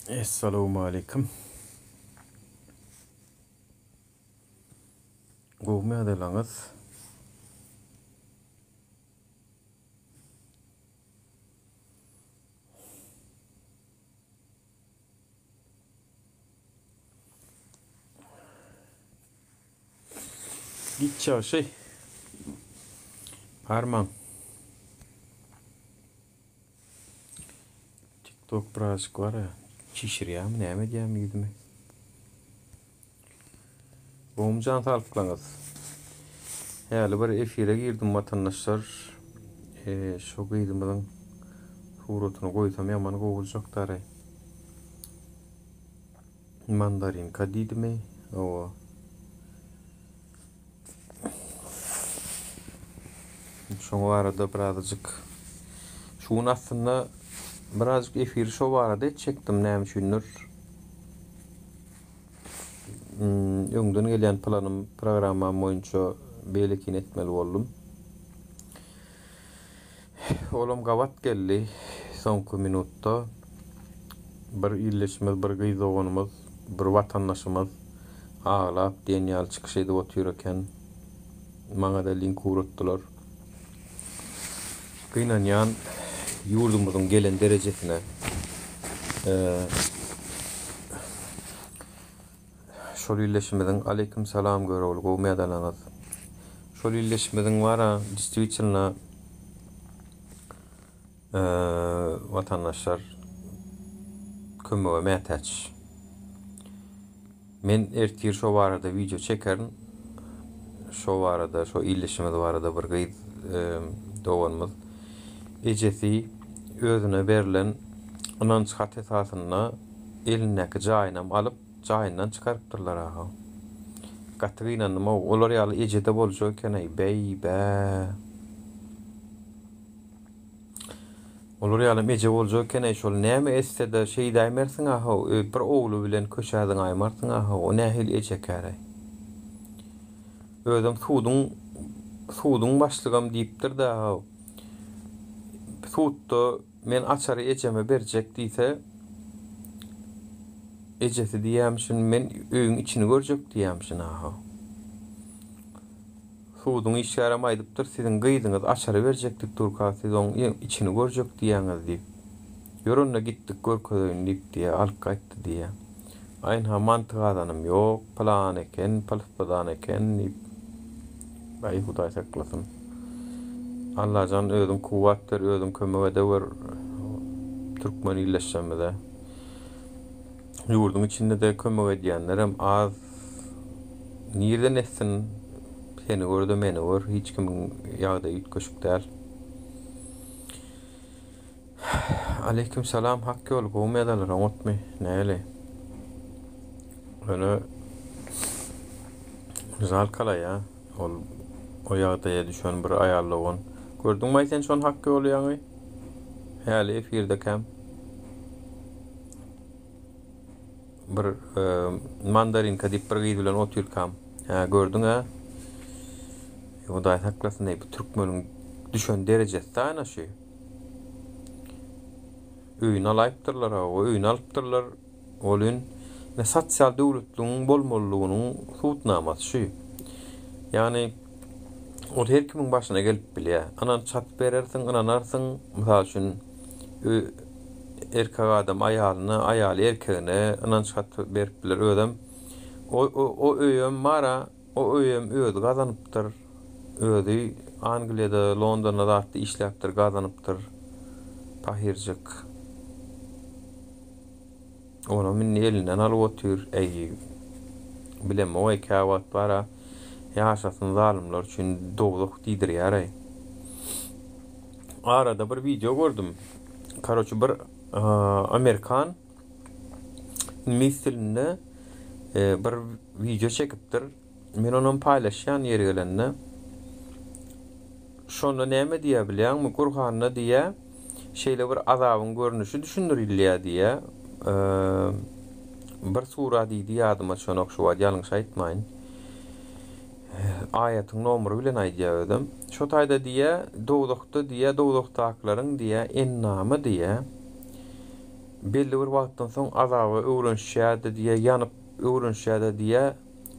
Essalawmaleýkim. Gowmy ýagdaýlaryňyz? Giç ýagşy. Barmaň. TikTok birazjyk bar ya, çişirýärmi, näme edýärmi ýüzümi? Gowmy jan saglyklaryňyz? Häli bir efire girdim watandaşlar. E, şu gyzymyzyň suratyny goýsam ýaman gowy boljak dary. Mandarinka diýdimi? Hawa. Şoň barada birazajyk şu gün aslynda birazajyk efiri şo barada etjekdim näme üçindir. Hmm, öňden gelýän planym, programmam boýunça beýlekini etmeli boldum. Olam gabat geldi soňky minutda. Bir ildeşimiz, bir gyz doganymyz, bir watandaşymyz aglap diýen ýaly çykyş edip otyr eken. Maňa-da link ugratdylar. Gynanýan ýurdumyzyň gelen derejesine. Şol ildeşimiziň Aleýkum salam Görogly gowmy ýadalaňyz. Şol ildeşimiziň bara distwitelno watandaşlar kömege mätäç. Men ertir şo barada wideo çekerin. Şo barada şo ildeşimiz barada bir gyz doganymyz ejesi özüne berlen ynanç hat esasynda elindäki jaýynam alyp jaýyndan çykarypdyrlar aha. Gaty gynandym-ow, olar ýaly eje-de boljak eken-eý, beý-bä. Olar ýalam eje boljak eken-eý, şol näme etse-de şeýdäýmersiň ahow, bir ogly bilen köçä zyňaýmarsyň ahow, o nähili ejekäreý. Özem suduň suduň başlygam diýipdir-dä ahow. Sudda Men açary ejeme berjek diýse, ejesi diýýämişin, men öýüň içini görjek diýýämişin aha. Suduň işgärem aýdypdyr, siziň gyzyňyz açary berjek diýip durka, siz oň içini görjek diýýäňiz diýip. Ýör onda gitdik görkezeýin diýip diýýä, alyp gaýtdy diýýä. Aýynha manty gazanym ýok, pylan eken, pylspydan eken diýip. Aý Hudaý saklasyn. Allajan özüň kuwwat ber, özüň kömek edewer türkmen illeşjemize. Ýurduň içinde-de kömek edýänlerem az. Nirden etsin? Seni gör-de meni gör. Hiç kimiň ýagdaýy üýtgeşik däl. Aleýkum salam Hak ýol gowmy ýadalar oňatmy näli ýöne žalkala ýa ol o ýagdaýa düşen bir aýal dogan gördüňmaý sen şony hak ýoly ýaňy häli efirdekäm bir e, mandarinka diýip bir gyz bilen otyrkam hä gördüň hä Hudaý saklasyn eý bu türkmeniň düşen derejesi ana şu Öýüni alaýypdyrlar hawa, öýüni alypdyrlar. Welin, ine sosial döwletligiň bolmalylygynyň subutnamasy şu. Ýagny ol her kimiň başyna gelip bilýär. Ynanç haty berersiň, ynanarsyň. Mysal üçin, erkek adam aýalyna, aýaly erkegine ynanç haty berip biler. Özem o o öýem bar-a, O öýem özi gazanypdyr. Özi Angliýada, Londonda zatda işläpdir, gazanypdyr. Pahyrjyk. Onam indi elinden alyp otyr. Äý, bilemog-aý, käwagt bar-a, ýaşasyn zalymlar üçin dowzah diýdirýär-aý. Arada bir wideo gördüm. Karoçe, bir amerikan Iňlis dilinde bir wideo çekipdir. Men onam paýlaşýan ýeri gelende. Şonda näme diýýär bilýäňmi? Gurhanda diýýär, şeýle bir azabyň görnüşi düşündirilýär diýýär. Bir sura diýdi ýadyma düşenok şu wagt ýalňyş aýtmaýyn. Aýatyň nomery bilen aýdýar özem. Şo taýda diýýär, dowzahda diýýär, dowzahdakylaryň diýýär, ennamy diýýär. Belli bir wagtdan soň azaba öwrenişýär-de diýýär, ýanyp öwrenişýär-de diýýär.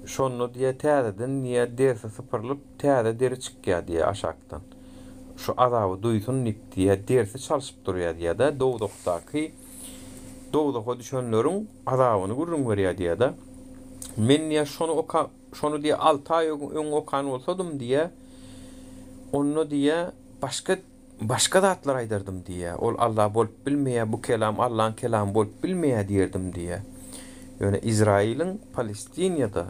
Şonda diýýär, täzeden diýýär, derisi sypyrylyp, täze deri çykýar diýýär aşakdan. Şu azaby duýsun diýip diýýär, derisi çalşyp durýar diýýär-de, dowzahdaky dowzaha düşenleriň azabyny gürrüň berýär diýýär-de. Men diýýär, şony oka, şony diýýär, alty aý öň okan bolsadym diýýär, onda diýýär, başga Başga zatlar aýdardym diýýär. Ol Alla bolup bilmeýär, bu kelam Allaň kelamy bolup bilmeýär diýerdim diýýär. Ýöne Izrailiň Palestinýada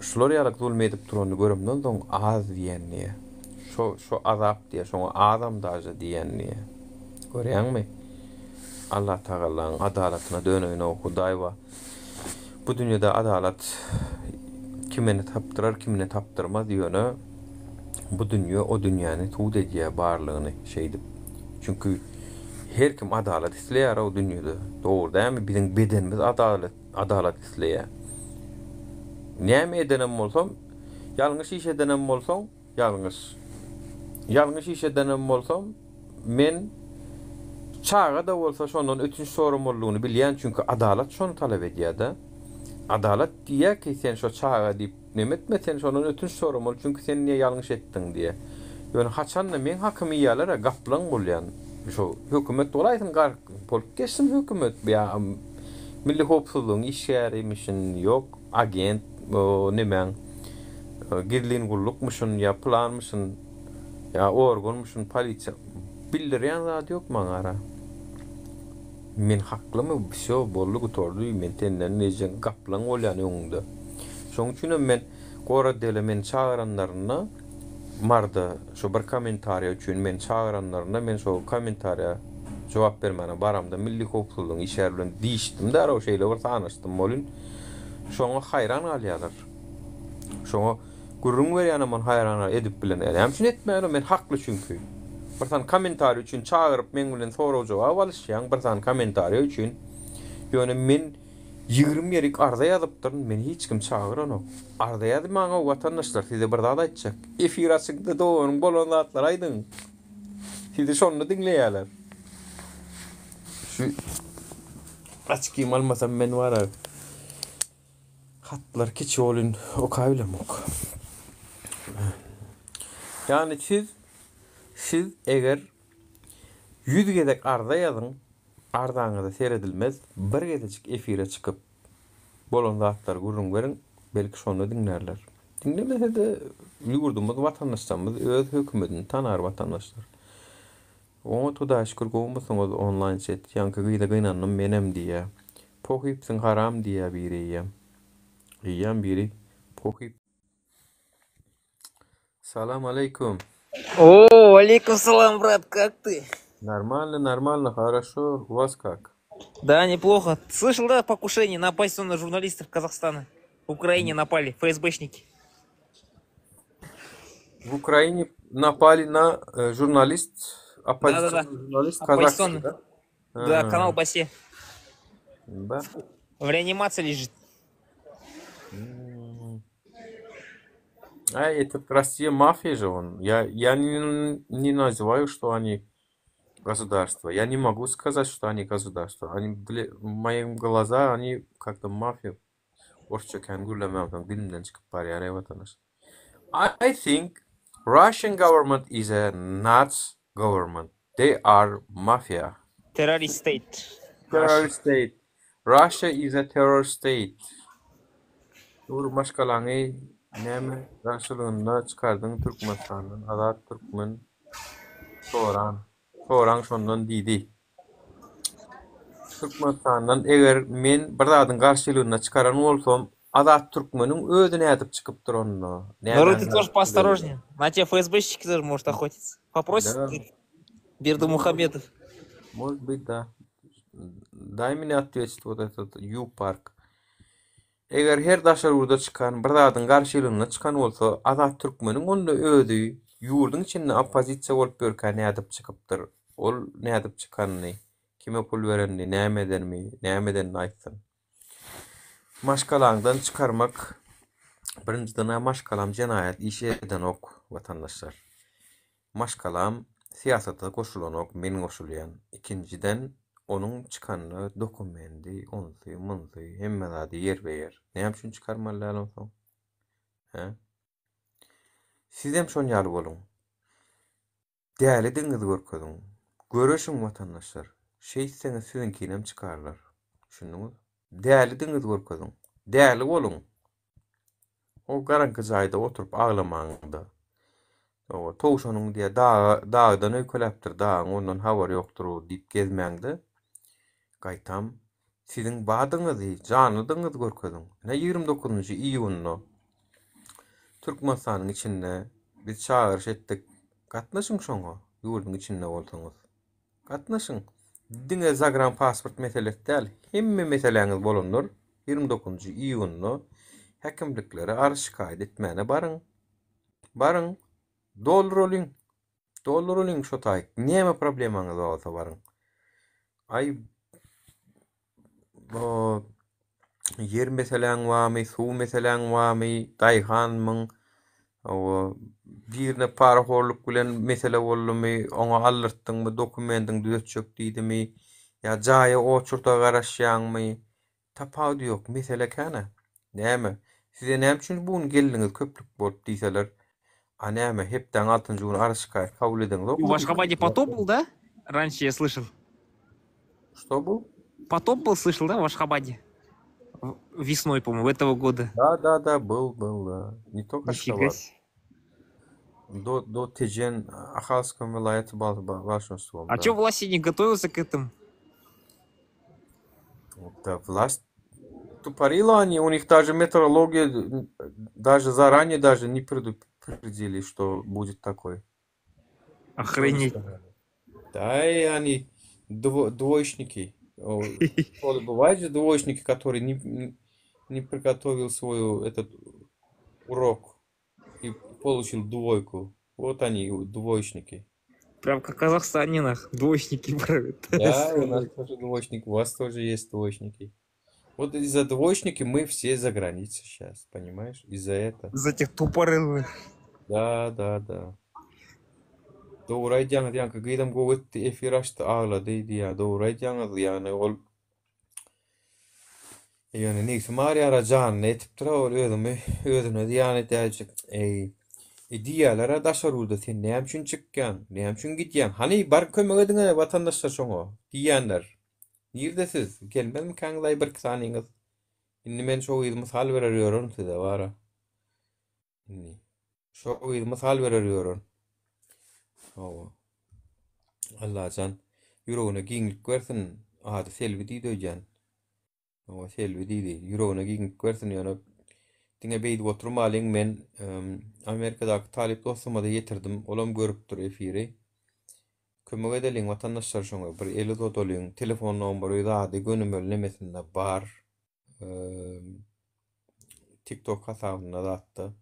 şular ýaly zulum edip duranyny göremden soň az diýen diýýär. Şo şo azap diýýär, şoňa azam daže diýen diýýär. Görýäňmi? Allatagalaň adalatyna döneýin-ow, Hudaý bar. Bu dünýede adalat kimini tapdyrar, kimini tapdyrmaz, ýöne bu dünýe o dünýäni subut edýär barlygyny şeýdip. Çünki her kim adalat isleýär o dünýede. Dogry dälmi? Biziň bedenimiz adalat adalat isleýär. Näme edenem bolsam, ýalňyş iş edenem bolsaň, Ýalňyş. Ýalňyş iş edenem bolsam, men çaga-da bolsa şondan ötünç soramalydygyny bilýän, çünki adalat şony talap edýär-de. Adalat diýýär ki, sen şo çaga diýip neme etme, sen şondan ötünç soramaly, çünki sen niýe ýalňyş etdiň diýýär. Ýöne haçanda meň hakymy iýýärler-ä, gaplaň bolýan. Şo hökümet bolaýsyn, gark bolup geçsin hökümet, ýa milli howpsuzlygyň işgärimişin, ýok, agent, o nemäň gizlin gullukmyşyn ýa pylanmyşyn ýa organmyşyn polisiýa bildirýän zady ýok maňara. Men haklymy wsýo boldy gutardy men senden ejeň gaplaň bolýan öňüňde. Şoň üçinem men gorodele meni çagyranlarynda Maryda şo bir kommentariýa üçin meni çagyranlarynda men şo kommentariýa jogap bermäne baramda milli howpsuzlygyň işgäri bilen diýişdim därow şeýle bir sanaşdym welin şoňa haýran galýarlar. Şoňa gürrüň berýänem ony haýran edip bilen. Näme üçin etmäli men hakly çünki. Bir sany kommentariý üçin çagyryp meň bilen sorag-jogap alyşýaň bir sany kommentariýa üçin. Ýöne men 20 ýerik arza ýazypdyryn, meni hiç kim çagyranok. Arza ýazmaň-ow watandaşlar, size bir zat aýtjak. Efir açyňda doganyň bolan zatlary aýdyň. Sizi şonda diňleýärler. Şu açkym almasam men wara hatlar kiçi bolyn okabilemok. Ýagny siz siz eger 100 gezek arza ýazyň, arzaňyza seredilmez, bir gezejik efire çykyp bolan zatlary gürrüň beriň, belki şonda diňlärler. Diňlemese-de ýurdumyz watandaşlarymyz öz hökümetini tanar watandaşlar. Oňat Hudaýa şükür gowumysyňyz onlaýn çet ýaňky gyza gynandym menem diýýä. Pohypsyň haram diýýä biri eýýäm. Eýýäm biri pohyp. Salam aleýkum. О, алейкум салам, брат, как ты? Normalno normalno хорошо у вас как? Да, неплохо. Слышал, да, покушение на оппозиционных журналистов Казахстана? В Украине напали ФСБшники. В Украине напали на э, журналист, Да-да-да. оппозиционный журналист казахский, Оппозиционный. да? Да, А, канал Басе. Да. В реанимации лежит. М. А этот Россия мафия же он. Я, я не, не называю, что они государство. Я не могу сказать, что они государство. Они для, в моим глаза они как-то мафия. Orsça kän gürlemem dilimden çykyp barýar ey watandaş. I think Russian government is a nuts government. They are mafia. Terrorist state. Terror state. Russia is a terror state. Dur maşgalaňy näme garşylygynda çykardyň Türkmenistandan Azat Türkmen soran. Soraň şondan diýdi. Türkmenistandan eger men bir zadyň garşylygynda çykaran bolsam, Azat Türkmeniň özi nädip çykypdyr onda? Народ, Nämäň ты тоже garşylygynda? поосторожнее. На тебя ФСБшники тоже может охотиться. Попросит Да, говорит, Бердымухамедов. может быть, да. Дай мне ответить вот этот Ю-парк. Eger her daşary ýurda çykan bir zadyň garşylygynda çykan bolsa, Azat Türkmeniň onda özi ýurduň içinde oppozisiýa bolup ýörkä nädip çykypdyr? Ol nädip çykanyny, kime pul berenini, näme edenimi, näme edenini aýtsyn. Maşgalaňdan çykarmak birinjiden-ä maşgalam jenaýat işi edenok watandaşlar. Maşgalam syýasata goşulanok, men goşulýan. Ikinjiden. Onuň çykanda dokumendi, onsy, munsy, hemme zady ýerbe-ýer. Näme üçin çykarmaly däl onsoň? Hä? Sizem şon ýaly boluň. Dälidigiňizi görkeziň. Göreşiň watandaşlar. Şeýtseňiz siziňkinem çykarlar. Düşündiňiz? Dälidigiňizi görkeziň. Däli boluň. O garaňky jaýda oturyp aglamaňda. Owa, towşanyň diýýär, daga, dagdan öýkeläpdir, dagyň ondan habary ýokdur diýip gezmäňde. Gaýtam, siziň badyňyzy, janlydygyňyzy görkeziň. Ine, 29-njy iýunda Türkmenistanyň içinde biz çagyryş etdik. Gatnaşyň şoňa, ýurduň içinde bolsaňyz. Gatnaşyň. Diňe zagranpasport meselesi däl, hemme meseläňiz bolanlar 29-njy iýunda häkimliklere arz-şikaýat etmäne baryň. Baryň, dolduralyň. Dolduralyň şo taýyk. Näme problemaňyz bar bolsa baryň. Aý, bu ýer meseläň barmy, suw meseläň barmy, daýhanmyň, hawa, birine parahorluk bilen mesele boldumy, oňa aldyrtdyňmy, dokumendiňi düzetjek diýdimi, ýa jaýa oçurda garaşýaňmy, tapawudy ýok, mesele kän-ä. Näme, size näme üçin bu gün geldiňiz köplük bolup diýseler, a näme, hepdäň altynjy güni arz-şikaýat kabul edeňzokmy В Ашхабаде потоп был, да? Раньше я слышал. Что был? Потоп был, слышал, да, в Ашхабаде? Весной, по-моему, этого года. Да, да, да, был, был, да. Не только Нифига Ашхабад. себе. До, до Tejen, Ахалском welaýaty большинством, А да. чё власти не готовился к этому? Да, власть тупорила они, у них даже метеорология, даже заранее даже не предупредили, что будет такое. Охренеть. Да, и они дво, двоечники. Бывают же двоечники, которые не, не приготовил свой этот урок и получил двойку. Вот они, двоечники. Прям как в Казахстане, нах, двоечники правят. Да, у нас тоже двоечник, у вас тоже есть двоечники. Вот из-за двоечники мы все за границей сейчас, понимаешь? Из-за этого. Из-за этих тупорылых. Да, да, да. Dogry aýdýaňyz ýaňky gyzam gowy etdi efir açdy aglady diýýä dogry aýdýaňyz ýagny ol ýöne nebsim agyrýara janyna ýetipdir ol özümi özüne zyýan edäýjek eý e diýýäler-ä daşary ýurda sen näme üçin çykýaň näme üçin gidýäň hany baryp kömek ediňä watandaşlar şoňa diýýänler nirde siz gelmezmikäňiz-aý birki sanyňyz indi men şo gyzy mysal berer ýörerin size bara Indi şo gyzy mysal berer ýören. Hawa. Allajan ýüregine giňlik bersin. Ady Selbi diýdi öýdýän. Hawa, Selbi diýdi. Ýüregine giňlik bersin ýöne diňe beýdip oturmalyň men Amerikadaky talyp dostuma-da ýetirdim. Olam görüpdir efiri. Kömek edeliň watandaşlar şoňa bir el uzadalyň. Telefon nomeri zady gönümel nemesinde bar. TikTok hasabynda zatda.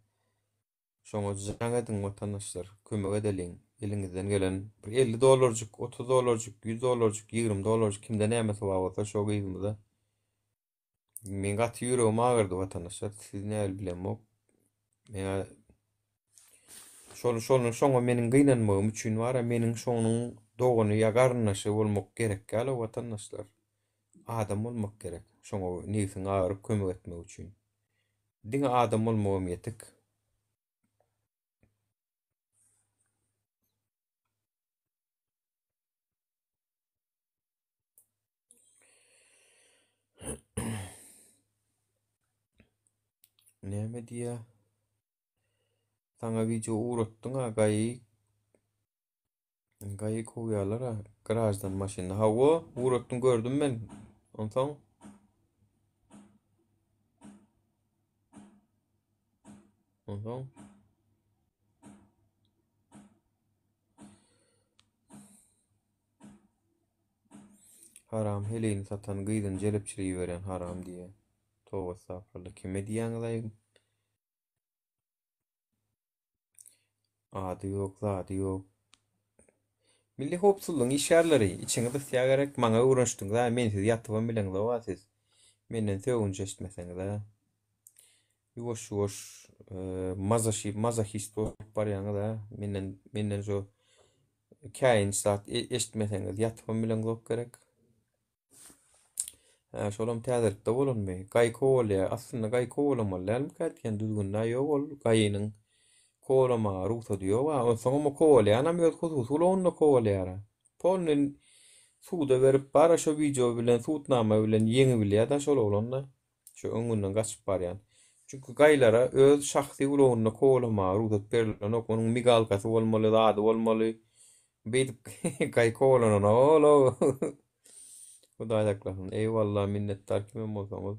Şoňa jaň ediň watandaşlar, kömek edeliň. Eliňizden gelen bir 50 dollarjyk, 30 dollarjyk, 100 dollarjyk, 20 dollarjyk kimde nämesi bar bolsa şo gyzymyza. Men gaty ýüregim agyrdy watandaşlar, siz nähili bilemok. Men şol şol şoňa meniň gynanmagym üçin bar, meniň şonuň dogany ýa garyndaşy bolmak gerek ýaly watandaşlar. Adam bolmak gerek, şoňa nebsiň agyryp kömek etmek üçin. Diňe adam bolmagam ýetik. Näme diýýä? Saňa wideo ugratdyň-a gaýy Gaýy kowýarlar-a graždan maşynda. Hawa, ugratdym gördüm men. Onsoň Onsoň Haram heleýini satan gyzyny jelepçilige iberýän haram diýýär. Toba estagfurullah. Kime diýýäňiz-aý? Ady ýok, zady ýok. Milli howpsuzlygyň işgärleri, içiňiz ysýa gerek, maňa öwrenişdiňiz-ä, mensiz ýatybam bileňzog-a siz. Menden sögünç eşitmeseňiz-ä. Ýuwaş-ýuwaş mazaşi, mazohist bolup barýaňyz-a. Menden, menden şo käýinç zat eşitmeseňiz ýatybam bileňzok gerek. Hä, şolam täzelikde bolanmy? Gaý kowalýar. Aslynda gaý kowalamaly dälmikä diýen düzgün-dä ýok ol gaýynyň kowalamaga rugsady ýog-a. Onsoňam o kowalýanam öz hususy ulagynda kowalýar-a. Polny suda berip bar-a şo wideo bilen sudnama bilen ýeňibilýär-dä şol oglan-da. Şo öňünden gaçyp barýan. Çünki gaýlara öz şahsy ulagynda kowalamaga rugsat berilenok. Onuň migalkasy bolmaly, zady bolmaly. Beýdip gaý kowalananok-ow. Hudaý saklasyn. Eýwalla minnetdar kimem bolsaňyz.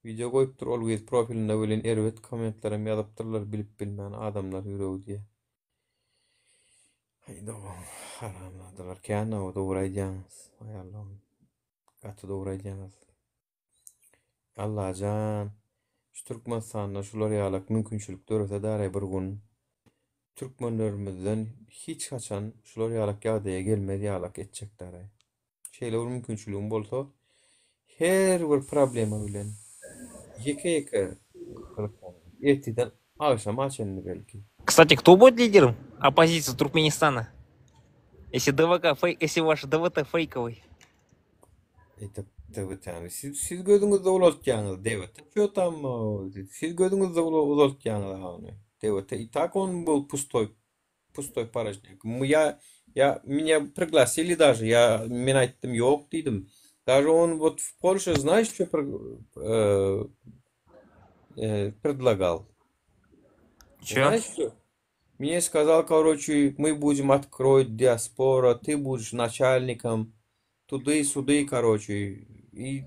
Wideo goýupdyr ol gyz profilinde welin erbet kommentlerem ýazypdyrlar bilip bilmän adamlar ýüregi diýe. Haý dogan haramzadalar kän-ow dogry aýdýaňyz aýal dogan. Gaty dogry aýdýaňyz. Allajan şu Türkmenistanda şular ýalak mümkinçilik dörese daraý bir gün türkmenlerimizden hiç haçan şular ýalak ýagdaýa gelmez ýalak etjek daraý. Şeýle bir mümkinçiligiň bolsa her bir problema bilen ýeke ýeke ertirden agşama çenli belki. Кстати, кто будет лидером оппозиции Туркменистана? Если ДВК фейк, если ваш ДВТ фейковый. Это DWT-ni siz siz gözüňizde ulaltýaňyz DWT ço tam siz gözüňizde uzaltýaňyz ony. DWT и так он был пустой пустой порожняк. Я я меня пригласили даже я men aýtdym ýok diýdim. Даже он вот в Польше знаешь что э, э, предлагал? Чё? Знаешь что? Мне сказал, короче, мы будем откроить диаспора, ты будешь начальником, туды-суды, короче, и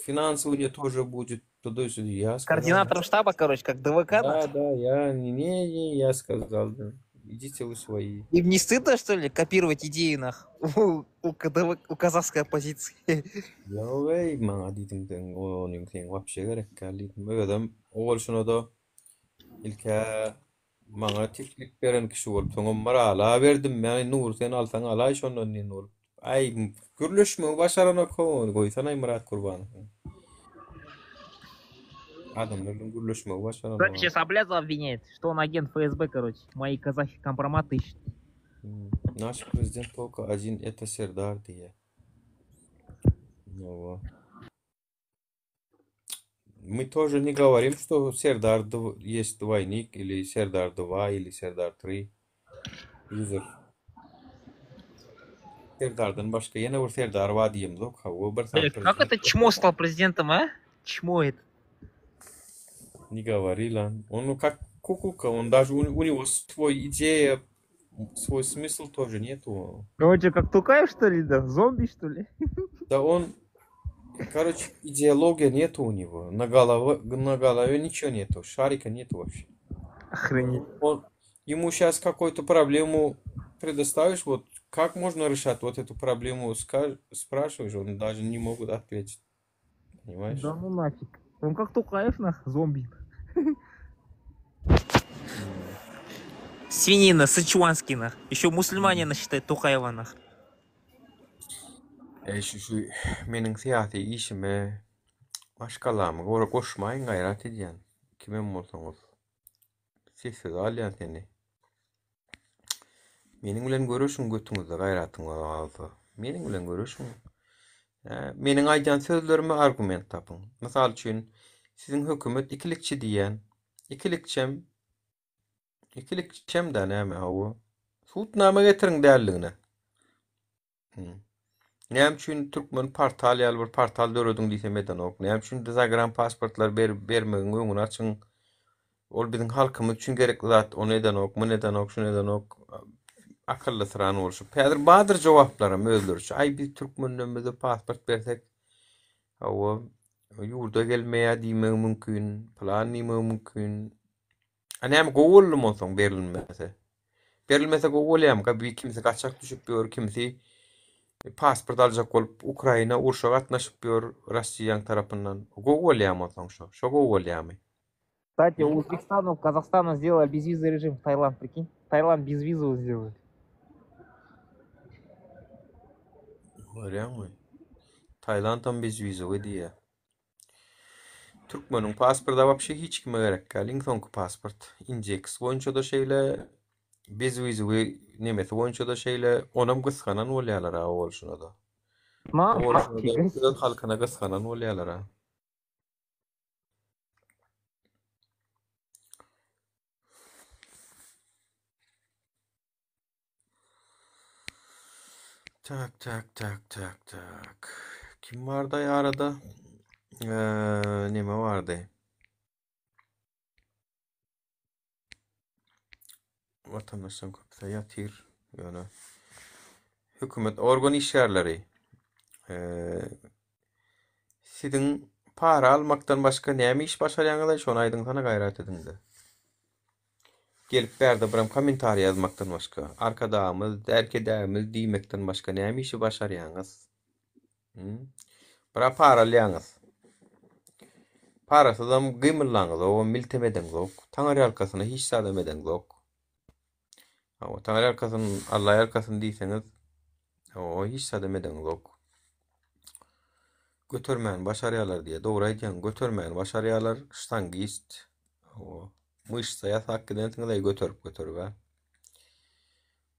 финансование тоже будет туды-сюды. Я сказал, Координатором штаба, короче, как ДВК. да, да, я, не, не, я сказал, да, идите вы свои. Им не стыдно, что ли, копировать идеи нах у, у, КДВ, у казахской оппозиции? Ýok eý, maňa diýdim sen onuň sen wapşe gerek däl diýdim. Özem owal şuna-da ilk-ä Maňa teklip beren kişi bolup, soňam Myrala berdim. Ýagny Nury sen alsaň alaý şondan diýen bolup. Aý, gürleşmegi başaranok-how, goýsanaý Myrat Gurbanowy. Adamlar bilen gürleşmegi başaranok. Кстати, сейчас Аблязова обвиняет, что он агент ФСБ, короче. Мои казахи компромат ищут. Наш президент только один, это Serdar diýýär. Hawa. Мы тоже не говорим, что Serdar есть двойник, или Serdar 2, или Serdar 3. User. Serdardan başga ýene bir Serdar bar diýemzok. Hawa, bir sany Как это чмо стал президентом, а? Чмо это. Не говори, lan. Он ну как куколка, он даже у, у него свой идея, свой смысл тоже нету. Он что, как Тукаев, что ли, да? Зомби, что ли? Да он, короче, идеология нету у него. На голове, на голове ничего нету, шарика нету вообще. Охренеть. Он, ему сейчас какую-то проблему предоставишь, вот как можно решать вот эту проблему, скаж, спрашиваешь, он даже не могут ответить. Понимаешь? Да ну нафиг. Он как Тукаев, нах, зомби. Свинина, сычуанский, нах. Еще мусульманина считает Тукаева, нах. Eý şu şu meniň syýasy işime maşgalamy goşmaýyň gaýrat edýän kimem bolsaňyz. Sessiz alýan seni. Meniň bilen göreşiň götüňizde gaýratyňyz bolsa. Meniň bilen göreşiň. Meniň aýdýan sözlerime argument tapyň. Mysal üçin, siziň hökümet ikilikçi diýýän. Ikilikçem ikilikçem-dä näme hawa. Subutnama getiriň däldigine. Näme üçin türkmen portal ýaly bir portal dörediň diýsem edenok. Näme üçin zagran pasportlar ber, bermegiň öňüni açyň. Ol biziň halkymyz üçin gerekli zat, ony edenok, muny edenok, şuny edenok. Akyllysyran bolşup. Häzir bardyr jogaplaram özleriçe. Aý biz türkmenlerimize pasport bersek, hawa, ýurda gelmeýär diýmegi mümkin, pylan diýmegi mümkin. A näme gowy boldumy onsoň berilmese? Berilmese gowy bolýarmyka? Bir kimsi gaçak düşüp ýör, kimsi pasport aljak bolup Ukraina urşa gatnaşyp ýör Rossiýaň tarapyndan. Gowy bolýarmy onsoň şo? Şo gowy bolýarmy? Кстати, у Узбекистана, у Казахстана сделали безвизовый режим в Таиланд, прикинь? Таиланд безвизовый сделали. Görýäňmi? Tailandam bezwizowy diýýär. Türkmeniň pasporty wapşe hiç kime gerek däl. Iň soňky pasport. Indeks boýunça-da şeýle, bezwizowy nemesi boýunça-da şeýle, onam gysganan bolýarlar-a o bolşuna-da. Ma, Owalaşyna öz halkyna gysganan bolýarlar-a. Tak tak tak tak tak. Kim bardy arada? Ee, neme bardy? Watandaşlaryň köpüsi ýatyr. Ýöne hökümet organ işgärleri ee, siziň para almakdan başga näme iş başarýaňyz şony aýdyňsana gaýrat ediňde. Gelip bärde birem kommentariý ýazmakdan başga, Arkadagymyz, Erkedagymyz diýmekden başga näme işi başarýaňyz? Hum? Bira para alýaňyz. Parasyzam gymyllaňyzogam, miltem edeňzok. Taňryýalkasyna hiç zadam edeňzok. Hawa, Taňryýalkasyn, Allaýalkasyn diýseňiz, hawa, hiç zadam edeňzok. Götermäni başarýarlar diýýär. Dogry aýdýaň, götermäni başarýarlar, ştangist. Hawa. Myşsa ýasap gidensiňiz-aý göterip-göterib-ä.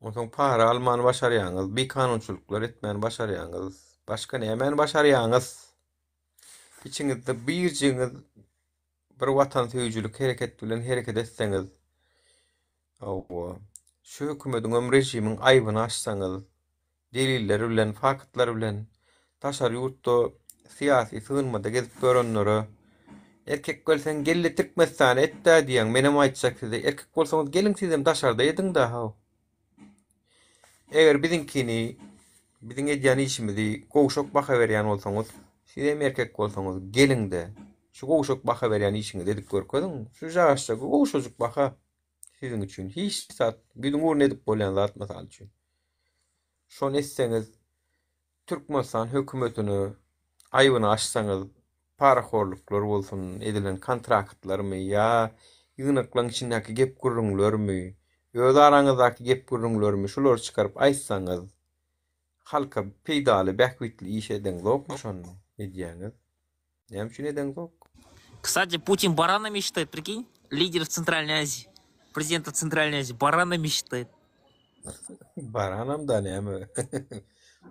Onsoň para almany başarýaňyz, bikanunçylyklar etmäni başarýaňyz. Başga nämäni başarýaňyz? Içiňizde birjigiňiz bir watansöýüjilik hereket bilen hereket etseňiz, hawa, şu hökümediňem režimiň aýbyny açsaňyz, deliller bilen, faktlar bilen daşary ýurtda syýasy sygynmada gezip ýörenlere erkek bolsaň gel-de Türkmenistana et-dä diýýän. Menem aýtjak size, erkek bolsaňyz geliň sizem daşarda ediň-dä how. Eger biziňkini, biziň edýän işimizi gowşak baha berýän bolsaňyz, sizem erkek bolsaňyz geliň-de şu gowşak baha berýän işiňizi edip görkeziň. Şu jaşda gowşajyk baha. Siziň üçin hiç zat, ýüzüň ugruna edip bolýan zat mysal üçin. Şony etseňiz, Türkmenistan hökümetine aýbyny açsaňyz, parahorluklar bolsun, edilen kontraktlarmy ýa ýygnaklaryň içindäki gep-gürrüňlermi, öz araňyzdaky gep-gürrüňlermi şulary çykaryp aýtsaňyz, halka peýdaly, bähbitli iş edeňzokmy şonda? Edýäňiz. Näme üçin edeňzok? Kstati, Putin baranami считает, прикинь? Лидеров Центральной Азии. Президента Центральной Азии баранами считает. Baranam da näme?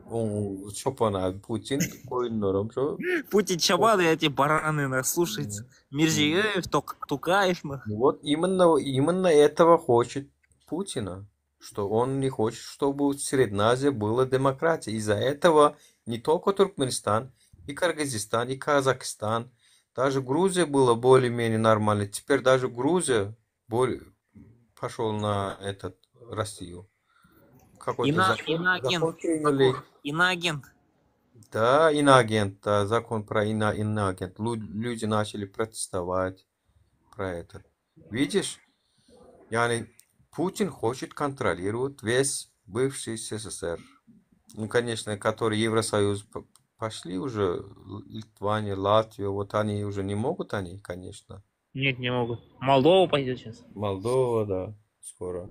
Oň çopan Putin goýunlaram şo. Putin çoban, и эти бараны нас слушаются. Мирзиёев, Токаев. Вот именно, именно этого хочет Путина. Что он не хочет, чтобы в Средней Азии была демократия. Из-за этого не только Туркменистан, и Кыргызстан, и Казахстан, даже Грузия была более-менее нормальной. Теперь даже Грузия более пошел на этот Россию. Какой-то Ино, закон, иноагент. закон приняли. Иноагент. Да, иноагент, да, закон про ино, иноагент. Люди начали протестовать про это. Видишь? Yani Путин хочет контролировать весь бывший СССР. Ну, конечно, который Евросоюз пошли уже, Литвания, Латвия, вот они уже не могут, они, конечно. Нет, не могут. Молдова пойдет сейчас. Молдова, да, скоро.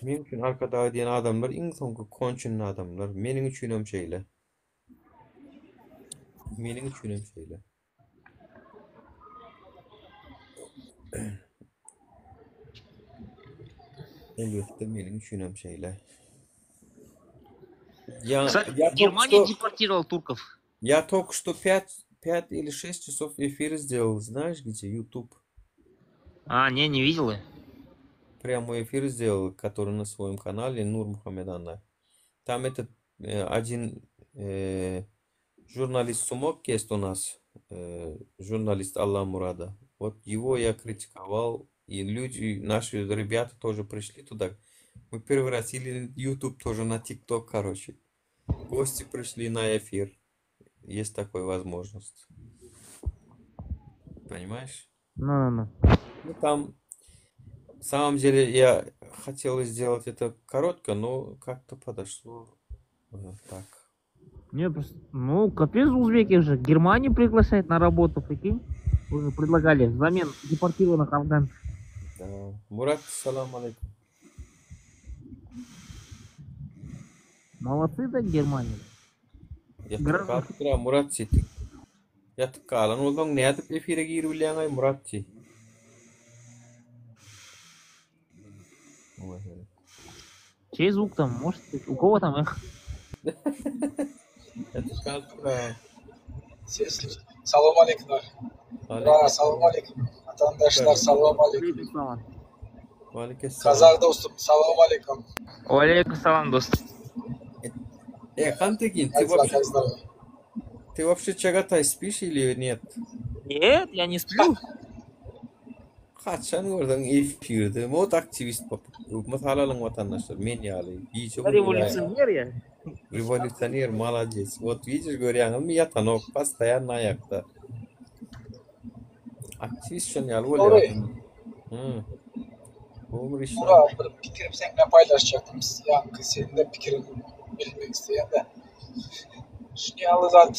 Meň üçin Arkadag diýen adamlar iň soňky konçenli adamlar. Meniň üçinem şeýle. Meniň üçinem şeýle. Elbetde meniň üçinem şeýle. Я, Кстати, я только Германия что, депортировала турков. я только что 5, 5 или 6 часов эфир сделал, знаешь где? YouTube. А, не, не видел я. Прямой эфир сделал, который на своем канале Нур Мухаммед Там этот э, один э, журналист Сумок есть у нас, э, журналист Алла Мурада. Вот его я критиковал, и люди, наши ребята тоже пришли туда. Мы превратили YouTube тоже на TikTok, короче. Гости пришли на эфир. Есть такая возможность. Понимаешь? Ну-ну-ну. Ну, там, в самом деле, я хотел сделать это коротко, но как-то подошло э, так. Не, просто, ну, капец, узбеки же. Германию приглашает на работу, прикинь. Уже предлагали взамен депортированных афганцев. Да. Мурат, салам алейкум. Молодцы, да, Германия. Ýatyp Граждан- galypdyr-a Murat Çetin. Ýatyp galan bolsaň nädip efire girip bilýäň-aý Murat Çetin? Чей звук там? Может, у кого там эх? Ýatyp galypdyr-a. Sesli. Salam aleýkum. Ra, salam aleýkum. Watandaşlar, salam aleýkum. Aleýkum salam. Waleýkim salam. Kazak dostum, salam aleýkum. Waleýkim salam dostum. E, Hantekin, ты Как дела, вообще, как здоровье? ты вообще Чагатай спишь или нет? Нет, я не сплю. Haçan görseň efirde mod aktiwist bolup, mysal alyň watandaşlar, men ýaly gije Я gündiz революционер я. rewolýusioner malades. Wot widiş görýäňizmi ýatanok, postoýanno aýakda. Aktiwist şon ýaly bolýar. Nury, Hı. Gowmy Nura işler? bir pikirim seň bilen paýlaşjakdym. Ýaňky seniň de pikiriňi bilmek isleýän de. Şuny ýaly zat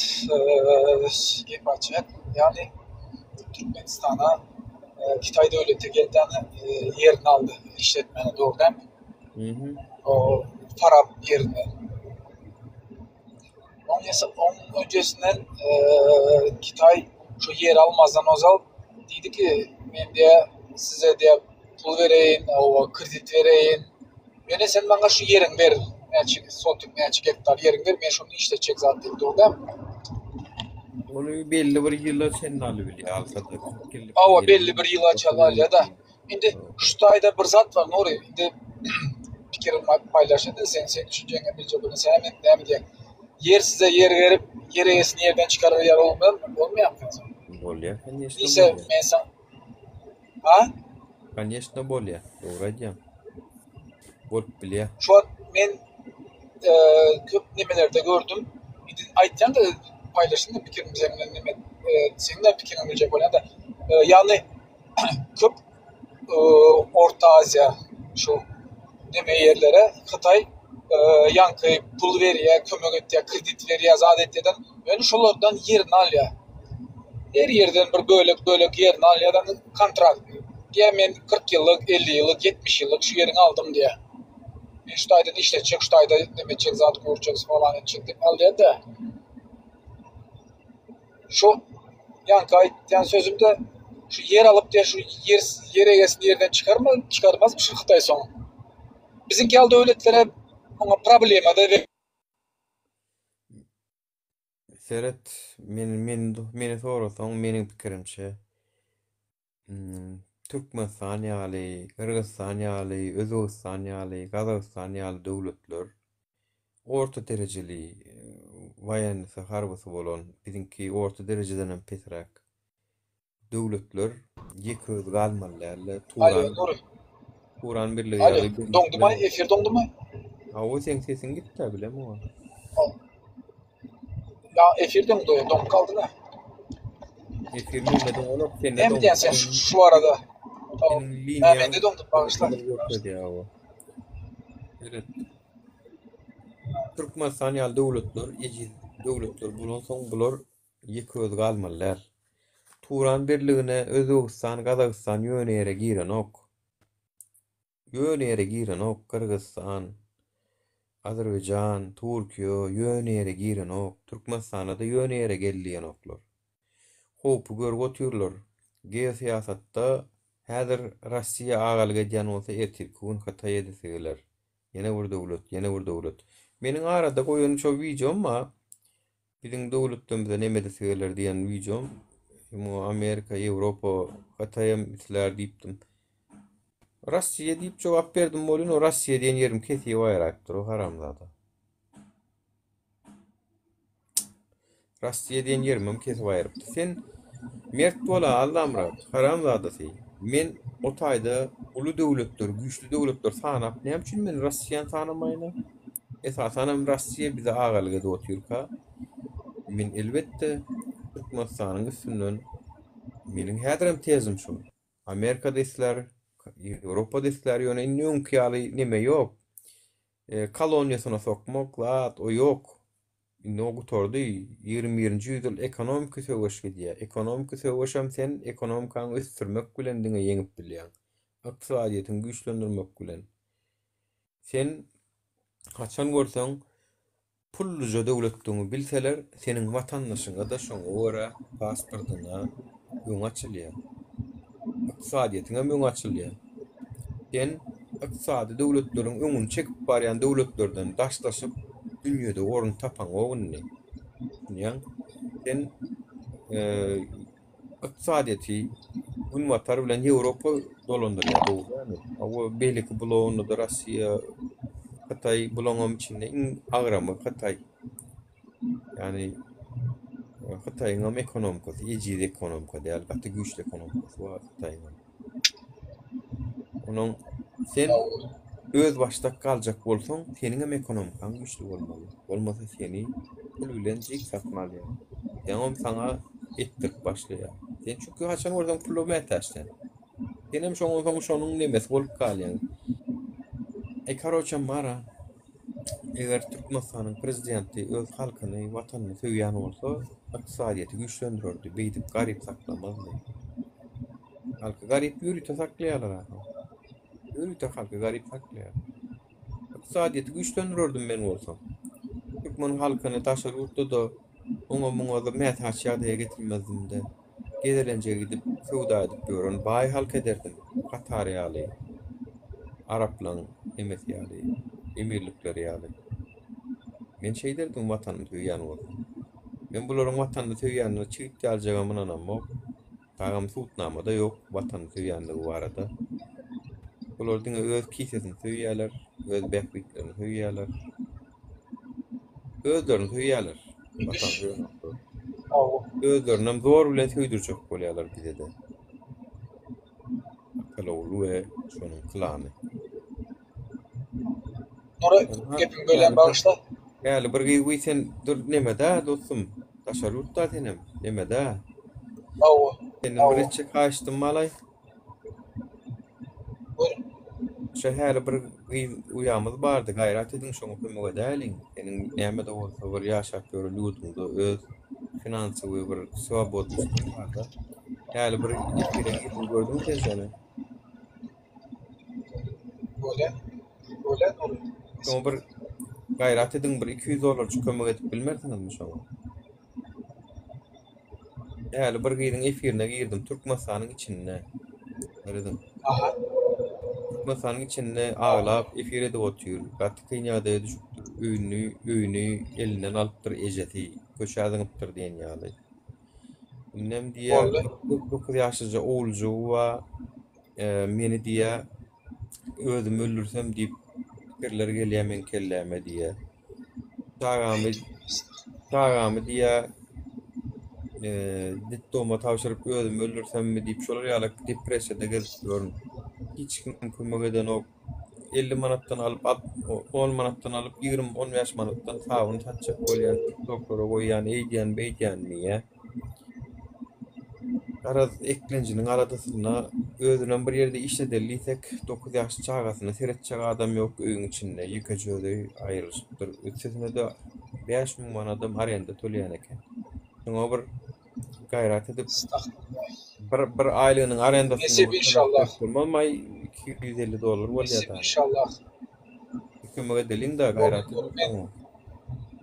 gep açýan. Ýagny Türkmenistana Hytaý döwleti geldi ýagny ýerini aldy işletmäni dogry dälmi? Mhm. O Farap ýerini. Oň öncesinden Hytaý şu ýeri almazdan ozal diýdi ki, men diýä size diýä pul bereýin, oba kredit bereýin. Ýöne sen maňa şu ýeriňi ber, näçe sotik, näçe gektar ýeriňi ber, men şony işletjek zat diýip dogry dälmi? Ony belli bir ýyla çenli alybilýär, alsa-da 40 ýyllyk Hawa, 50 belli bir ýyllyk, ýyla çenli 30 alýar-da. ýyllyk. Indi şu taýda bir zat bar, Nury, indi pikirim paýlaşaýyn-da, sen seň düşünjeňi biljek bolýan. Sen hem näme diýýäň? Ýer size ýer berip, ýer eýesini ýerden çykarar ýaly bolmaýarmy? Bolmaýarmy sence? Bolýar, конечно, Diýse, bolýar. men saň Ha? Конечно, bolýar. Dogry aýdýaň. Bolup bilýär. Şu wagt men e, köp nemelerde gördüm. Indi aýtýan-da paýlaşdym-da pikirimi seň bilen neme, e, seň de pikiriňi biljek bolýan-da. E, ýagny köp e, Orta Aziýa şu neme ýerlere Hytaý e, ýaňky pul berýär, kömek etýär, kredit berýär, zat etýär. Ýöne şolardan ýerini alýar. Her ýerden bir bölek-bölek ýerini alýar da kontrakt. Diýär men 40 ýyllyk, 50 ýyllyk, 70 ýyllyk şu ýeriňi aldym diýär. Men şu taýdan işletjek, şu taýda neme etjek, zat gurjak, falan etjek diýip alýar da. Şu ýaňky aýtýan sözümde şu ýer alyp diýär, şu ýer ýer eýesini ýerden çykarma, çykarmazmy şu Hytaý soň? Biziňki ýaly döwletlere oňa problema da Seret, men men meni sorasaň, meniň pikirimçe, hmm, Türkmenistan ýaly, Gyrgyzystan ýaly, Özbegistan ýaly, Gazagystan ýaly döwletler orta derejeli waýennisi, harbysy bolan, biziňki orta derejedenem pesräk döwletler ýeke özi galmaly däldi. Alo, Turan Nury. Turan birligi Alo, ýaly doňdumy? birleşme. Efir doňdumy? Hawa, seň sesiň gitdi-ä, bilemok. Ýa efir doňdy, doňup galdy-da. Efir mende doňanok, sende Näme doňdy. diýýän sen Seniň şu arada? Tamam. seniň Ha, liniýaň mende doňdy, bagyşla. gyzyl görkezýär hawa. Seret. Türkmenistan ýaly döwletler, ejiz döwletler bolansoň bular ýeke özi galmaly däl. Turan birligine Özbegistan, Gazagystan ýöne ýere girenok. Ýöne ýere girenok Gyrgyzystan, Azerbaýjan, Türkiýe ýöne ýere girenok. Türkmenistana-da ýöne ýere gel diýenoklar. Howpy görüp otyrlar. Geosyýasatda häzir Russiýa agalyk edýän bolsa ertirki gün Hytaý edesi geler. Ýene bir döwlet, ýene bir döwlet. Meniň arada goýan şo wideom bar. Biziň döwletlerimize neme edesi geler diýen wideom. Muňa Amerika, Ýewropa, Hytaýam islär diýipdim. Russiýa diýip jogap berdim welin o Russiýa diýen ýerim kesip aýraýypdyr o haramzada. Russiýa diýen ýerimem kesip aýrypdy. Sen mert bol-a Allamyrat, haramzadasy. Men o taýda uly döwletler, güýçli döwletler sanap näme üçin men Russiýany sanamaýyn-a? Esasanam Russiýa bize agalyk edip otyrka, men elbetde Türkmenistanyň üstünden meniň häzirem tezim şu. Amerikada islär, Ýewropada islär, ýöne indi öňki ýaly neme ýok. Koloniýasyna sokmak zat o ýok. Indi o gutardy. Ýigrimi birinji ýüz ýyl ekonomiki söweş gidýär. Ekonomiki söweşem sen ekonomikaňy ösdürmek bilen diňe ýeňip bilýäň. Ykdysadyýetiňi güýçlendirmek bilen. Sen haçan görseň Pulluja döwletdigiňi bilseler, seniň watandaşyňa-da şoňa görä pasportyňa öňi açylýar. Ykdysadyýetiňem öňi açylýar. Sen ykdysady döwletleriň öňüni çekip barýan döwletlerden daşlaşyp, dünýede orun tapaňok indi. Düşünýäň? Sen ykdysadyýeti Günbatar bilen Ýewropa dolandyrýar, dogry dälmi? Hawa, beýleki blogunda-da Russiýa, Hytaý, bulaňam içinde iň agramy Hytaý. Ýagny Hytaýyňam ekonomikasy ejiz ekonomika däl, gaty güýçli ekonomikasy bar Hytaýyňam. Onuň sen özbaşdak galjak bolsaň, seniňem ekonomikaň güýçli bolmaly. Bolmasa seni pul bilen jik satyn alýar. Soňam saňa etdirip başlaýar. Sen çünki haçan görseň pula mätäç sen. Senem şoňa soň şonuň nemesi bolup galýaň. E karoçe mara eger Türkmenistanyň prezidenti öz halkyny, watanyny söýýän bolsa, ykdysadyýeti güýçlendirerdi, beýdip garyp saklamazdy. Halky garyp ýörite saklaýarlar ahym. Ýörite halky garyp saklaýar. Ykdysadyýeti güýçlendirerdim men bolsam. Türkmen halkyny daşary ýurtda-da oňa muňa-da mätäç ýagdaýa getirmezdim-de. Gezelenje gidip, söwda edip ýören baý halk ederdim. Katar ýaly, araplaň nemesi ýaly, emirlikleri ýaly. Men şeýderdim watanymy söýýän bolsam. Men bularyň watanyny söýýänine çigit ýaljagam ynanamok. Tagam subutnamada ýok watanyny söýýänligi barada. Bular diňe öz kisesini söýýärler, öz bähbitlerini söýýärler. Özlerini söýýärler. Watany söýenoklar. Özlerinem zor bilen söýdürjek bolýarlar bize-de. Atalogly we şonuň klany. Nura gepiňi bölýän bagyşla. Häli bir gyz sen dur nemedä dostum daşary ýurtda senem nemedä. Hawa. Senden bir etjek haýyştym balaý. Buyur. Şo häli bir gyz uýamyz bardy gaýrat ediň şoňa kömek edäýliň. Seniň nämede bolsa bir ýaşap ýören ýurduňda öz finansowy bir swobodnyň barda. Häli bir efire girdim gördüňmi sen şony? Bolýa. Bolýa Nury. Şoňa bir gaýrat ediň bir 200 dollarjyk kömek edip bilmersiňizmi şoňa? Häli bir gyzyň efirine girdim Türkmenistanyň içinde. Serediň. Aha. Türkmenistanyň içinde aglap efir edip otyr. Gaty kyn ýagdaýa düşüpdir. Öýüni, öýüni elinden alypdyr ejesi. Köçä zyňypdyr diýen ýaly. Indem diýýär, Boldy. 9 ýaşlyja oguljygy bar. Meni diýýär, özümi öldürsem diýip pikirler gelýär meň kelläme diýýär. Çagamy, çagamy diýýär, detdoma tabşyryp özümi öldürsemmi diýip şolar ýaly depressiýada gezip ýörün. Hiç kim kömek edenok. 50 manatdan alyp, 10 manatdan alyp, 20-15 manatdan sabyn satjak bolýan, TikToklara goýýan, eýdýän, beýdýän diýýär. Garaz, eklenjiniň aladasynda özünem bir ýerde işledeli diýsek, dokuz ýaşly çagasyna seretjek adam ýok öýüň içinde, ýekeje özi aýrylyşypdyr. Üstesine-de 5000 manadam arenda töleýän eken. Şoňa bir gaýrat edip, bir, bir aýlygynyň arendasyny Nesip inşallah. Bolmazmy, 250 dollar bolýar Nesip inşallah. Kömek edeliň-de, gaýrat edip. Men,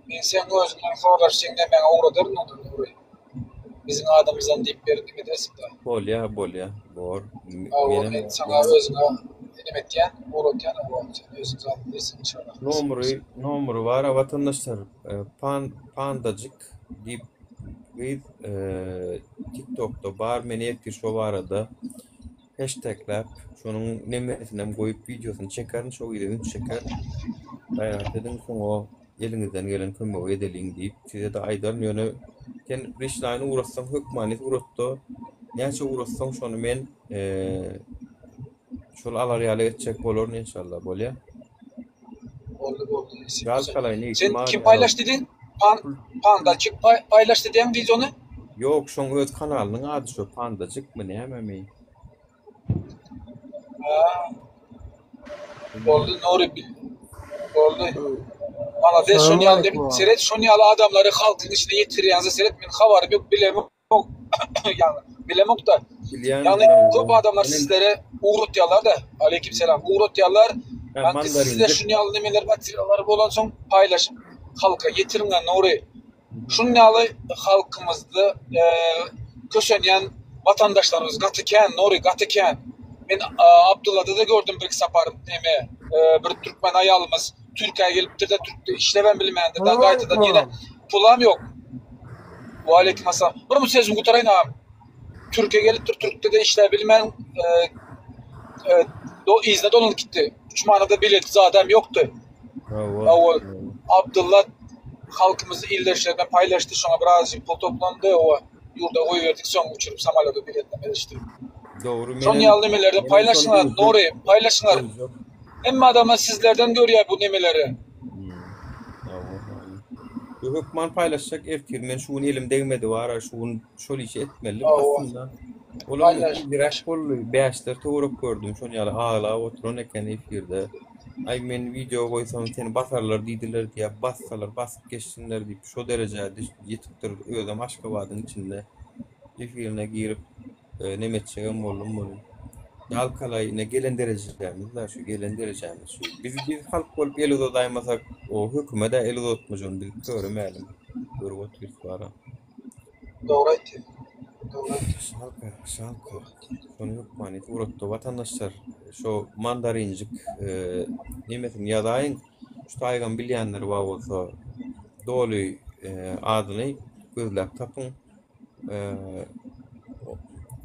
men seň özüňden soraş, sen nämäňe ugradaryn onda Nury. Biziň adymyzdan diýip ber neme edersiň-dä. Bolýa, bolýa, bor. Hawa, men saňa özüňe neme etýän, ugratýan, hawa, sen özüň zat edersiň inşallah. Nomry, nomry bar-a watandaşlar, pan, pandajyk diýip gyz TikTokda bar, men ertir şo barada Heştegläp, şonuň nemesinem goýup wideosyny çekerin, şo gyza üns çekerin. Gaýrat ediň, şoňa eliňizden gelen kömegi edeliň diýip, size-de aýdaryn. Ýöne sen Rişlaýny ugratsaň hökmany suratda näçe ugratsaň şony men şol alar ýaly etjek bolaryn enşalla, bolýa. Boldy boldy. Gaz galaýyn Sen kim paýlaşdy diýdiň? Pan Pandajyk paýlaşdy diýen wideony? Ýok, şoň öz kanalynyň ady şo Pandajykmy nämemi? Ha. Boldy Nury bil. Boldy. Malades şony ýaly seret şony ýaly adamlary halkyň içine ýetirýäňize seret men habarym ýok bilemok. Ýagny bilemok-da. Bilýän. Ýagny köp adamlar sizlere ugratýarlar-da. Aleýkim selam. Ugratýarlar. Ýagny sizde şuny ýaly nemeler materiallar bolansoň paýlaşyp halka ýetiriň-ä Nury. Şuny ýaly halkymyzda kösenýän watandaşlarymyz gaty kän Nury, gaty kän. Men Abdyllada-da gördüm birki sapar neme bir türkmen aýalymyz. Türkiýä gelipdir-de, türkde işläbem bilmändir-de, gaýtadan ýene pulam ýok. Waleýkim assalam. Bir bu sözümi gutaraýyn agam. Türkiýä gelipdir, türkde-de işläp bilmän, e, do yzyna dolanyp gitdi. Üç manada bilet zadam ýokdy. Hawa. Abdylla halkymyzy ildeşlerine paýlaşdy, şoňa birazjyk pul toplandy, owa ýurda goýberdik, soň uçuryp samolýoda biletini berişdi. Dogry, Şoň ýaly nemeleri paýlaşyňlar, Nury, paýlaşyňlar. Hemme adamlar sizlerden görýär bu nemeleri. Bu hökman paýlaşjak ertir. Men şu gün elim degmedi bara, şu gün şol işi etmelidim aslynda. Olam iräk boldy. Bäşler töwerek gördüm. Şon ýaly aglap oturan eken efirde. Aý men wideo goýsam seni basarlar diýdiler diýýär. Bassalar basyp geçsinler diýip şo derejä ýetipdir. Özem Aşgabadyň içinde efirine girip neme etjegem boldum muny. Ýalkalaý ine gelen derejämiz-dä şu gelen derejämiz şu. Biz biz halk bolup el uzadaýmasak o hökümet-ä el uzatmajagyny biz köre mälim görüp otyrys bara. Dogry aýtýaň. Dogry aýtýaň. Şalka, şalka. Şony hökmany suratda watandaşlar şo mandarinjik e, nemesini ýazaýyň. Şu taýgam bilýänler bar bolsa doly e, adyny gözläp tapyň. E,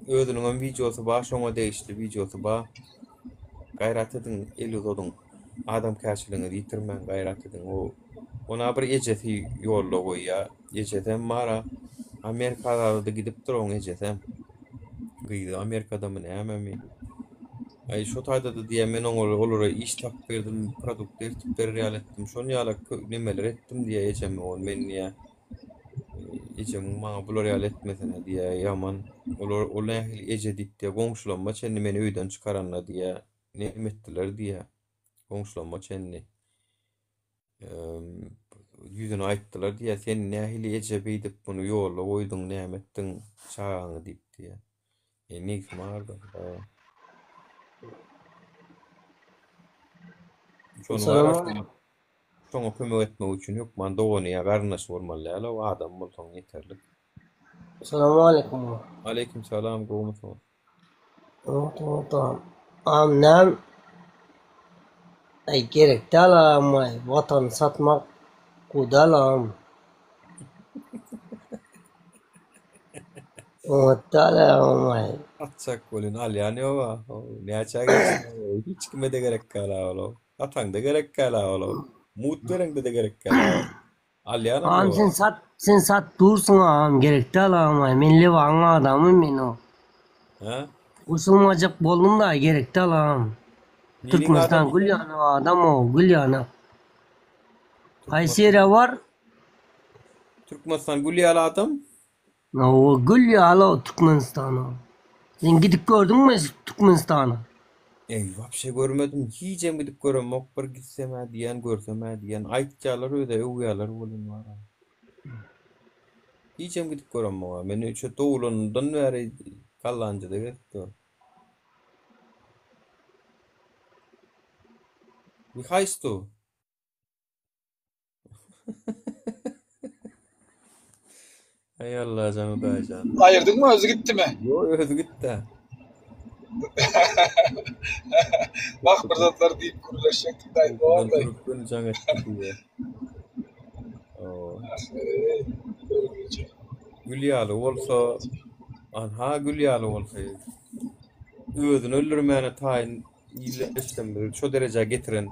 özüniňem wideosy bar, şoňa degişli wideosy bar. Gaýrat ediň, el uzadyň. Adamkärçiligiňizi ýitirmäň, gaýrat ediň. O ona bir ejesi ýolda goýýar. Ejesem bar-a. Amerikada-da gidipdir oň ejesem. Gyzy Amerikadamy nämemi. Aý şo taýda-da diýýär, men oňa olara iş tapyp berdim, produkt eltip berer ýaly etdim. Şon ýaly nemeler etdim diýýär ejeme ol men diýýär. Ejemiň maňa bular ýaly etmesine diýýär, ýaman. Olar ol nähili eje diýip diýýär, goňşulamma çenli meni öýden çykaranda diýýär, neme etdiler diýýär. Goňşulamma çenli. Ýüzüne aýtdylar diýýär, sen nähili eje beýdip muny ýolda goýduň, näme etdiň çagaňy diýip diýýär. E, nebsim agyrdy. Şony şoňa kömek etmek üçin hökman dogany ýa garyndaşy bolmaly däl, o adam bolsaň ýeterlik. Salam aleýkum. Aleýkum salam, gowumysyňyz? Am näm Aý gerek däl agam aý watany satmak gowy däl agam. Oňat däl agam aý. Satjak welin alýan ýoga. Näçä geçsin hiç kime-de gerek däl agam ol. Sataňda gerek däl agam ol. Mugt bereňde-de gerek däl agam. Alýanam Agam ýok. sen sat sen sat dursuň agam gerek däl agam aý men Lewagyň adamy men o. Hä? Goşulmajak boldum da gerek däl agam. Niriň Türkmenistan adamy gül sen? ýaly adam o gül ýaly. Haýsy Türkmenistan ýere bar? Türkmenistan gül ýaly adam? Hawa gül ýaly o Türkmenistan o. Sen gidip gördüňmi Türkmenistana? Eý wapşe görmedim hijem gidip göremok bir gitsemä diýýän görsemä diýýän aýtýalar özä öwýäler welin wara. Hijem gidip göremok men şu doglanymdan bäri Gallanjada gezip ýörün. Wie heißt du? Aý Allajan Hudaýjan. Aýyrdyňmy özi gitdimi? Ýok özi gitdä. Wah bir zatlar diýip gürleşjekdik daýy Ukudan boldy. turup göni jaň etdi diýýä. Hawa. Eý, görgüje. Gül ýaly bolsa, anha gül ýaly bolsa özüni öldürmäne taýyn Illeşdirmegi şo derejä getiren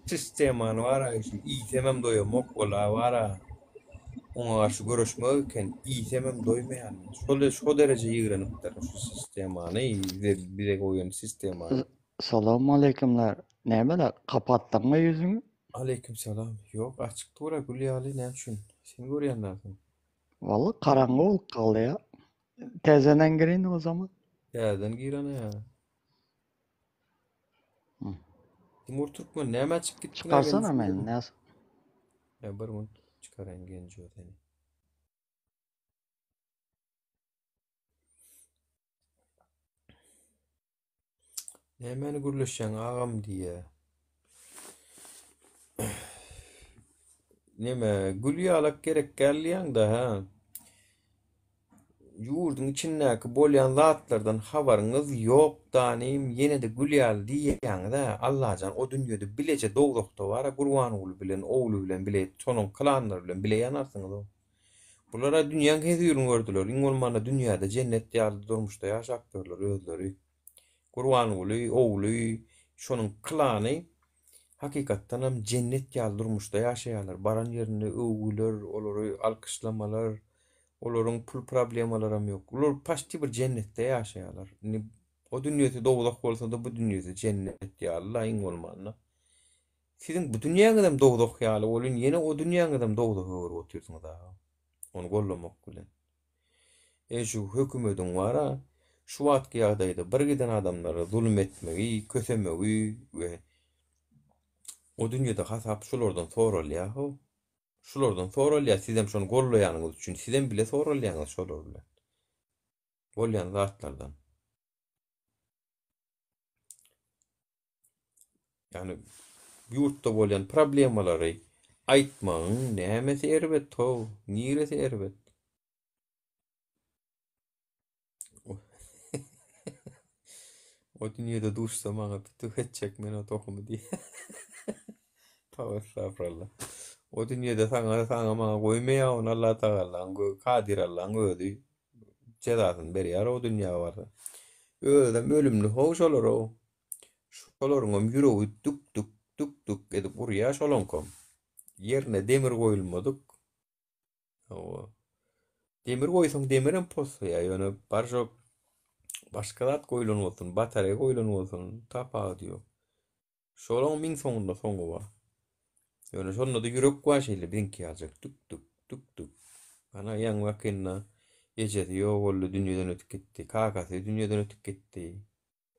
sistemany bar-a şu iýsemem doýamok ol-a bar-a oňa garşy göreşmek eken iýsemem doýmaýan şol şo dereje ýigrenipdir şu sistemany bize bize goýan sistemany. Salowmaleýkimler. Nämeler, kapatdyňmy ýüzüňi? Aleýkim salam. Ýok açyk dur-a gül ýaly näme üçin? Sen görýän zadyň. Walla garaňgy bolup galdy ýa. Täzeden girin o zaman. Täzeden girenä. Timur Türkmen nämä çykyp gitdiň? Çykarsana meni näs. Ya bir minut çykaraýyn genjo seni. Nämäni gürleşýäň agam diýýä. Neme gül ýalak gerek däl diýýäň-de hä. Ýurduň içindäki bolýan zatlardan habaryňyz ýok danym ýenede gül ýaly diýýäňizä Allajan o dünýede bileje dowzahda bara Gurbanguly bilen ogly bilen bile şonuň klanlary bilen bile ýanarsyňyzow. Bulara dünýäň hezirini gördüler iň bolmanda dünýäde jennet ýaly durmuşda ýaşap ýörler özleri. Gurbanguly ogly şonuň klany hakykatdanam jennet ýaly durmuşda ýaşaýarlar baran ýerinde öwgüler olary alkyşlamalar Olaryň pul problemalaram ýok. Olar paçti bir jennetde ýaşaýarlar. Indi o dünýesi dowzah bolsa-da bu dünýesi jennet ýaly-la iň bolmanda. Siziň bu dünýäňizem dowzah ýaly welin ýene o dünýäňizem dowzaha öwrüp otyrsyňyz aga. Ony gollamak bilen. E şu hökümediň bar-a şu wagtky ýagdaýda bir giden adamlara zulum etmegi, kösemegi we o dünýede hasap şulardan soralýar-how. Şulardan soralýar sizem şony gollaýanyňyz üçin sizem bile soralýaňyz şolar bilen. Bolýan zatlardan. Ýagny ýurtda bolýan problemalary aýtmagyň nämesi erbet how, niresi erbet? O dünýede duşsa maňa pütük etjek men o tohumy diýýär. Toba estagfurullah. O dünýede saňa saňa maňa goýmaýar ony Allah Tagalaň Kadyr Allaň özi jezasyny berýär o dünýä barsa. Özem ölümli how şolar o. Şolaryňam ýüregi dük dük dük dük edip urýar şolaňkam. Ýerine demir goýulmadyk. Hawa. Demir goýsaň demirem poslaýar, ýöne bar şo başga zat goýlan bolsun, batareýa goýlan bolsun, tapawudy ýok. Şolaň iň soňunda soňy bar. Ýöne şonda-da ýürek bar şeýle biziňki ýaljak dük-dük, dük-dük. Ana ýaňy ýakynda ejesi ýok boldy, dünýeden ötüp gitdi, kakasy dünýeden ötüp gitdi.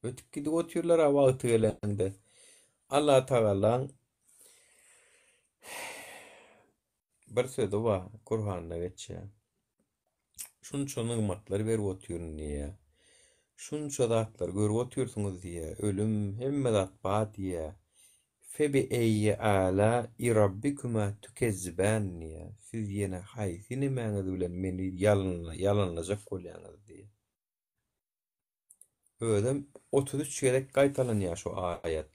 Ötüp gidip otyrlar-a wagty gelende. Allatagalaň bir sözi bar, Kurhanda geçýär. Şunça nygmatlar berip otyryn diýýär. Şunça zatlar görüp otyrsyňyz diýýär. Ölüm, hemme zat bar diýýär. Febi eýyi ala i rabbikuma tukezzibän diýýär. Siz ýene haýsy nemäňiz bilen meni ýalanlajak bolýaňyz diýýär. Özem 33 gezek gaýtalanýar şu aýat.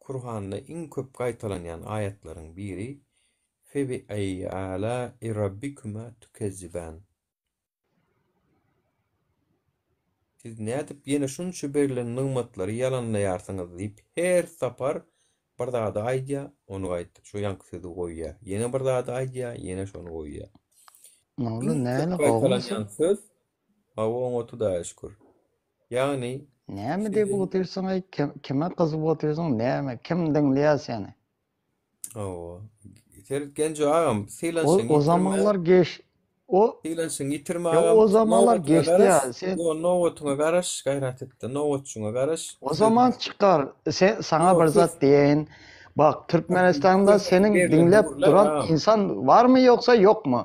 Kurhanda iň köp gaýtalanýan aýatlaryň biri Febi eýyi âlâi rabbikuma tukezziban. Siz nädip ýene şunça berlen nygmatlary ýalanlaýarsyňyz diýip her sapar bir zady aýdýar, ony gaýt şo ýaňky sözi goýýar. Ýene bir zady aýdýar, ýene şony goýýar. Nurly Iň köp näle gowumy sen? gaýtalanýan söz Hawa oňa Hudaýa şükür. Ýagny Näme diýip siziň otyrsyň-aý, kim, kime gyzyp otyrsyň, näme, kim diňleýär seni? Hawa. Seret Genjo agam, O, sylanşyňy o ýitirme. zamanlar geç, o, Sylanşyňy ýitirme ýa agam. o zamanlar Nobatyňa geçdi garaş. ýa, sen, Ýo, nobatyňa garaş, gaýrat et-de, nobatçyňa garaş. o zaman çykar, sen, saňa Ýo, bir söz zat diýeýin, bak, Türkmenistanda seniň berlende diňläp gürle duran agam. insan barmy ýoksa ýokmy?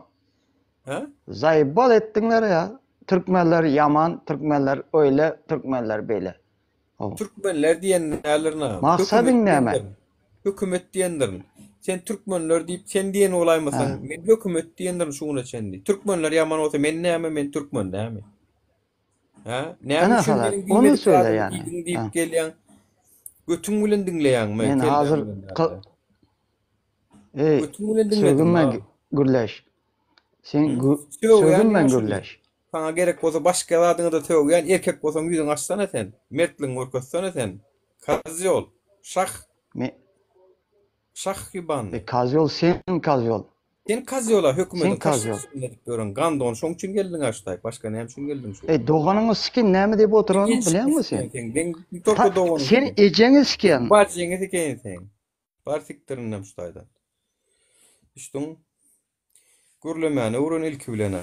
Hä? Zaýbal etdiňler ýa. Türkmenler ýaman, türkmenler öýle, türkmenler beýle. Hawa. Türkmenler diýen näler na? Maksadyň Hökümet näme? diýendirin. Hökümet diýendirin. Sen türkmenler diýip sen diýen bolaýmasaň, Hä. men hökümet diýendirin şu güne çenli. Türkmenler ýaman bolsa men näme, men türkmen näme? Hä? Näme Ene üçin halat, meniň ony diýmedik söýle zadymy ýany. diýdiň diýip Hä. gelýäň? Götüň bilen diňleýäňmi? Men Kelläň hazir bilen däl-de. Eý, Götüň bilen diňledim, sögünme ha. gürleş. Sen Sögýän sögünme ýaşuly. gürleş. Saňa gerek bolsa başga zadyňy-da sögýän, erkek bolsaň ýüzüňi açsana sen. Mertligiňi görkezsene sen. Kozýol. Şah. Me Şah ýubanny. E, kozýol sen kozýol. Sen kozýola hökümediň Sen kozýol. taşlasyny edip ýören gandon şoň üçin geldiň-ä şu taýy. Başga näme üçin geldiň şu? Eý, doganyňy sikin näme diýip oturanyňy bilýäňmi sen? Sen den tolko doganyňy. Sen ejeňi sikýän. Bajyňy sikeýin sen. Bar sikdirinem şu taýdan. Düşdüň? Gürlemäni öwren ilki bilen-ä.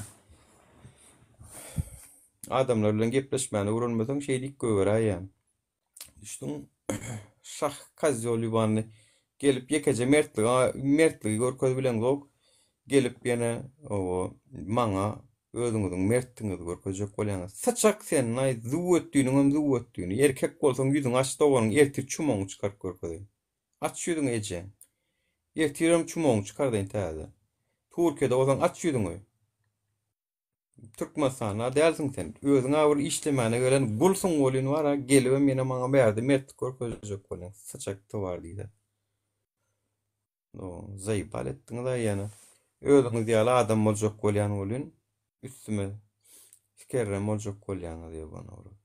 Adamlar bilen gepleşmäni öwrenmeseň şeýdip gögeräýýäň. Düşdüň? Şah kozýol ýubanny gelip ýekeje mertligi mertligi görkezibileňzok. Gelip ýene oba maňa özüňiziň mertligiňizi görkezjek bolýaňyz. Syçak sen naý züwwetdiniňem züwwetdini. Erkek bolsaň ýüzüňi aç doganyň ertir çumagyňy çykaryp görkezeýin. Aç ýüzüňi eje. Ertirem çumagyňy çykardaýyn täze. Türkiýede bolsaň aç ýüzüňi. Türkmenistanda dälsiň sen. Özüň-ä bir işlemäne gelen gulsuň welin bar-a, gelibem ýene maňa bärde mertlik görkezjek bolýaň. Syçak towar diýse. Zaýbal etdiňiz-aý ýene. Özüňiz ýaly adam boljak bolýan welin, üstüme sikerrem boljak bolýaňyz ýabany owrat.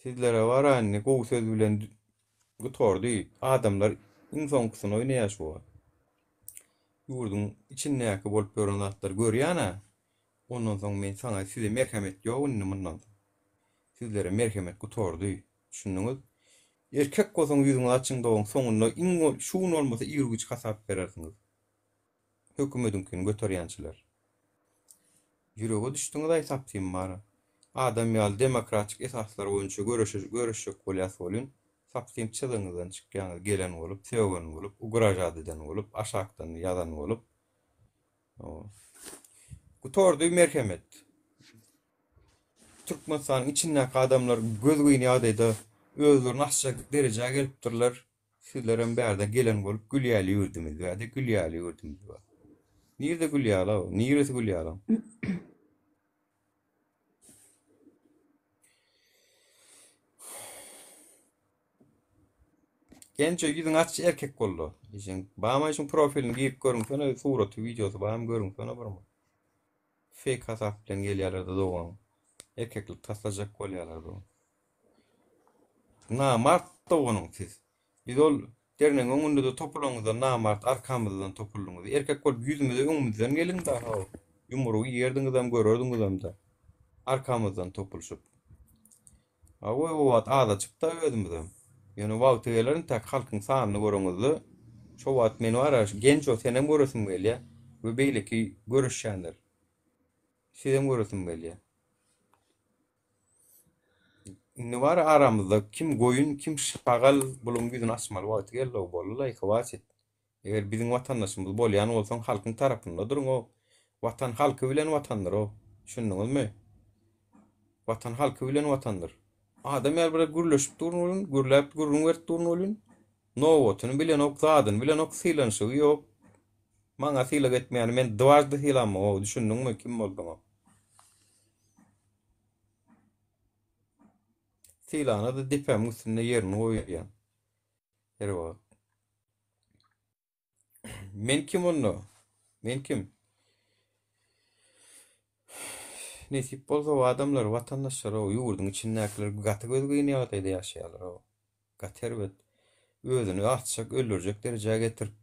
Sizlere bar-a indi gowy söz bilen gutardy. Adamlar iň soňkusyny oýnaýar şu wagt. Ýurduň içindäki bolup ýören zatlary görýän-ä. Ondan soň men saňa size merhemet ýok indi mundan soň. Sizlere merhemet gutardy. Düşündiňiz? Erkek bolsaň ýüzüňizi açyň dogan soňunda iň şu gün bolmasa ir-güýç hasap berersiňiz. Hökümediňkini göterýänçiler. Ýürege düşdüňiz-aý sapsym bara. Adam ýaly demokratik esaslar boýunça göreşe göreşjek bolýas welin, sapsym çyzygyňyzdan çykýaňyz gelen bolup, sögen bolup, ugražat eden bolup, aşakdan ýazan bolup. Gutardy merhemet. Türkmenistanyň içindäki adamlar gözgyny ýagdaýda özlerini asjak derejä gelipdirler. Sizlerem bärde gelen bolup gül ýaly ýurdumyz bärde gül ýaly ýurdumyz bar. Nirde gül ýaly-ow? Niresi gül ýaly? Genjo ýüzüňi aç erkek boldy. Ejeň bamy şuň profilini girip görüňsene suraty wideosy bamy görüňsene bir. Fake hasap bilen gelýärler-de dogan. Erkeklik taslajak bolýarlar dogan. Namart doganyň siz. Biz ol dernegiň öňünde-de topulaňyzda namart arkamyzdan topuldyňyz. Erkek bolup ýüzümize öňümizden geliň-dä how. Ýumrugy iýerdiňizem görerdiňizem-dä. Arkamyzdan topulşyp. Hawa o wagt azajyk-da özümizem. Ýöne wagty geler intäk halkyň sanyny göreňizde şo wagt men bar-a Genjo senem göresim gelýä we beýleki göreşýänler. Sizem göresim gelýä. Indi bar aramyzda kim goýun kim şagal buluň ýüzüni açmaly wagty geldi-ow boldy-laý hwatit. Eger biziň watandaşymyz bolýan bolsaň halkyň tarapynda duruň-ow. Watan halky bilen watandyr-ow. Düşündiňizmi? Watan halky bilen watandyr. Adam ýaly bir gürleşip durun welin, gürläp gürrüň berip durun welin, nobatyny bilenok, zadyny bilenok, sylanyşygy ýok. Maňa sylag etmeýäni men dwaždy sylamok-ow, düşündiňmi kim bolsaňam. Sylana-da depämiň üstünde ýerini goýýan. Her wagt. Men kim onda? Men kim? Nesip bolsa o adamlar, watandaşlar o ýurduň içindäkiler gaty gözgyny ýagdaýda ýaşaýarlar o. Gaty erbet. Özüni asjak, öldürjek derejä getirip,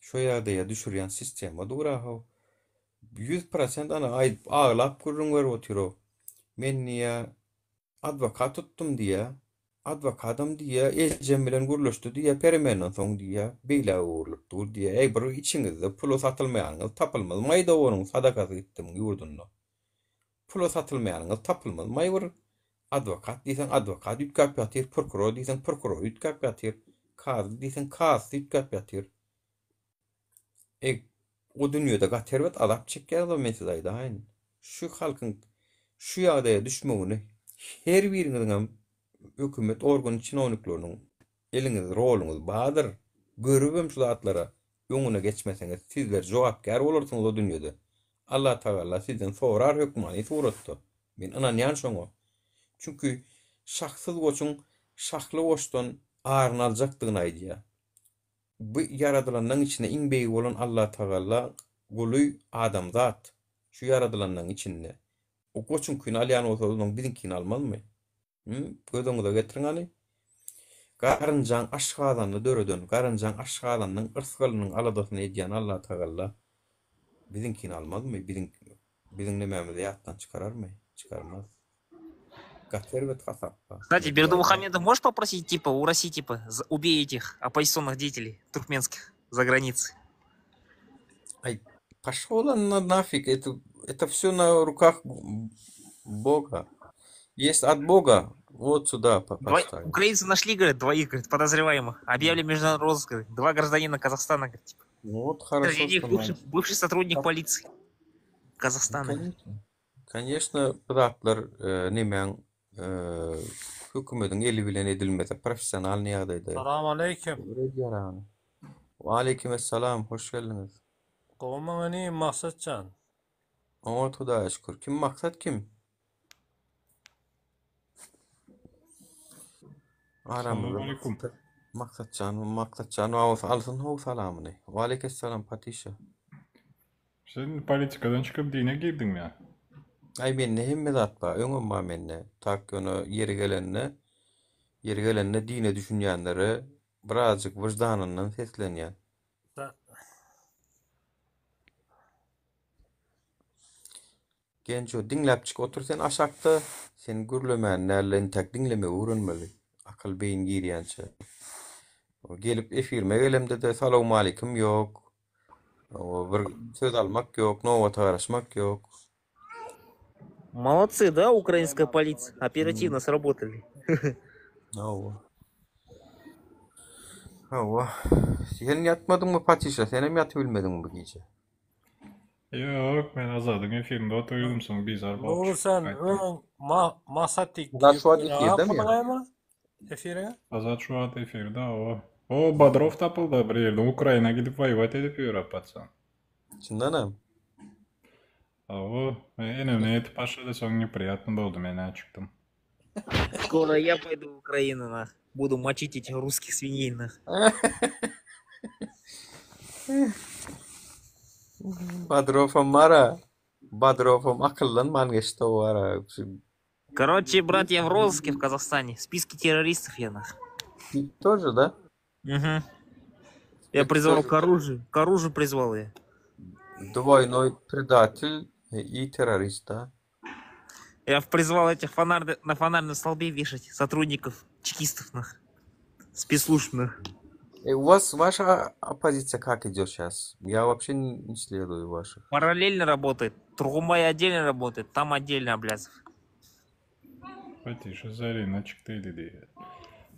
şo ýagdaýa düşürýän sistema dur-a-how. 100% ana aýdyp aglap gürrüň berip otyr-ow. Men diýýä, adwokat tutdum diýýä. Adwokadam diýýä, ejem bilen gürleşdi diýýä, peremenden soň diýýä, beýläk öwrülip dur diýýä. Eý, bir içiňizde pula satylmaýanyňyz tapylmaz maý doganyň sadakasy gitdimiň ýurdunda. Pula satylmaýanyňyz tapylmaz maý bir adwokat diýseň adwokat üýtgäp ýatyr, prokuror diýseň prokuror üýtgäp ýatyr, kazy diýseň kazysy üýtgäp ýatyr. Eý, o dünýede gaty erbet azap çekýäňiz-ow men size aýdaýyn. Şu halkyň şu ýagdaýa düşmegini her biriňiziňem hökümet organy çinownikleriniň eliňiz roluňyz bardyr. Görübem şu zatlara öňüne geçmeseňiz sizler jogapkär bolarsyňyz o dünýede. Allatagalla sizden sorar hökmany suratda. Men ynanýan şoňa. Çünki şahsyz goçuň şahly goçdan aryny aljakdygyny aýdýar. Bu ýaradylanlaň içinde iň beýigi bolan Allatagalla guly adamzat şu ýaradylanlaň içinde. O goçuňkyny alýan bolsa onuň biziňkini almazmy? Hüm, göz öňüňize getiriň hany. Garynjaň aşgazanyny döreden, garynjaň aşgazanynyň yrsgalynyň aladasyny edýän Allatagalla biziňkini almazmy? Biziň biziň nemämizi ýatdan çykararmy? Çykarmaz. Gaty erbet hasap bar. Кстати, Бердымухамедов можешь попросить, типа, у России, типа, убей этих оппозиционных деятелей туркменских за границей? Ай, пошел он на нафиг, это, это все на руках Бога. Есть от Бога, вот сюда поставим. Украинцы нашли, говорят, двоих, говорит, подозреваемых. Объявили международный розыск, говорит, два гражданина Казахстана, говорит, типа. Ну вот хорошо, Среди них бывший, бывший сотрудник полиции Казахстана. Конечно. Konýeşna bu zatlar nemäň hökümediň eli bilen edilmese professionalnyý ýagdaýda. Salam aleýkim. Waleýkim essalam hoş geldiňiz. Gowumyň inim Maksatjan. Oňat Hudaýa şükür. Kim Maksat kim? Aramyzda Salowmaleýkum. Maksat Maksatjan, Maksatjan bolsa alsyn how salamyny. Waleýkessalam Patyşa. Sen politikadan çykyp dine girdiňmi ýa? Aý mende hemme zat bar, öňem bar mende. Tak ýöne ýeri gelende, ýeri gelende dine düşünýänlere birazjyk wyždanyndan seslenýän. Genjo diňläpjik otur sen aşakda. Sen gürlemän däl entäk diňlemegi öwrenmeli. Akyl beýin girýänçä. Gelip efirime gelemde-de salowmalikim ýok. Bir söz almak ýok, nobata garaşmak ýok. Молодцы, да, украинская полиция? Оперативно сработали. Hawa. Hawa. Sen ýatmadyňmy Patyşa? Senem ýatybilmediňmi bu gije? Ýok, men Azadyň efirinde oturdym, soň bizar bolup Nuri çykyp sen gaýtdym. öň ma Maksat diýip Azat şu girip wagt efirdemi ýa? ýa? Efire? Azat şu wagt efirde, hawa. O, Bodrow tapyldy bir ýerden, Ukraina gidip woýwat edip ýör a paçan. Çyndanam. Hawa, enemine ýetip başlady, soň nepriýatny boldy, men-ä çykdym. Скоро я пойду в Украину, нах. Буду мочить этих русских свиней, нах. Badrowam bar-a. Badrowam akyllanman geçdi o ara. Короче, брат, я в розыске в Казахстане. В списке террористов я, нах. Ты тоже, да? Угу. Я призвал к оружию. К оружию призвал я. Двойной предатель и террорист, да? Я призвал этих фонарь, на фонарном столбе вешать сотрудников, чекистов, нах. Спецслужб, нах. Э, у вас ваша оппозиция как идет сейчас? Я вообще не следую ваших. Параллельно работает. Тургумбай отдельно работает, там отдельно Аблязов. Потише, Зарина çykdy diýýär.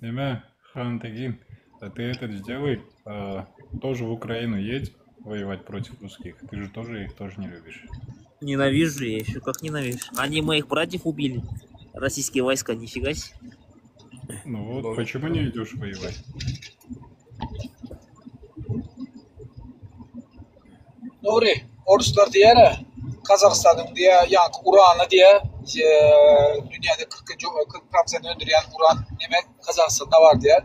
Neme, Han Tegin, а ты этот сделай, а, тоже в Украину едь воевать против русских. Ты же тоже их тоже не любишь. Ненавижу я еще, как ненавижу. Они моих братьев убили. Российские войска, нифига себе. Ну вот, почему не идешь воевать? Nury, oruslar diýýär-ä, Gazagystanyň diýýär, ýaňky urany diýýär, dünýäde 40 40 prosent öndürýän uran neme Gazagystanda bar diýýär.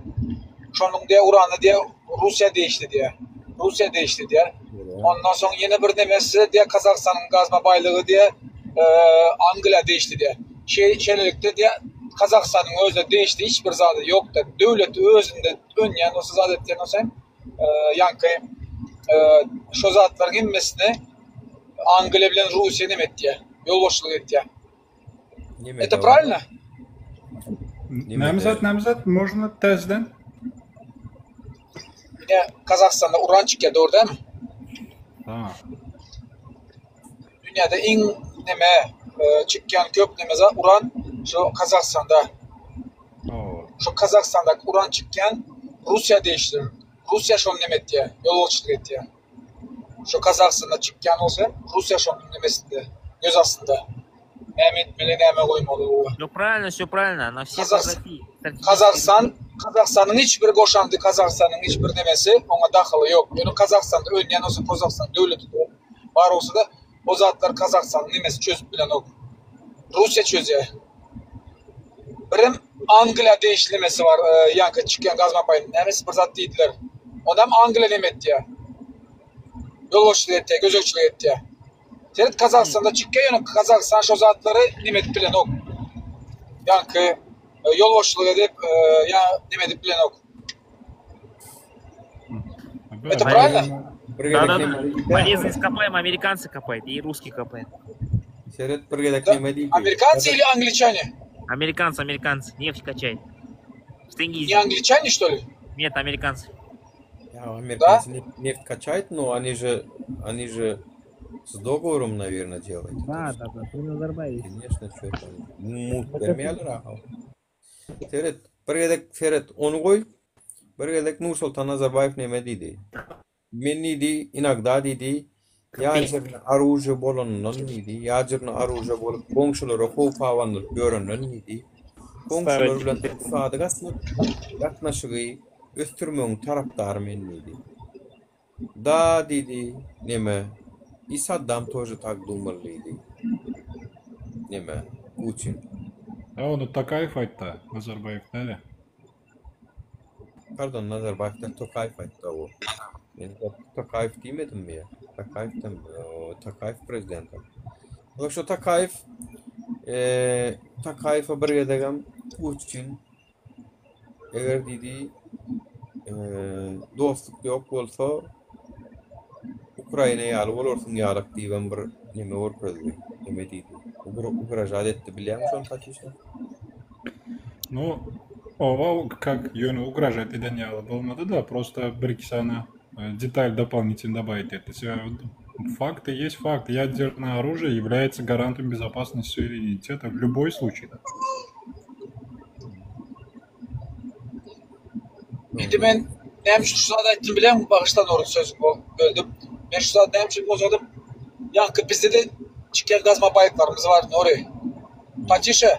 Şonuň diýýär urany diýýär Russiýa degişli diýýär. Russiýa degişli diýýär. Ondan soň ýene bir nemesi diýýär Gazagystanyň gazma baýlygy diýýär, Angliýa degişli diýýär. Şeý şeýlelikde diýýär Gazagystanyň özüne degişli hiç bir zady ýok diýýär. Döwlet özünde önýän bolsa zat etýän bolsa hem Ýaňky şo zatlaryň hemmesini Angliýa bilen Russiýa neme etýär? Ýolbaşçylyk etýär. Это правильно? Näme zat, näme zat? Можно täzeden? Ine Gazagystanda uran çykýar, dogry dälmi? Ha. Dünýäde iň neme çykýan köp neme zat uran şu Gazagystanda. Şu Gazagystandaky uran çykýan Russiýa degişli. Russiýa şony neme etýär, ýolbaşçylyk etýär. Şu Gazagystanda çykýan bolsa, Russiýa şonuň nemesinde, göz astynda. Näme etmeli, näme goýmaly oba. Все правильно, все правильно. На все Gazagystan, Gazagystanyň hiç bir goşandy, Gazagystanyň hiç bir nemesi oňa dahyly ýok. Ýöne Gazagystanda önýän bolsa, Gazagystan döwleti bar bolsa-da, o zatlar Gazagystanyň nemesi çözüp bilenok. Russiýa çözýär. Birem Angliýa degişli nemesi bar, ýaňky çykýan gazmapaýyň nämesi bir zat diýdiler. Onam Angliýa neme etýär. Ýolbaşçylyk etýär, gözegçilik etýär. Seret Gazagystanda çykýar, ýöne Gazagystan şo zatlary neme edip bilenok. Ýaňky ýolbaşçylyk edip, ýa neme edip bilenok. Это правильно? Да, да, да. Полезные ископаемые американцы копают и русские копают. Seret bir gezek neme diýdi? Американцы или англичане? Американцы, американцы. Нефть качает. В Тенгизе. Не англичане, что ли? Нет, американцы. Ja, американцы да? нефть качают, но они же, они же с договором, наверное, делают. Да, да, да, при Назарбаеве. Конечно, что это. Mut bermeýärler Seret, bir gezek seret, ony goý. Bir gezek Nursultan Nazarbaýew neme diýdi? Men diýdi, inogda diýdi, ýadrny oružýe bolanyndan diýdi, ýadrny oružýe bolup goňşulara howp abandyryp ýörenden diýdi, goňşular bilen ykdysady gatnaşygy ösdürmegiň tarapdary men diýdi. Da diýdi, neme. I Saddam тоже tak думал diýdi. Neme, Putin. A ony Tokaýew aýtda, Nazarbaýew däl-ä. Pardon, Nazarbaýew däl, Tokaýew aýtdy o. Men Tokaýew diýmedimmi ýa? Tokaýewden, Tokaýew prezident. Ol şu Tokaýew eee Tokaýewe bir gezegem Putin eger diýdi eee dostluk ýok bolsa Ukraina ýaly bolarsyň ýalak diýibem bir neme görkezdi. Neme diýdi. Ugražat etdi bilýäňmi şony Patişa? Nu, oba как ýöne ugražat eden ýaly bolmady-da, prosta bir-iki sany detal doполнительно добавить etdi. Sebäbi факты есть факт. Ядерное оружие является гарантом безопасности суверенитета в любой случай. Indi men näme üçin şu zady aýtdym bilýäňmi? Bagyşla Nurly sözüňi böldüm. Men şu zady näme üçin gozgadym? Ýaňky bizde-de çykýan gazma baýlyklarymyz bar Nury. Patişa,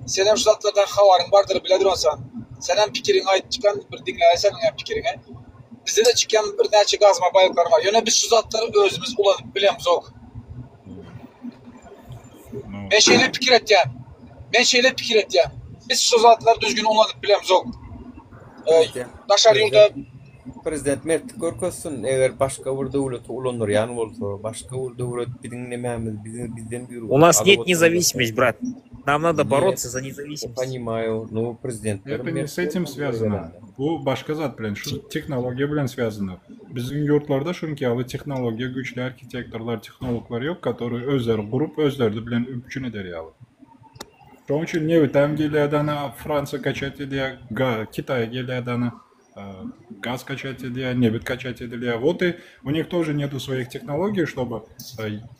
senem şu zatlardan habaryň bardyr biledir onsaň. Senem pikiriňi aýt çykan bir diňläýin seniň hem pikiriňi. Bizde-de çykýan birnäçe gazma baýlyklar bar. Ýöne biz şu zatlary özümiz ulanyp bilemzok. Men şeýle pikir etýän. Men şeýle pikir etýän. Biz şu zatlary düzgün ulanyp bilemzok. Daşary ýurda Prezident mertlik görkezsin, eger başga bir döwleti ulandyrýan bolsa, başga bir döwlet biziň nemämiz, bizi bizden bir У нас нет независимость, брат. Нам надо бороться за независимость. Понимаю, ну prezidentler Это не с этим связано. Bu başga zat bilen, şu tehnologiýa bilen связано. Biziň ýurtlarda şunki ýaly tehnologiýa güýçli arhitektorlar, tehnologlar ýok, которые özleri gurup, özleri bilen üpjün eder ýaly. Şonuň üçin nebitem gelýär dana, Fransiýa kaçat edýär, Kitaý gelýär dana, gaz kaçat edýär, nebit kaçat edilýär. Вот и у них тоже нету своих технологий, чтобы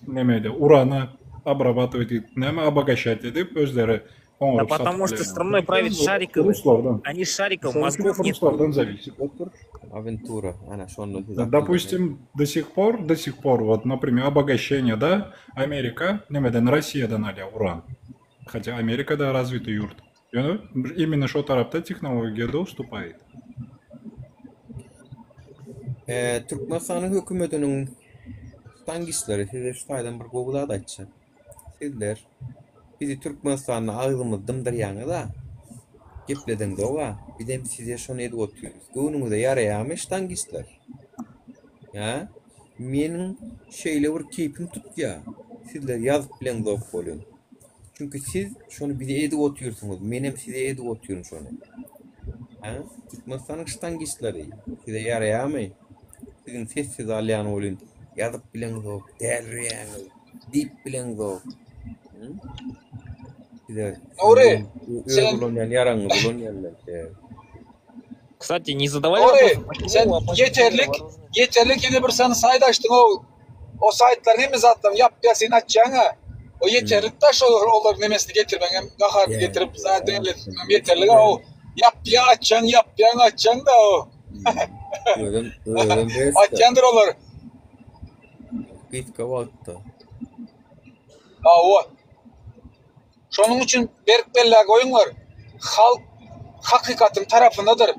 nemede urany обрабатывать edip, näme обогащать edip, özleri Да потому что страной правит Шариковы. Они Шариков, мозгов нет. Ruslardan зависит. Awentura, ana şonda siz Допустим, до сих пор, до сих пор, вот, например, обогащение, да, Америка, nemeden Россиядан alýar уран. Хотя Америка да развитый ýurt. Ýöne именно şo tarapda tehnologiýada ustupает. Ee, Türkmenistanyň hökümetiniň tangistleri size şu taýdan bir gowy zat aýtjak. Sizler bizi Türkmenistanda agzymyzy dymdyrýaňyz-a. Gepledeňzog-a. Bizem size şony edip otyrys. Göwnüňize ýaraýarmy ştangistler? Hä? Meniň şeýle bir keýpim tutýa. Sizler ýazyp bileňzok welin. Çünki siz şony bize edip otyrsyňyz. Menem size edip otyryn şony. Hä? Türkmenistanyň ştangistleri size ýaraýarmy? Siziň sessiz alýan welin ýazyp bileňzok, dälirýäňiz, diýip bileňzok. Size Nury, öz sen ulanýan ýaragyňyzy ulanýan men. Кстати, не задавали Nury, вопрос, почему sen у оппозиции ýeterlik, вооружены? ýeterlik ýene bir sany saýt açdyň o o saýtlaryň hemme zatlaryny ýapýar sen açýaň-a. O ýeterlik da şol olaryň nemesini getirmeňem, gaharyny getirip zat elletmem ýeterlik o. Ýapýa açýaň, ýapýaň açýaň da o. Özüm özüm Açýandyr olar. Gysga wagtda. Hawa. Şonuň üçin berk bellä goýuňlar. Halk hakykatyň tarapyndadyr.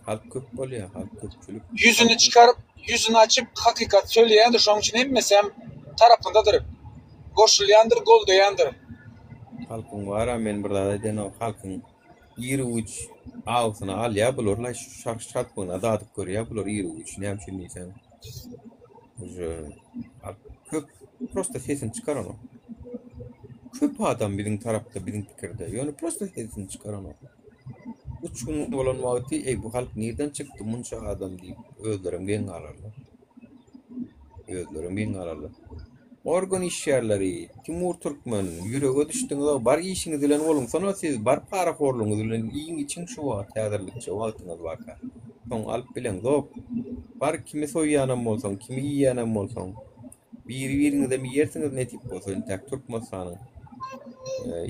Halk köp bolýar, halk köpçülik. Ýüzüni çykaryp, ýüzüni açyp hakykat söyleýändir, şonuň üçin hemmesi hem tarapyndadyr. Goşulýandyr, goldaýandyr. Halkyň bar-a men bir zat aýdaýyn, halkyň iru-güýç awusyny alýar bular, laý şu şarpygyna dadyp görýär bular iru-güýç, näme üçin diýseň. Uje halk köp prosta sesini çykaranok. Köp adam biziň tarapda, biziň pikirde, ýöne prosta sesini çykaranok. Üç gün bolan wagty, eý bu halk nirden çykdy munça adam diýip özlerem geň galarlar. Özlerem geň galarlar. Organ işgärleri, Timur Türkmen, ýürege düşdüňiz-ow, bar işiňiz bilen boluňsana siz, bar parahorlugyňyz bilen iýiň içiň şu wagt häzirlikçe wagtyňyz barka. Soň alyp bileňzok. Bar kimi soýýanam bolsaň, kimi iýýänem bolsaň. Biri-biriňizem iýersiňiz nesip bolsa intäk Türkmenistanyň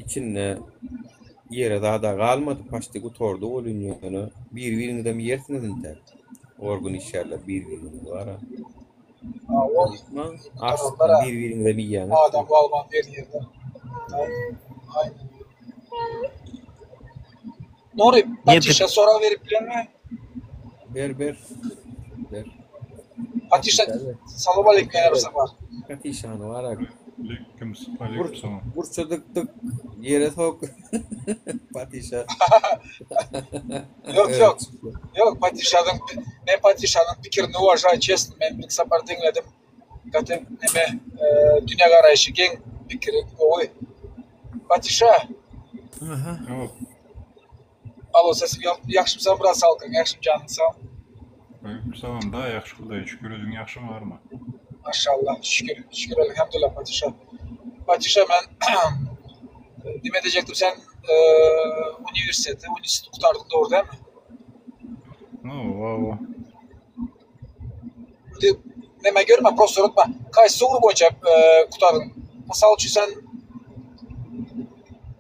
içinde ýere zada galmady paçti gutardy welin ýöne biri-biriňizem iýersiňiz intäk. Organ işgärleri biri-biriňizi bara. Açlykdan biri-biriňizem iýýäňiz. Adam galman her ýerde. Aýnen. Nury, Нет, patyşa sorag berip bilenmi? Ber ber. Ber. Patyşa salam aleýkum ýene bir sapar. Patyşany bar-a. Aleýkum aleýkum salam. Burça dyk dyk ýere sok. Patyşa. Ýok ýok. Ýok patyşadan men patyşanyň pikirini uwažaýu çesno men bir sapar diňledim. Gaty neme dünýä garaýşy geň pikiri gowy. Patyşa. Aha. Alo sesim ýagşymy sen biraz salkyň ýagşymy janyň sag. Aleýkum salam da ýagşy hudaýa şükür özüň ýagşymy barmy. Maşallah şükür şükür elhamdülillah patyşa. Patyşa men nime diýjekdim sen uniwersiteti uniwersitet gutardyň dogry dälmi? Hawa hawa. Indi neme görme prosto unutma. Kaýsy ugur boýunça gutardyň? Mysal üçin sen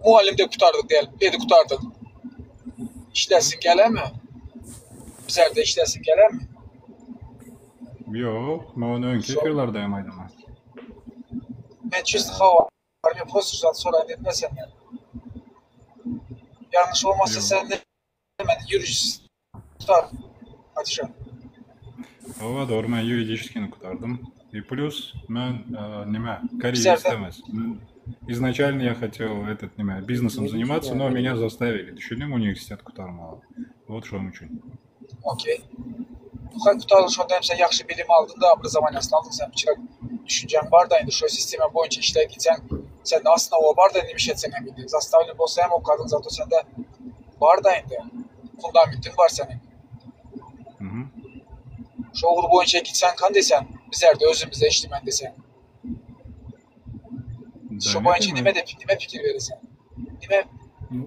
mugallym dek gutardyk diýeli, pedi gutardyk. Işläsiň gelermi? Bizlerde işläsiň gelermi? Ýok, men ony öňki efirlerde hem aýdaman. Men çyst hawa, men prosto zat soraýyn diýdim-de senden. Ýalňyş bolmasa sen neme ýuridiçeskiý gutar patyşa. Hawa dogry men ýuridiçeskini gutardym. И плюс men neme karýerist emes. Изначально я хотел этот neme бизнесом заниматься, но меня заставили. Düşündiňmi uniwersitet gutarmaga. Вот şonuň üçin. Okey. Gutardyň şonda hem sen ýagşy bilim aldyň-da, obrazowaniýasyny aldyň sen biçak düşünjäň bar-da indi şo sistema boýunça işläp gitseň sende osnowa bar-da neme iş etseň hem indi zastavlен bolsa hem okadyň zato sende bar-da indi fundamentiň bar seniň. Şo ugur boýunça gitseň kan diýseň bizerde özümizde işlemen diýseň. Şo boýunça nime dep nime pikir beresiň? Nime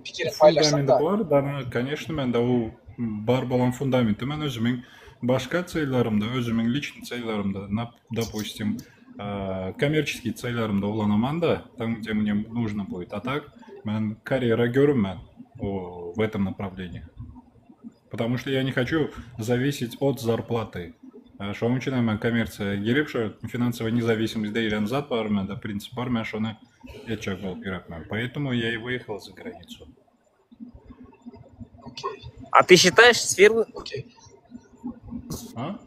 pikirini paýlaşsaň da. Bar, da, конечно, mende o bar bolan fundamenti men özümiň başga cellerimde, özümiň liçny cellerimde, допустим, kommerçeskiý cellerimde ulanaman-da, tam gde mne нужно будет. A tak men karýera görünmän в этом направлении. Потому что я не хочу зависеть от зарплаты. Şonuň üçin hem men kommersiýa girip, şo finansowy независимость diýlen zat bar mende, prinsip bar, men şony etjek bolup ýörepmen. Поэтому я и выехал за границу. Okey. A ty считаешь сферу... Okey. А?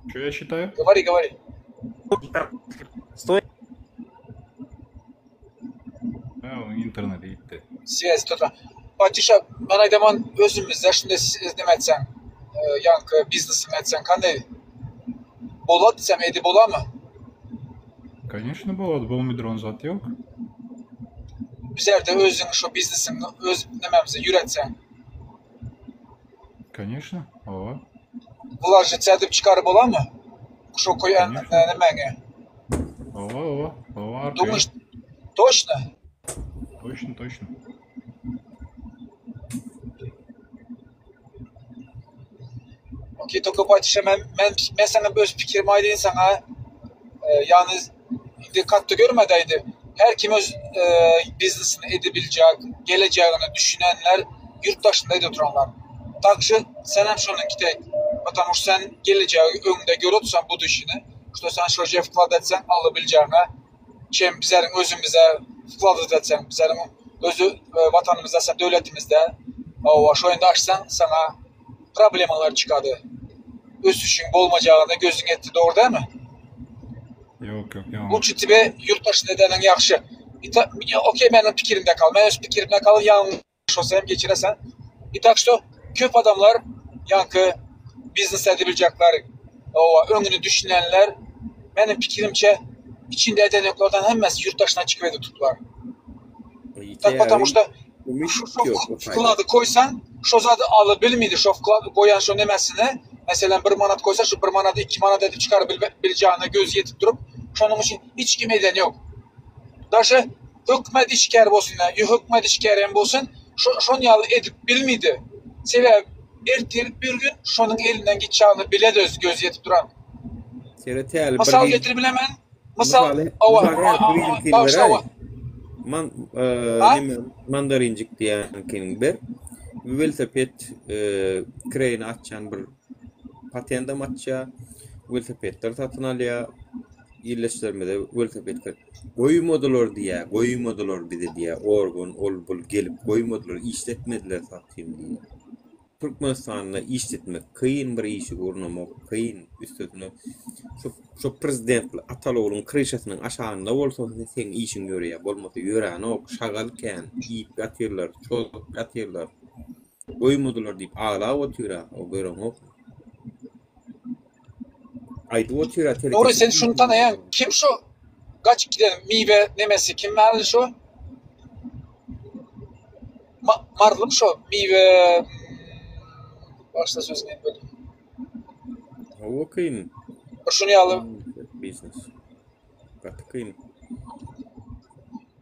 Что я считаю? Говори, говори. Стоит Ha, internet ýitdi. Связь tutan. Patyşa, men aýdaman özümizde şunda neme etseň, ýaňky biznesiňi etseň kanday bolat diýsem edip bolamy? Конечно bolat, bolmydron zat ýok. Bizerde özüň şo biznesiňi öz nememize ýüretseň. Конечно, hawa. Wlažit edip çykaryp bolamy? Şo koýan nemäňi? Hawa, hawa, hawa arkaýyn. Думаешь, точно? Точно, точно. Okey, только patyşa men men men saňa öz pikirimi aýdaýyn saňa. Ýagny indi katda görmedi indi. Her kim öz biznesini edebiljek, gelejegini düşünenler ýurt daşynda edip oturanlar. Takşy senem şonuňky tek. Потому что sen gelejegi öňde görüp otursan buduşini, что sen şo ýere wklad etseň alabiljegiňe, çem bizleriň özümize wkladywat etseň, bizleriň özü watanymyzda sen döwletimizde hawa şo ýerde açsaň saňa problemalar çykady. Ösüşiň bolmajagyna gözüň ýetdi dogry dälmi? Ýok ýok ýalňyş. Lучше тебе ýurt daşynda edeniň ýagşy. Okey meniň pikirimde kal. Men öz pikirimde kal ýalňyş bolsa hem geçiresen. I tak što köp adamlar ýaňky biznes edebiljekler, owa öňüni düşünenler meniň pikirimçe içinde edenoklardan hemmesi ýurt daşyna çykyp edip tutdular. Tak потому что şu wklady koýsaň şo zady alabilmidi şo wklad goýan şo nemesini meselem bir manat goýsa şu bir manady iki manat edip çykaryp biljagine gözi ýetip durup şonuň üçin hiç kim eden ýok. Daşy hökümet işgäri bolsun ýa hökümet işgäri hem bolsun şo şon ýaly edip bilmidi. Sebäbi ertir bir gün şonuň elinden gitjagini biledi öz gözi ýetip duran. Mysal getirip bilemen. Mysal hawa bagyşla hawa. Man neme mandarinjik diýýäniňkini ber. Welosiped kireýine açýan bir patendem açýar. Welosipedler satyn alýar. Ildeşlerimize welosiped kir. Goýmadylar diýýär, goýmadylar bizi diýýär. Organ ol bul gelip goýmadylar, işletmediler satyn diýýär. Türkmenistanda işletmek kyn bir işi gurnamak kyn üstesine şu şu prezidentli ataly ogluň kryşasynyň aşagynda bolsa seň işiň ýöreýär bolmasa ýöränok şagal kän iýip ýatyrlar çozup ýatyrlar goýmadylar diýip aglap otyra o göreňokmy aýdyp otyra Nury sen şuny tanaýaň kim şu gaçyp giden miwe nemesi kim mäli şu? Marlym şo miwe başda sözüni hem böldüm. Hawa kyn. Bir şuny ýaly biznes. Gaty kyn.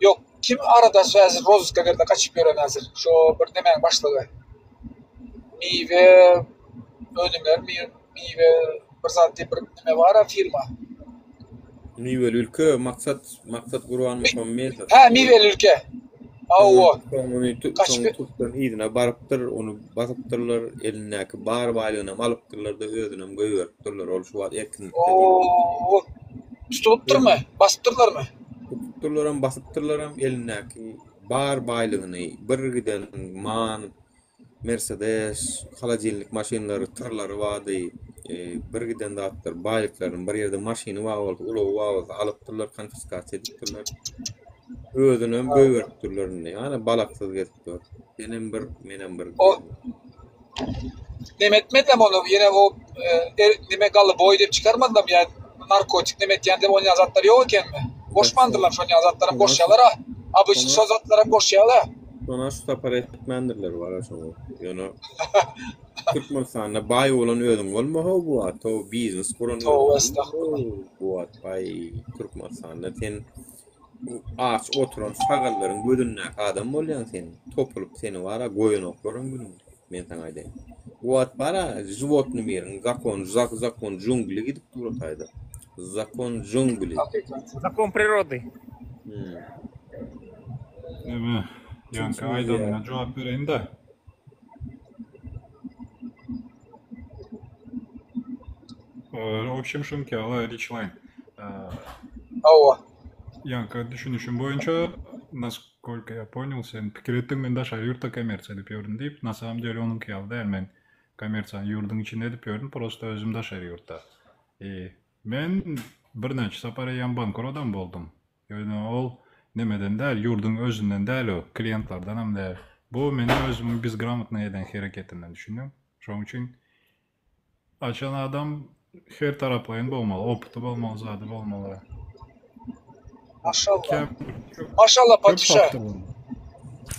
Ýok, kim arada häzir rozıska berdi gaçyp ýören häzir. Şo bir nemäň başlygy. Miwe önümler miwe bir zat diýip bir neme bar-a firma. Miweli ülke Maksat Maksat Gurbanmuhammedow. Hä, Miweli ülke. Hawa. Soň ony soň türkmen yzyna barypdyr, ony basypdyrlar, elindäki bar baýlygynam alypdyrlar-da, özünem goýberipdirler. Ol şu wagt erkinlikde diýip. Oo. Tutulypdyrmy? Basypdyrlarmy? Tutupdyrlaram, basypdyrlaram, elindäki bar baýlygyny, bir giden man, Mersedes, holodilnik maşynlary, tyrlary bardy, bir giden zatlar, baýlyklaryny bir ýerde maşyny bar bolsa, ulagy bar bolsa alypdyrlar, konfiskasiýa edipdirler. Özünem goýberipdirler indi. Ýa-da balaksyz gezip ýör. Senem bir, menem bir. O neme etmedilermi ony? Ýene o e, neme galyboý diýip çykarmadylarmy ýa narkotik neme etýän diýip onýan zatlar ýok ekenmi? Goşmandyrlar şonýan zatlaram goşýarlar-a. Obyçny şo zatlaram goşýarlar. Şona şu sapar etmändirler wara şoňa. Ýöne Türkmenistanda baý bolan özüň bolma how bu wagt how biznes guran özüň Toba estagfurullah. bu wagt baý Türkmenistanda sen aç oturan şagallaryň gözündäki adam bolýaň sen. Topulyp seni wara goýanoklaram günüňde. Men saňa aýdaýyn. Bu wagt bara životny miriň zakon zakon jungli gidip dur o taýda. Zakon jungli. Hakykat. Zakon prirody. Hmm. Neme, ýaňky aýdanyňa jogap bereýin-de. W общем, şuňky ýaly Richline. Hawa. Ýaňky düşünişim boýunça, naskолько я понял, sen pikir etdiň men daşary ýurtda kommersiýa edip ýördüm diýip, na samom dele onuňky ýaly däl, men kommersiýany ýurduň içinde edip ýördüm, prosta özüm daşary ýurtda. I men birnäçe sapar eýýäm bankrodam boldum. Ýöne ol nemeden däl, ýurduň özünden däl o, kliýentlerdenem däl. Bu meniň özümiň bezgramotnyý eden hereketimden, düşündiňmi? Şonuň üçin açan adam her taraplaýyn bolmaly, opyty bolmaly, zady bolmaly. Maşallah. Käbir Maşallah köp patyşa. faktor bolmaly.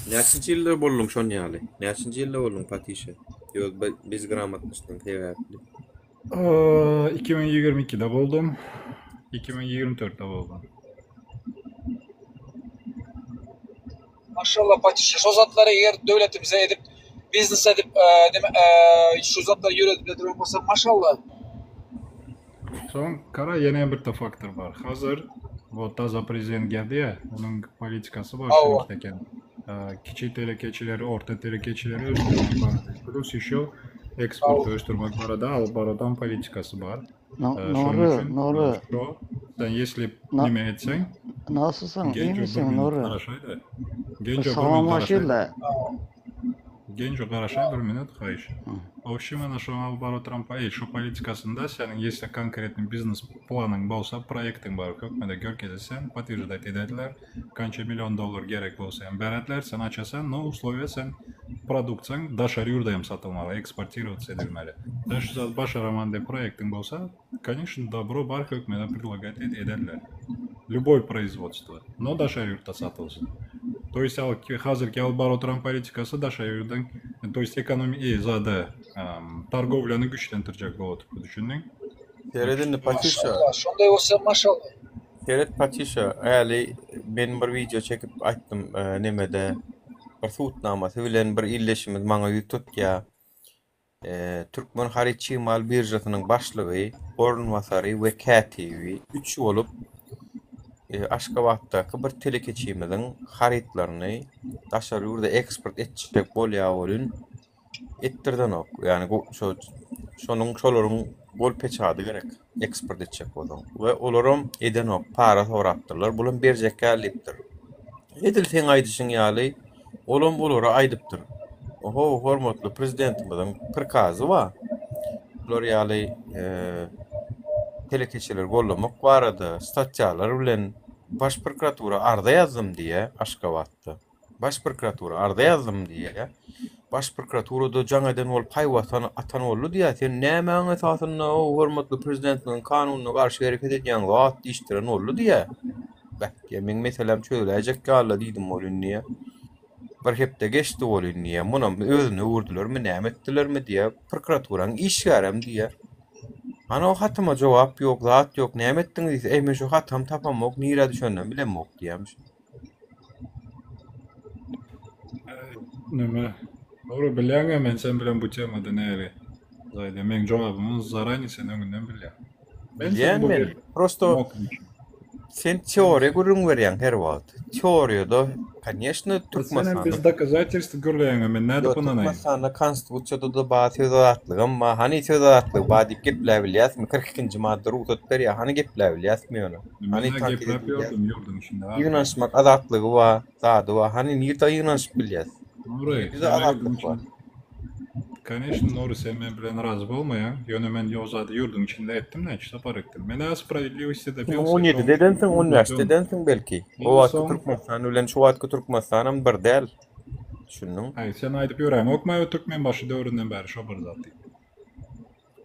Näçinji ýylda bolduň şon ýaly? Näçinji ýylda bolduň patyşa? Ýok, bezgramotnyşlygyň sebäpli. 2022-de boldum. 2024-de boldum. Maşallah patyşa şo zatlary eger döwletimize edip biznes edip neme şu zatlary ýöredip duran bolsa maşallah. Soň gara ýene bir faktor bar. Hazır вот taza prezident geldi ya, onuň politikasy bar Hawa. şeýle Kiçi telekeçileri, orta telekeçileri ösdürmek barada. Plus еще eksporty ösdürmek barada alyp baradam politikasy bar. Şonuň Nury, üçin Nury. şo sen ýesli nime etseň Nasylsyň, iyi Genco bir misin minut Nury? garaşaýda. Genco bir minut garaşaýda. Salamlaşyl-da. Genco garaşaý bir minut haýyş. Wobşem ene şoň alyp baryp oturan ey şo politikasynda seniň ýesli konkretnyý biznes planyň bolsa proýektiň bar hökmünde görkezilseň podtwерждать edediler. Kança million dollar gerek bolsa hem berediler sen açasan no условия sen produksiýaň daşary ýurda hem satylmaly eksportirowatsy edilmeli. Sen şu zat başaraman diýip proýektiň bolsa Конечно, dobro bar hökmüne predlagать ederler. Любой производство, но daşary ýurtda satylsyn. To есть al hazirki alyp baryp oturan politikasy daşary ýurduň, to есть ekonomi e, zady, targowlany güýçlendirjek bolup oturdy, düşündiň? Seret indi Patyşa. Maşallah, şonday bolsa maşallah. Seret Patyşa, äli men bir wideo çekip aýtdym, nemede bir subutnamasy bilen bir ildeşimiz maňa ýüz tutýar. Türkmen haryt çig mal biržasynyň başlygy, orunbasary we kätibi üç bolup Aşgabatdaky bir telekeçimiziň harytlaryny daşary ýurda eksport etjek bolýar welin etdirdenok. Ýagny şo şonuň şolaryň gol peçady gerek eksport etjek bolsaň we olaram edenok para sorapdyrlar bulam berjek däl diýipdir. Edil seň aýdyşyň ýaly olam olara aýdypdyr. Oho, hormatly prezidentimiziň prikazy bar. Bular ýaly telekeçileri gollamak barada statýalar bilen Baş prokuratura arza ýazdym diýýär Aşgabatda. Baş prokuratura arza ýazdym diýýär. Baş prokuraturada jaň eden bolup haýbat atan boldy diýýär. Sen nämäň esasynda o hormatly prezidentimiziň kanunyna garşy hereket edýäň zat diýişdiren boldy diýýär. Beh diýýär, meň meseläm çözüläýjek ýaly diýdim welin diýýär. Bir hepde geçdi welin diýýär, munam özüne öwürdilermi, näme etdilermi diýýär. Prokuraturanyň işgärem diýýär. Hany o hatyma jogap ýok, zat ýok, näme etdiňiz diýse, eý men şu hatam tapamok, nirä düşeninem bilemok diýýärmiş. Neme? Dogry bilýäňä men sen bilen bu temada näli? Zaýda meň jogabymy zarani sen öňünden bilýäň. Men Bilýän bu men. Prosto sen teoriýa gürrüň berýäň her wagt. Teoriýada, koneçno, Sen hem Türkmenistanda bez dokazatelstw gürleýäňä men nädip Ýok, ynanaýyn? Türkmenistanda konstitusiýada-da bar, söz azatlygam bar. Hany söz azatlygy bar diýip gepläbilýäsmi? 42-nji madda rugsat berýär. Hany gepläbilýäsmi ýöne? Hany Men-ä tankyt gepläp edip ýördüm bilýäsmi? ýurduň içinde abi. Ýygnanyşmak azatlygy bar, zady bar. Hany nirde ýygnanyşyp bilýäs? Nury, Bize sen ýurduň azatlyk bar. içinde Koneçno Nury sen men bilen razy bolmaýaň, ýöne men o zady ýurduň içinde etdim näçe sapar etdim. Men-ä sprawiedliwości dobился, 2017-de şoň edensiň, 15-de üçin edensiň belki. O wagtky Soň Türkmenistan bilen şu wagtky Türkmenistanam bir däl. Düşündiň? Aý, sen aýdyp ýöräňokmaý o Türkmenbaşy döwründen bäri şo bir zat diýip.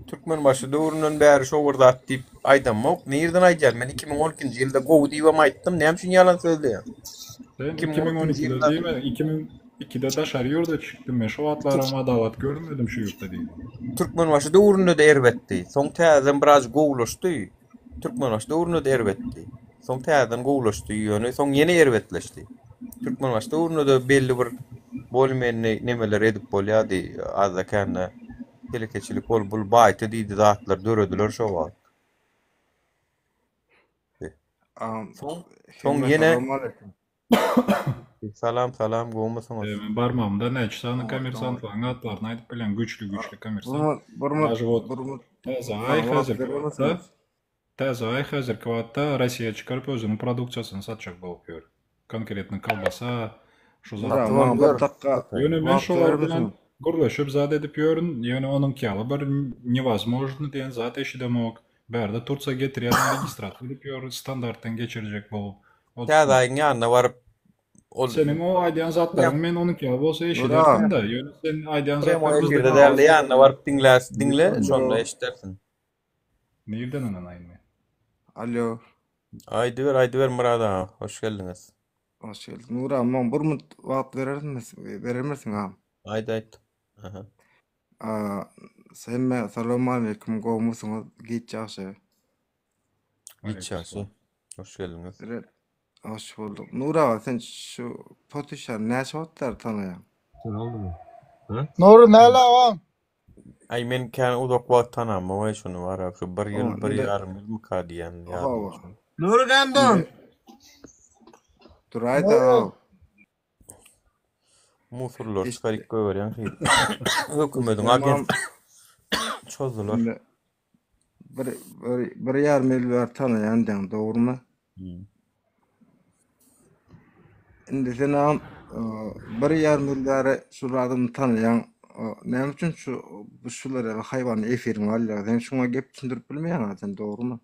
Türkmenbaşy döwründen bäri şo bir zat diýip aýdamok. Nirden aýdýan? Men 2012-nji ýylda gowy diýibem aýtdym. Näme üçin ýalan sözleýäň? Sen 2012-nji 2012-de ýylda diýme, 2002-de daşary ýurda çykdym men. Şo wagtlaram adalat görmedim şu ýurtda diýdim. Türkmenbaşy döwründe-de erbetdi. Soň täzeden biraz gowulaşdy. Türkmenbaşy döwründe-de erbetdi. Soň täzeden gowulaşdy, ýöne soň ýene erbetleşdi. Türkmenbaşy döwründe-de belli bir bolmenli nemeler edip bolýardy, azda-kände telekeçilik ol bul baýty diýdi zatlar dörediler şo wagt. Soň soň Hemme ýene salowmaleýkim. Salam salam gowmysyňyz? Men barmagymda näçe sany Oňat, oňat. kommersantlaryň atlaryny aýdyp bilýän, güýçli güýçli kommersant. Burmat, burmat, Даже вот burmat. täze aý Maňa wagt häzirki wagtda bermesiňiz. täze aý häzirki wagtda Russiýa çykaryp özüniň produksiýasyny satjak bolup ýör. Konkretno kolbasa, şu Nura, zatlar. Satybam maňa bir ýör. dakika Ýöne men wagt şolar bilen bermesiňiz. gürleşip zat edip ýörün, ýöne onuňky ýaly bir newozmožno diýen zat eşidemok. Bärde Tursiýa getirýäden registrasiýa edip ýör, standartdan geçirjek bolup. O Täze aýyň ýanyna baryp ol Seniň o aýdýan zatlaryň men onuňky ýaly bolsa Nura, eşiderdim-de, ýöne sen aýdýan premo zatlar bizde efirde dälde ýanyna baryp diňle, diňle şonda Alo. eşidersiň. Nirden ynanaýyn men? Alo. Aýdyber, aýdyber Myrat aga, hoş geldiňiz. Hoş geldik. Nura, maňa bir minut wagt berersiňiz, berermisiň agam? Aýt, aýt. Aha. Aa, hemme salowmaleýkim, gowumysyňyz? Giç ýagşy. Giç ýagşy. Hoş geldiňiz. Re- Hoş bulduk. Nur aga sen şu Potişany näçe wagt bäri tanaýaň? Sen oldumy? Ha? Nury näle agam? Aý men kän uzak wagt tanamok şuny bara şu bir ýyl, Oňa bir indi ýarym ýylmyka diýýän ýadyma hawa. düşen. Nury Gandon. Indi duraýda Nury. aga. Musurlar Eşit. çykaryp goýberýän şeýdip. Hökümediň Tamam. agent çozdular. Indi bir, bir, bir ýarym ýyl bäri tanaýan diýýäň, dogrumy? Hmm. Indi sen agam e, bir ýarym ýyl bäri şul adamy tanaýaň. E, Näme üçin şu bu şular ýaly haýwany efiriňe alýaň? Sen şuňa gep düşündirip bilmeýäň sen, dogrumy?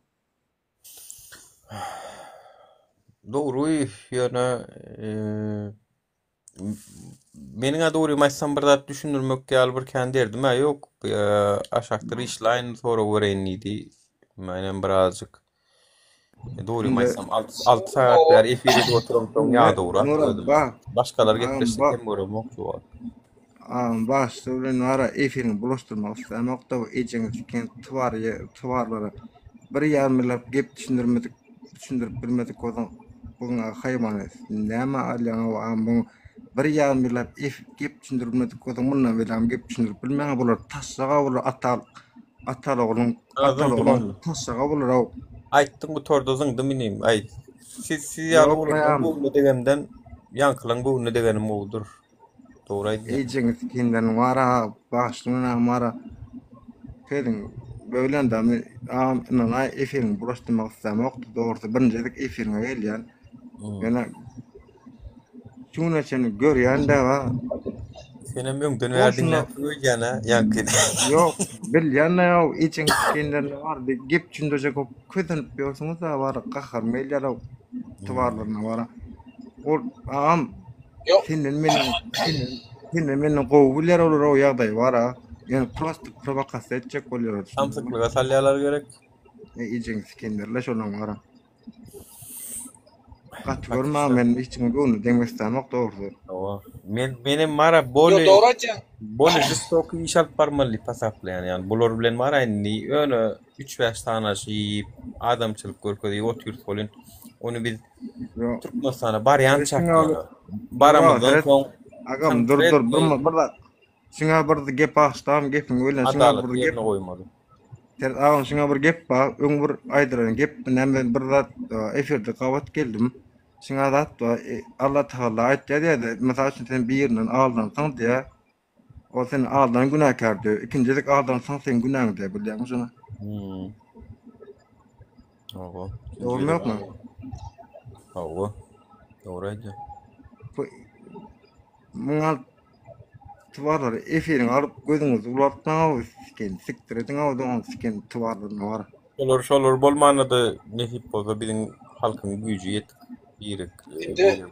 Dogry, ýöne e, meniň-ä dogrymy aýtsam bir zat düşündirmek ýaly bir kän derdim-ä ýok. E, aşakda Rişlaýn sorag bereýin diýdi. Menem birazjyk e, dogrymy Indi aýtsam 6 sagat bäri efir edip oturamsoň indi ýadawrak Nura özüm. ba Başgalar agam gepleşse ba kem göremok şu wagt. agam başda bilen wara efiriňi bulaşdyrmak islämok-da bu ejeňi siken twar twarlara bir ýarym ýyllap gep düşündirmedik düşündirip bilmedik bolsaň buňa haýwan näme alýaň agam buň bir ýarym ýyllap ef gep düşündirip bilmedik bolsaň mundan beýlägem gep düşündirip bilmeň bular taşşaga bular atal atal ogluň atal ogluň taşşaga bular aw Aýtdyň gutardy zyňdym inim. Aý siz siz ýaly ýok oglanlaň göwnüne degemden ýaňkylaň göwnüne degenim gowudyr. Dogry aýdýaň. Ejeňi sikenlerin wara bagyşlaň agam wara Sözüň bölende men agam ynanaý efiriňi bulaşdyrmak islämokdy dogrusy birinji gezek efiriňe gelýän. Hmm. Ýöne şu güne çenli görýän däba. Senem öňden bäri diňläpsiň öýdýän-ä, ýaňky. Ýok, bilýän-ä ýok, ejeň sikenlerine bar, bir gep düşündirjek bolup kösenip ýörsüňiz-ä bar, gaharym gelýär-ow ygtybarlaryna bar. Ol agam Ýok. senden menden senden senden menden gowy bilýär olar o ýagdaýy bar-a. Ýöne prosto prowokasiýa etjek bolýarlar düşündiňmi? Samsyklyga salýarlar gerek. E, ejeň sikenlerle şolaň bar. Gaty görme men hiç kimiň göwnüne degmek islämok dogrusy. Hawa. Men menem bara Ýok, boley dogry aýtýaň. boley žestokiý iş alyp barmaly diýip hasaplaýan. Ýani bular bilen bara indi ýöne 3-5 sanaşyp, adamçylyk görkezip otyrys welin, ony biz Ýok. Türkmenistana barýançak Şuňa ýöne. Baramyzdan Seret, soň agam dur dur konkretnyý bir bir zat. Şuňa bir gep açdam gepiňi bilen şuňa adalat bir gep ýerine goýmaly. Seret agam şuňa bir gep bar. Öň bir aýdylan gep näme bir zat e, efirde gabat geldim. Şuňa zat bar. E, Allah Taala aýtýar diýýär. Mysal üçin sen birinden aldansaň diýýär. Ol seni aldan günäkär diýýär. Ikinji gezek aldansaň sen günäň diýýär. Bilýäňmi şuny? Hmm. Hawa. Dogrumy ýokmy? Hawa. Dogry aýdýar. Bu muňa Tubarlary efiriňi alyp gözüňizi ulaltmaň siken sikdir ediň o dogan siken tubarlaryny bar. Şolar şolar bolmanda-da nesip bolsa biziň halkyň güýji ýetik birik. Indi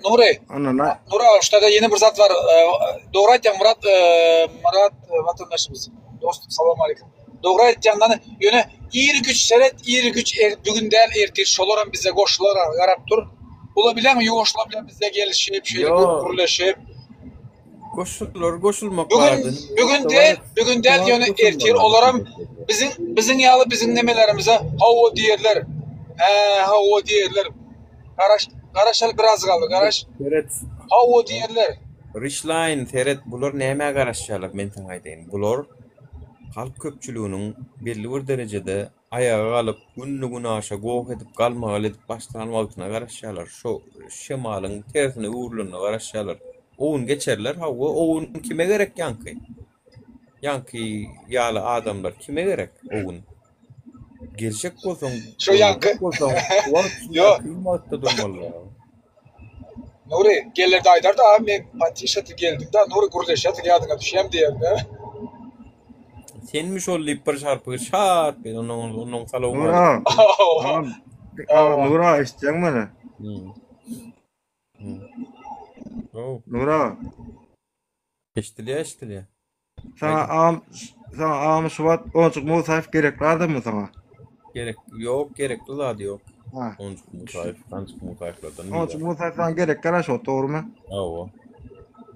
Nury, Anana Nury aga şurada ýene bir zat bar. Dogry aýtýaň Murat, Murat watandaşymyz. Dostum salam aleyküm. Dogry aýtýaň dany. Ýöne ir güç seret, ir güç er, bugün däl ertir şolaram bize goşular garap dur. Ula bileňmi ýuwaşlar bilen bize gelişip, şeýle gürleşip. Goşular goşulmak Bugün barada. bugün däl, bugün däl ýöne ertir olaram biziň biziň ýaly biziň nemelerimize hawa diýerler. Hä, hawa diýerler. Garaş, garaşaly biraz galdy, garaş. Seret. Hawa diýerler. Rişlaýn seret, bular nämä garaşýarlar men saňa aýdaýyn. Bular halk köpçüliginiň belli bir derejede aýaga galyp, günde-günaşa goh edip, galmagal edip başlan wagtyna garaşýarlar. Şo şemalyň tersine öwrülenine garaşýarlar. O gün geçerler, hawa, o gün kime gerek ýaňky? Ýaňky ýaly adamlar kime gerek o gün? Geljek bolsaň, Şo ýaňky bolsaň, wagt Ýok. kyn wagtda durmaly. Nury, geler-de aýdar-da, a men patyşaty geldim-de, Nury gürleşýärdik ýadyňa düşýämi diýer-de. Senmi şol diýip bir şarpygy şat bir ondan ondan Nura, salowmaleýkim. agam, agam Nura eşitýäňmi meni? Hmm. Hmm. Oh, Nura, eşidilýär, eşidilýär. Saňa agam, saňa agam şu wagt Onjuk Musaýew gerekli adammy saňa? Gerek, ýok, gerekli zady ýok. Ha. Onjuk Musaýew, Ganjyk Musaýewlerden Onjuk Musaýew saňa gerek gara şu wagt, dogrumy? Hawa.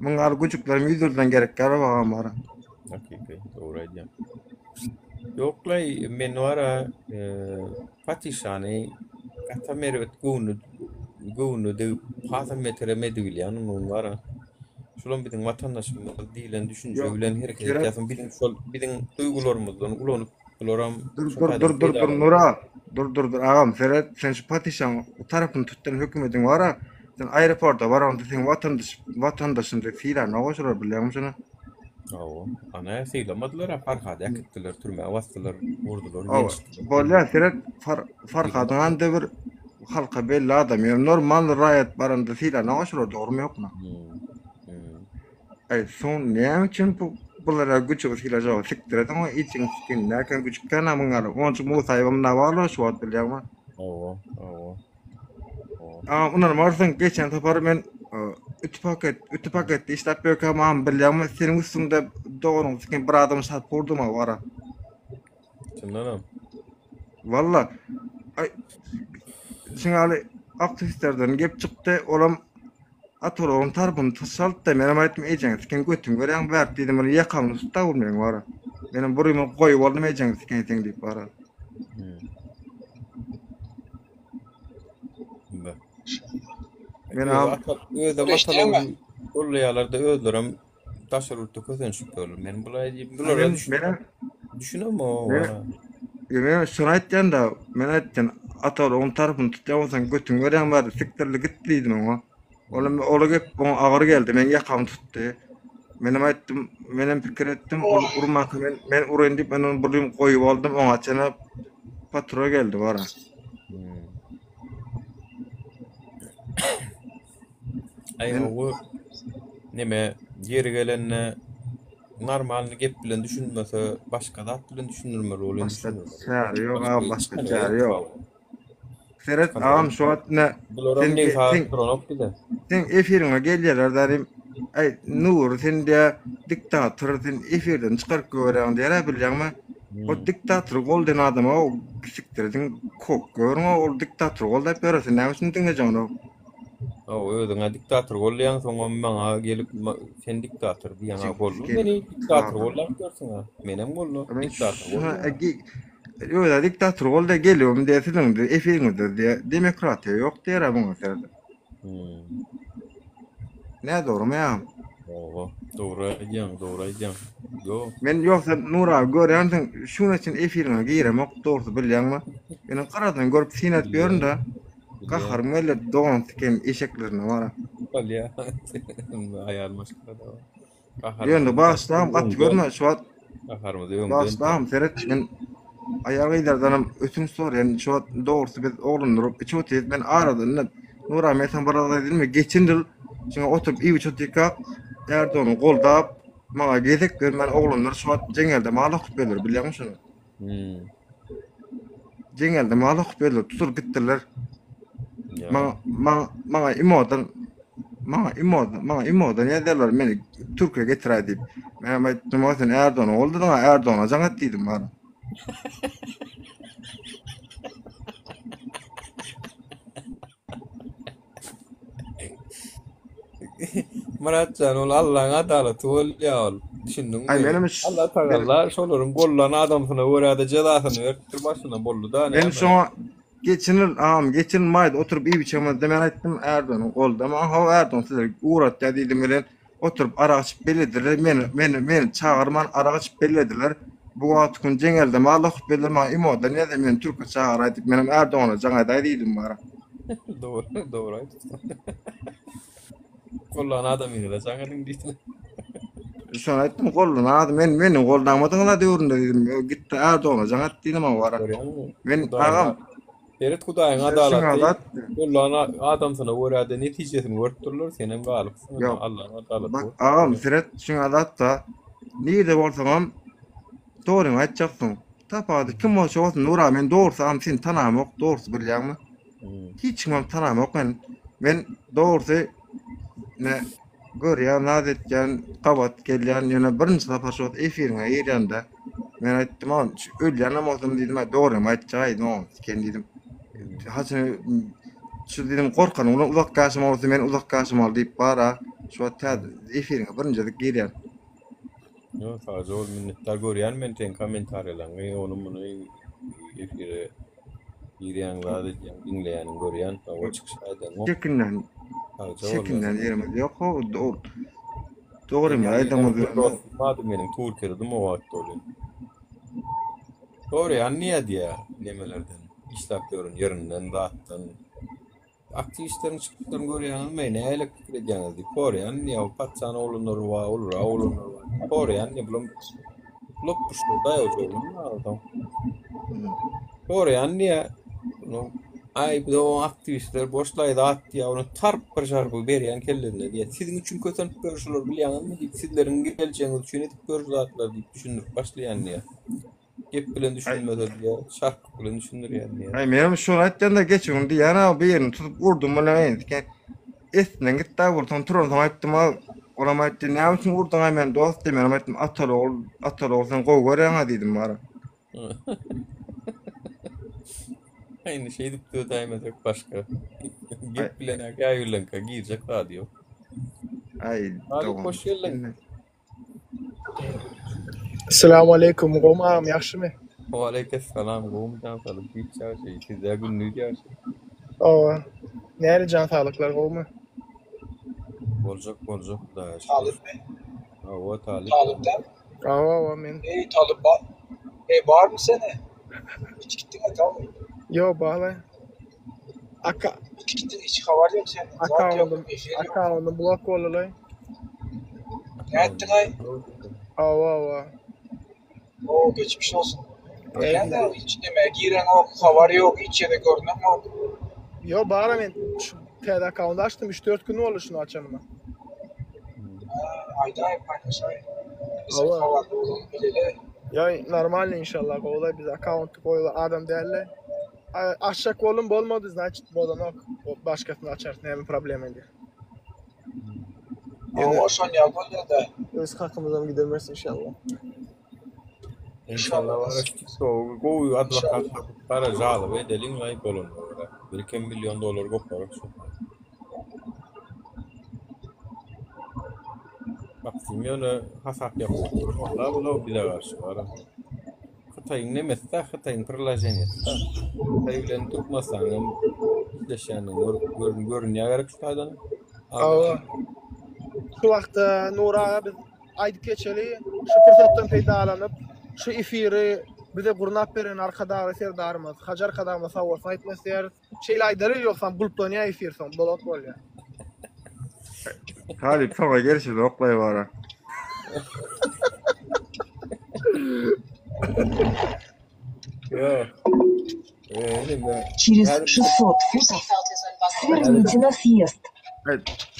Muň ýaly güjükleriň ýüzlerden gerek gara agam bara. Hakyky, dogry aýdýaň. Ýoklaý, men bara e, patyşany gatam erbet göwni göwnüne degip hasam beterem edibilýän onuň bara. Şulam biziň watandaşymyz diýlen düşünje Ýok, bilen hereket Seret. edýärsiň. Biziň şol biziň duýgularymyzdan ulanyp bularam Dur şo dur taýdan dur dur dur peýdalanyp. Nura. Dur dur dur agam seret sen şu patyşaň tarapyny tutýan hökümediň bara sen aeroporta baraňda seň watandaş watandaşyň diýip sylanyna goşular bilýäňmi şuny? Hawa. Ana sylamadylar, Farhady äkitdiler, türmä basdylar, urdular, Hawa. ýençdiler. Bolýar seret Far Farhadyň ande bir halka belli adam ýöne normal raýat baranda sylanyna goşular dogrymy ýokmy? Hmm. Hmm. Aý soň näme üçin bu bulara güjügi sylajagy sikdir ediň o içiň sikin näken güjükden amyň ýaly onçuk Musaýewem nawalo şu wagt bilýäňmi? Hawa, hawa. Hawa. Aa ynanmarsyň geçen sapar men e, ütü paket ütü paketde işläp ýörkäm agam bilýäňmi seniň üstüňde doganyň sikin bir adam şarpyk urdum ha wara. Çyndanam. Valla aý şuňaly aktiwistlerden gep çykdy olam Atorogyň tarpyny çalyp-da, menem aýtdym, ejeňi siken götüňi berýäň bärt diýdim, bir ýakamyny tutdy ol meniň bara. Menem burymy goýup aldym ejeňi siken seň diýip bara. Men am Özem atalogyny gollaýarlar-da özlerem daşary ýurtda kösenişip ýörler. Men bulaý diýip bulara düşünem. Düşünem o. Men şony aýtýan-da, men aýtdym, Atalygyň tarapyny tutýan bolsaň götüňi berýän bari sikdirli git diýdim oňa. Olam ola gep oňa agyr geldi, meň ýakamy tutdy. Menem aýtdym, menem pikir etdim, ol urmaka men men uraýyn diýip men ony bir goýup aldym, oňa çenä patrol geldi bara. Aý, bu neme? Ýeri gelende normalny gep bilen düşünmese başga zat bilen düşündirmeli bolýan Başga düşünmeli. çäre ýok Başga agam hiç başga çäre çäre ýok. ýok. Seret agam şu wagt ne Bularam sen neg sen duranok bize. sen efiriňe gelýärler darim. Aý Nury sen diýä diktator sen efirden çykaryp goýberýäň diýär bilýäňmi? O Hmm. diktatory goldan adama o sikdirdiň kok görüň ol diktatory goldap ýör sen näme üçin diňlejekň ony? Hawa özüňe diktator goldaýaň soňam maňa gelip sen diktator diýýäň ha golda meni diktator goldap ýörsüň ha menem golda Men diktator şuna golda. Öýde diktator golda geliyorum diýe siziň efiriňizde diýe demokratiýa ýok diýer muňa serede. Hmm. Ne dogrymy ýa? Hawa, dogry aýdýaň, dogry aýdýaň. Ýok. Men ýogsa Nur abi görýänsiň, şuň üçin efiriňe giremok, dogrusy bilýäňmi? Meniň gyradan görüp syn edip ýörün-de. Gaharym geldi dogan siken eşeklerine bara. Bolýa. Aýal maşgala-da bar. Ýöne bagyşlagam gaty görme şu wagt Gaharymyzy öňden. Bagyşlagam seret men aýal gyzlardanam ötünç soraýan şu wagt dogrusy biz oglanlar bolup içip otyrys men aradan indi Nura men saňa bir zat aýdaýynmy geçen ýyl şuňa oturyp iýip içip otyrkak Erdogany goldap maňa gezek bermän oglanlar şu wagt jeňňelde mal okyp ýörler bilýäňmi şuny? Hmm. Jeňňelde mal okyp ýörler tutulyp gitdiler. Maňa maňa maňa imodan maňa imodan maňa imodan ýazýarlar meni Türkiýä getiräý diýip. Menem aýtdym o sen Erdogany goldadyň Erdogana jaň et diýdim bana. Myratjan ol Allaň adalaty bolýa ol. Düşündiňmi? Aý menem Allah tagalla şolaryň gollan adamsyna görä-de jezasyny beripdir başyna boldy-da Men şoňa geçen ýyl agam geçen ýyl maýda oturyp iýip içemizde men aýtdym Erdogany goldama hawa Erdogan sizleri ugratýar diýdim bilen oturyp arak içip belediler meni meni meni çagyrman arak içip belediler bu wagt gün jeňelde mal okyp belediler maňa imodan ýazdy meni türke çagyraý diýip menem Erdogana jaň edaý diýdim bara. Dogry dogry aýdypsyň. Gollan adamyňyza jaň ediň diýdim. Şony aýtdym gollan adam men meni goldamadyňyz-a döwründe diýdim. Gitdi Erdogana jaň et diýdim a bara. Men agam Seret Hudaýyň adalaty gollan adamsyna görä-de netijesini görüp durlar, senem galypsyň Ýok. Allaň adalaty. Bak agam seret şuňa zatda nirde bolsaňam dogryňy aýtjaksyň. Tapawudy kim bolsa bolsun Nura men dogrusy agam seni tanamok dogrusy bilýäňmi? Hiç kimem tanamok men. Men dogrusy ne görýän, naz etýän, gabat gelýän, ýöne birinji sapar şu wagt efiriňe girýände men aýtdym, "Agam, şu ölýänem bolsam diýdim, aý dogrymy aýtjaý, no, siken diýdim. Haçan şu diýdim gorkanyň bilen uzak ýaşamaly bolsa men uzak ýaşamaly diýip bar-a. Şu wagt täze efiriňe birinji gezek girýän. Ýok, sagja bol, minnetdar görýän men seň kommentariýalaňy, ony muny efire Girýäň zat edýäň diňleýäniň görýän hawa çykyş aýdaňok. Çekinýän. Sagja bol. Çekinýän ýerimiz ýok how dogrymy aýdaňyz ýöne. Dostum bardy meniň Türkiýededim o wagt ol. Soraýan niýe diýýär nemelerden işläp ýören ýerinden zatdan. Aktiwistleriň çykyşlaryny görýäňizmi nähili pikir edýäňiz diýip soraýan diýýär o patyşanyň oglanlary bar ulra oglanlary bar soraýan diýýär bulam lopbuşlar daýawja oglanlar onsoň soraýan diýýär aý bu aktiwistler boşlaý zat diýýär ony tarp bir şarpygy berýän kellesine diýýär siziň üçin kösenip ýör şular bilýäňizmi diýip sizleriň geljegiňiz üçin edip ýör şu zatlary diýip düşündirip başlaýan diýýär. Gep bilen düşünmese diýýär, şarpyk bilen düşündirýän diýýär. Aý menem şony aýtýan-da geçen gün diýýän-ä birini tutup urdum bilen endiken esinden gitdi-ä bolsaň turansoň aýtdym-a olam aýtdy näme üçin urduň-aý meni dost diýip menem aýtdym ataly ogul ataly ogul sen gowy görýäň-ä diýdim bara. Indi şeýdip dödäýmesek başga gep bilen-ä käbirleriňkä girjek zady ýok. Aý Talyp hoş geldiň. Esselamu aleýkum, gowmy agam ýagşymy? Waleýkessalam, gowmy jan saglyk, giç ýagşy, sizde gündiz ýagşy. Hawa. Näli jan saglyklar gowmy? Boljak boljak Hudaýa şükür. Talypmy? Hawa talyp. Talyp däl. Hawa hawa men. Eý talyp bar. Eý barmy seni? Hiç gitdiňä talyp. Ýo bala. Aka Hiç gitdiň hiç habar ýok senden. Zat ýok, Akkauntym efir ýok. akkauntym blok boldylaý. Nätdiňaý? Hawa hawa. Oo geçmiş olsun. Eý. Näme hiç neme gireňok, habar ýok, hiç ýerde görneňok. Ýo bara men şu täze akkaunt açdym 3-4 gün boldy şuny açanyma. Ha. Aýdaý, paýlaşaý. Biz Hawa. habarly bolaly, bileli. Ýa normalny inşallah gowulaý biz akkaunty goýula adam dälle. Açjak boldum bolmady znaçit bolanok. Başgasyny açarys näme problema indi. Hawa şonýa bolýada. Öz hakymyzam gidermeris inşallah. Inşallah bara şu TikTogy gowy adwokat tapyp bara žaloba edeliň laý bolanyna görä. Belkem million dollar goparys şo. Maksim ýöne hasap ýapyp oturmazlar bular bize garşy bara. Hytaýyň nemesi-dä, Hytaýyň priloženiýesi-dä. Hytaý bilen Türkmenistanyň işleşýändigini görüp görünýär gerek şu taýdan. Hawa. Şu wagtda Nury aga biz aýdyp geçeli, şu pursatdan peýdalanyp, şu efiri bize gurnap beren Arkadagly Serdarymyz, Hajy Arkadagymyza sag bolsun aýtmak isleýäris. Şeýle aýdaly ýogsam gulplanýar efir soň bolak bolýar. Talyp soňa gelşini oklaý bara. Ýok. Eee, Через 600 футов сверните на съезд.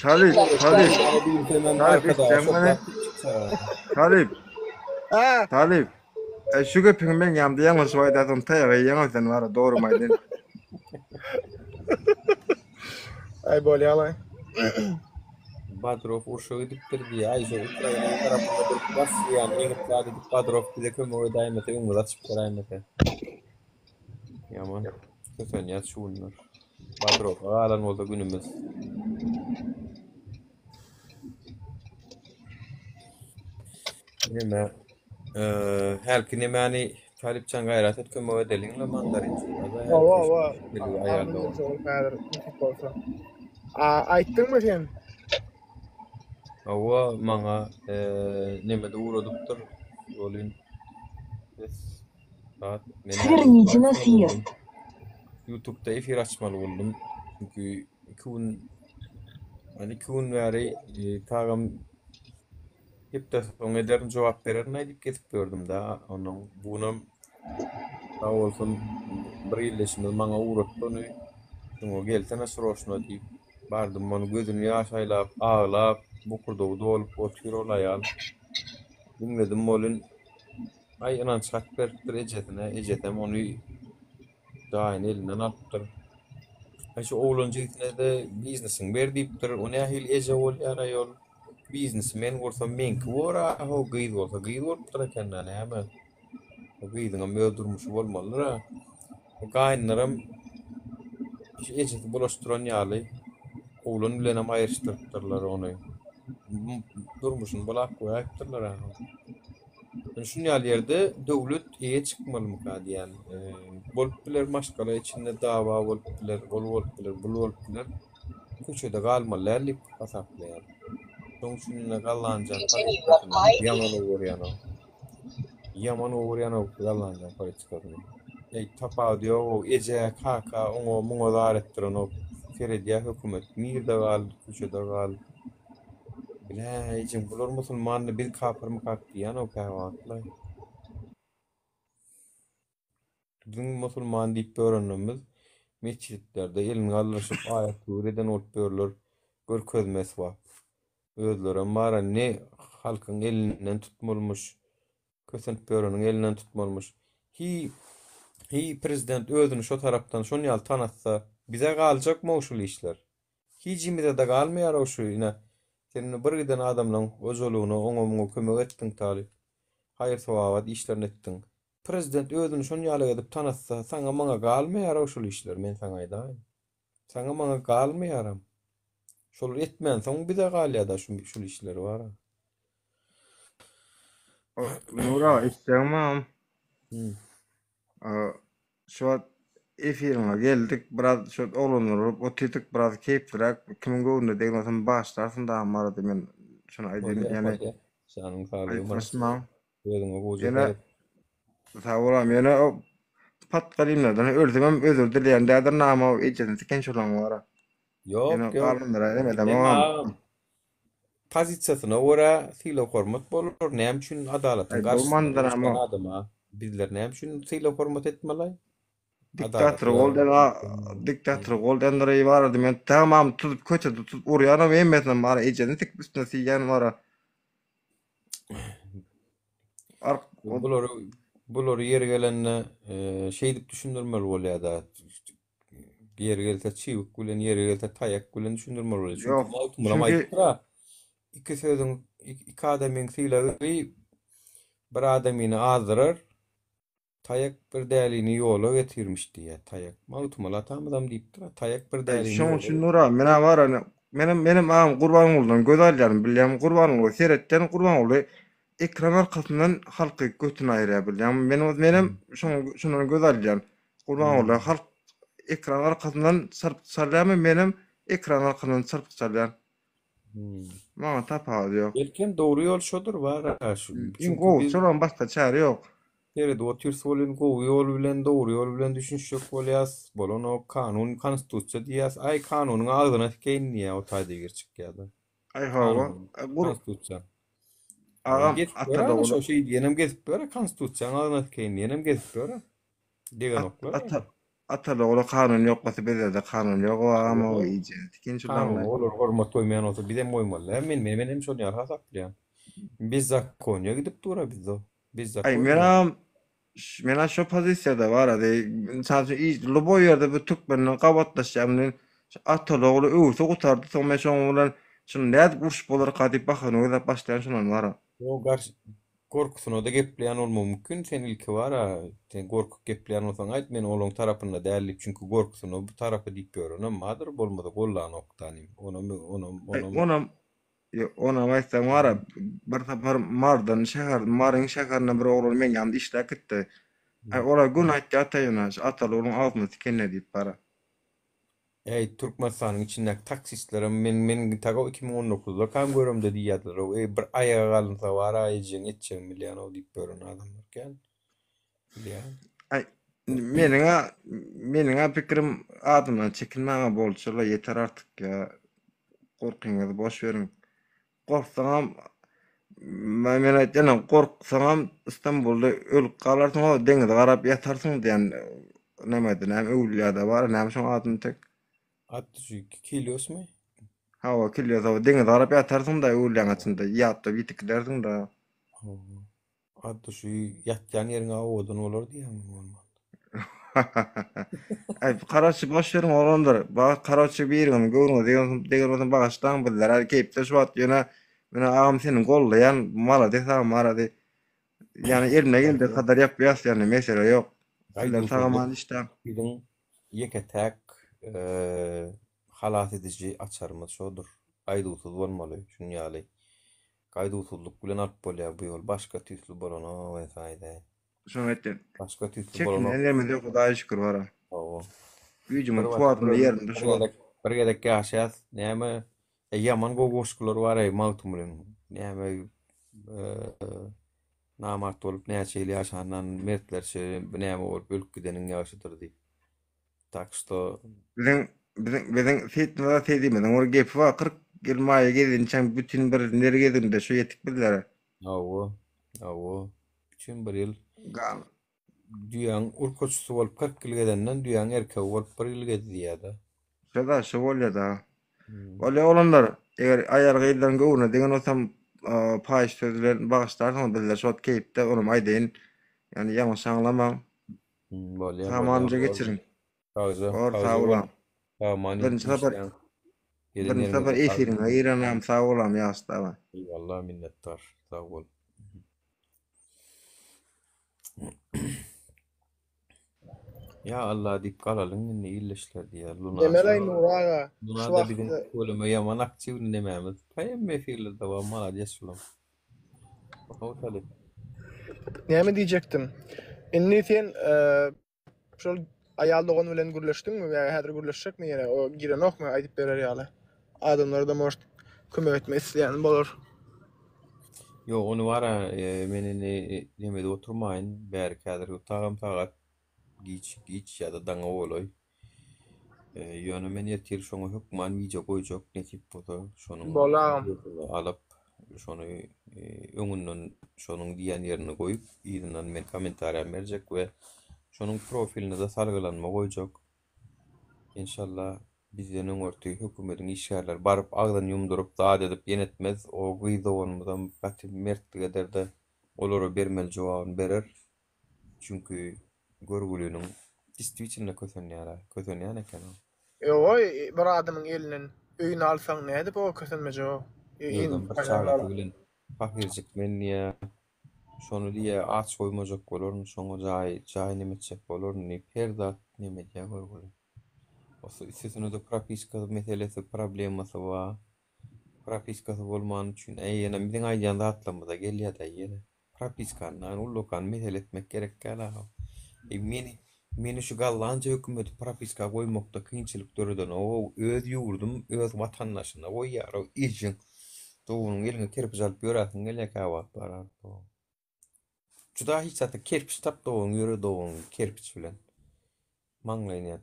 Talyp, Talyp. Talyp eşitýäňmi meni? Talyp. Talyp. E, şu gepiňi meň ýanymda ýalňyşyp aýdarsyň, taýaga iýeňok sen bara, dogrymy aýdaýyn. Aý bolýalaý. Badrow urşa gidipdir diýýär. Aý şo Ukrainanyň tarapynda durup Rossiýany ýeňip zat edip Badrow bize kömek edäýmese öňümizi açyp beräýmese. Ýaman kösenýäs şu günler. Badrowa galan bolsa günümiz. Neme hälki nemäni Talypjan gaýrat et kömek edeliňle mandarinçilara Hawa hawa. Häzir nesip bolsa. A aýtdyňmy sen? Hawa maňa nemede ugradypdyr welin ses zat men Swerните na sýezd. Ýutubda efir açmaly boldum. Çünki iki gün yani iki gün bäri tagam Hepde soň ederin jogap bererin aýdyp gezip ýördüm-dä onuň. Bunam sag bolsun bir ildeşimiz maňa ugratdy ony. Şuňa gelsene sroçno diýip. Bardym ony gözüni ýaş aýlap, aglap, bokurdagy dolup otyr ol aýal. Diňledim welin, aý ynanç hat beripdir ejesine, ejesem ony jaýyny elinden alypdyr. Aý şu oglan jigisine-de biznesiňi ber diýipdir. O nähili eje bolýar-aý ol? Biznesi men gursam meňki bor-a, ho gyz bolsa gyz bolupdyr eken-dä näme. O gyzyňam öz durmuşy bolmalydyr-a. O gaýynlaram şu ejesi bulaşdyran ýaly oglan bilenem aýryşdyrypdyrlar ony. Durmuşyny bulap goýaýypdyrlar-a. Indi şun ýaly ýerde döwlet eýe çykmalymyka diýýän. Bolup biler maşgala içinde dawa bolup biler, ol bolup biler, bul bolup biler. Köçede galmaly däl diýip hasaplaýan. Şoň üçin indi Gallanjan politikasyny ýaman öwürýän o. Ýaman öwürýän o Gallanjan politikasyny. Eý tapawudy ýok-ow, eje, kaka oňa muňa zar etdirenok. Seredýär hökümet nirde gal, köçede gal. Bilä ejem bular musulmandy biz kapyrmykak diýýän-ow käwagtlar. Biziň musulman diýip ýörenlerimiz metjitlerde elini galdyryşyp aýat-töwir eden bolup ýörler, görkezme esbap. Özlerem bar-a ne halkyň elinden tutmalymyş, kösenip ýöreniň elinden tutmalymyş. Hi, hi prezident özüni şo tarapdan şon ýaly tanatsa, bize galjakmy-ow şul işler? Hijimize-de galmaýar-ow şu, ine, sen indi bir giden adamlaň hojalygyna oňa-muňa kömek etdiň talyp. Haýyr-sowabat işlerini etdiň. Prezident özüni şon ýaly edip tanatsa, saňa maňa galmaýarow şul işler, men saňa aýdaýyn. Saňa maňa galmaýaram. Şol etmänsoň bize galýada şu şul işler bara. Nur aga eşitýäňmi agam? Hmm. Şu wagt efiriňe geldik, biraz şu oglanlar bolup otyrdyk, biraz keýpliräk, kimiň göwnüne degmesem bagyşlarsyň dagam barada men şuny aýdaýyn, Bolýar, ýani bolýar. Janyň saglygy Myrat. aýtmaşmaň. Özüňe gowja Ýöne seret. sag bolam, ýöne o pat galimlerden ölsemem özür dileýän dädir nama ejesini siken şolaň bara. Ýok, Ýöne ýok. galanlara Sen emedemogam. agam pozisiýasyna görä sylag-hormat bolar. Näme üçin adalatyň Aý garşysyna bolmandyr uruşýan ama. adama bizler näme üçin sylag-hormat etmeli? Diktator Adalatly goldan diktator goldanlar barady men tamam tutup köçede tutup urýanam hemmesinem bara ejesini sikip üstüne siýýän bara. Ark o Bulary bulary ýeri gelende e, şeýdip düşündirmeli bolýar-da. Ýeri gelse çybyk bilen, ýeri gelse taýak bilen düşündirmeli bolýar. Çünki Ýok, Magtymgulam çünki aýdypdyr-a, iki sözüň, iki adamyň sylagy bir adamyny azdyrar, Taýak bir dälini ýola getirmiş diýýär, taýak. Magtymguly atamyzam diýipdir-a, taýak bir Aý, dälini şoň ýola üçin Nura, men-ä bar ony, menem, menem agam Gurbangulydan göz alýaryn, bilýäňmi, Gurbanguly seretýän, Gurbanguly ekran arkasyndan halky götüni aýyrýar, bilýäňmi, men, menem şoň, şondan göz alýan. Gurbanguly halk ekran arkasyndan çarpyk çalýarmy, menem ekran arkasyndan çarpyk çalýan. Maňa tapawudy ýok. Belkem dogry ýol şodur bar-a, şu, Iň çünki gowusy biz şolam başga çäre ýok. Seredip otyrys welin gowy ýol bilen dogry ýol bilen düşünişjek bolýas, bolanok, kanun, konstitusiýa diýýäs, aý kanunyň agzyna sikeýin diýýä o taýda gir çykýada. Aý hawa, Kanunyň, gur konstitusiýa. agam Gezip Ataly ýör-ä ogly şo şeý diýenem gezip ýör-ä konstitusiýaň agzyna sikeýin diýenem gezip ýör-ä. At Degenoklar. ata Ataly ogly kanun ýok bolsa bizede kanun ýok o agam o Ýok. iýje tikin Kanuna şulaňlaý. olar hormat goýmaýan bolsa bizem goýmaly däl. Men men hem şony ýaly hasaplaýan. Bezzakonýa gidip dur-a bizde. Aý Bezzakonýa. menam menam şo pozisiýada barady. Mysal üçin iş luboý ýerde bir türkmenden gabatlaşýan bilen şu ataly ogly öwse gutardy soň men şoň bilen şuny nädip urşup bolarka diýip bahana gözläp başlaýan şondan bara. Ýok garşy gorkusyna-da gepleýän bolmagy mümkin sen ilki bara sen gorkup gepleýän bolsaň aýt men olaň tarapynda däl diýip çünki gorkusyna bu tarapy diýip ýörenem bardyr bolmasa gollanok danym onam onam Aý onam onam Ýok, onam aýtsaň bar-a, bir sapar Marydan şäher, Maryň şäherine bir oglan meň ýanymda işläp gitdi. Aý, ol-a göni aýtdy ataýyna, şu Ataly ogluň agzyna tikenle diýip bar-a. Äý, Türkmenistanyň içindäki taksistlerem men men tago 2019-da kam göremde diýýärdiler-ow, eý bir aýaga galynsa bar-a ejeň etjegini bilýän-ow diýip ýören adamlar kän. Bilýän. Aý, meniň-ä, meniň-ä pikirim adamdan çekinmäň-ä bolçy-la, ýeter artyk ýa. Gorkyňyzy boş beriň. Gorksaňam, men aýtýanam, gorksaňam Istanbulda ölüp galarsyň, o deňize garap ýatarsyň diýen nämede, näme öwlüýäde bar, näme şoň adyny tek? At şu Kiliosmy? Hawa, Kilios, hawa, deňize garap ýatarsyň-da öwlüýäň içinde, ýatda ýitip gidersiň-de. Hawa. Atdy şu ýatýan ýeriň owadan bolar diýýäňmi bolmanda. Aý karoçi boş beriň oglanlar. Ba karoçi biriňiziň göwnüňize degen degen bolsa bagyşlaň bizler hali keýpde şu wagt ýöne menä agam seni gollaýan malades agam marady. Ýani elimden geldigi kadar ýapýas ýani mesele ýok. Sizler Gaýduwsyzlyk sag-aman işdäň. biziň ýeke-täk halas ediji açarymyz şodur. Gaýduwsyz bolmaly şuny ýaly Gaýduwsyzlyk bilen alyp bolýar bu ýol. Başga tüýsli bolanok esaýda. Şony aýtýan. Başga tüýsli bolanok. Çekinýän ýerimiz ýok Hudaýa şükür bara. Hawa. Güýjümiz Bir wagt kuwwatymyz bir ýerinde şu bir wagt. gezek bir gezek ýaşaýas. Näme e, ýaman gowy goşgular bar eý Magtymgulyň. Näme namart bolup näçe ýyl ýaşandan mertlerçe näme bolup ölüp gideniň ýagşydyr diýip. Tak şto Biziň biziň biziň Seýitmyrat Seýdimiziň bir gepi bar, 40 ýyl maýa gezinçäň bütin bir ner gezinde şu ýetik bizlere. Hawa, hawa. Bütin bir ýyl Gal. düýäň urkaçysy bolup 40 ýyl gezenden düýäň erkegi bolup bir ýyl gez diýýär-de. Şo-da, şo bolýa-da. Bolýa oglanlar, eger aýal-gyzlaryň göwnüne degen bolsam, paýyş söz bilen bagyşlarsyňyz, bizler şo wagt keýpde, onam aýdaýyn. Ýagny ýalňyş aňlamaň. Bolýa, bolýa. Samanlyja geçiriň. Sagja, Bor, sagja sag bol. bolaň. Sagman Birinji sapar işleýäň. Gelen birinji ýeriňizde sapar sag efiriňe boluň. girenam sag bolam ýaşda aga. Eýwallah minnetdar. Sag bol. Ýa Allah diýip galalyň indi illeşler diýýär. Luna. Nemeleý Nury aga, şu Luna-da biziň wagtda bölüme ýaman aktiwny nemämiz. Hemme efirlerde bar, malades şulam. Näme diýjekdim? Indi sen şol aýal dogan bilen gürleşdiňmi ýa häzir gürleşjekmi ýene? O girenokmy aýdyp berer ýaly? Adamlara-da может kömek etmek isleýän bolar. Ýok, ony bara men indi neme edip oturmaýyn. Bärik häzir tagam sagat Giç, giç ýa-da daňa golaý. Ýöne men ertir şoňa hökman wideo goýjak, nesip bolsa, şonuň Bol agam. wideosyny alyp, şony öňünden şonuň diýen ýerini goýup, yzyndan men kommentariýam berjek we şonuň profiline-de salgylanma goýjak. Enşalla. Bizden öňürti hökümediň işgärleri baryp agzyny ýumduryp zat edip ýene etmez. O gyz doganymyzam gaty mertlik eder-de olara bermeli jogabyny berer. Çünki görgüliniň distwitelno kösenýär-ä. Kösenýän eken-ow. Ýogaý bir adamyň elinden öýüni alsaň nädip o kösenmejek-ow. Özem bir çagasy bilen pahyrjyk men diýýä. Şony diýýä aç goýmajak bolaryn, şoňa jaý jaý neme etjek bolaryn diýip her zat neme edýä görgüli. Üstesine-de propiska meselesi problemasy bar. Propiskasy bolmany üçin äý ýene biziň aýdýan zatlarymyza gelýä-dä ýene. Propiskany näme ullakan mesele etmek gerek däl agam. Eý meni meni şu gollandiýa hökümeti propiska goýmakda kynçylyk döredenok-ow öz ýurdum öz watandaşyna goýýar-ow ejeň doganyň eliňe kerpiç alyp ýöräsiň gelýä käwagt bar. Juda hiç zatda kerpiç tap dogan ýöre dogan kerpiç bilen. Maňlaýyny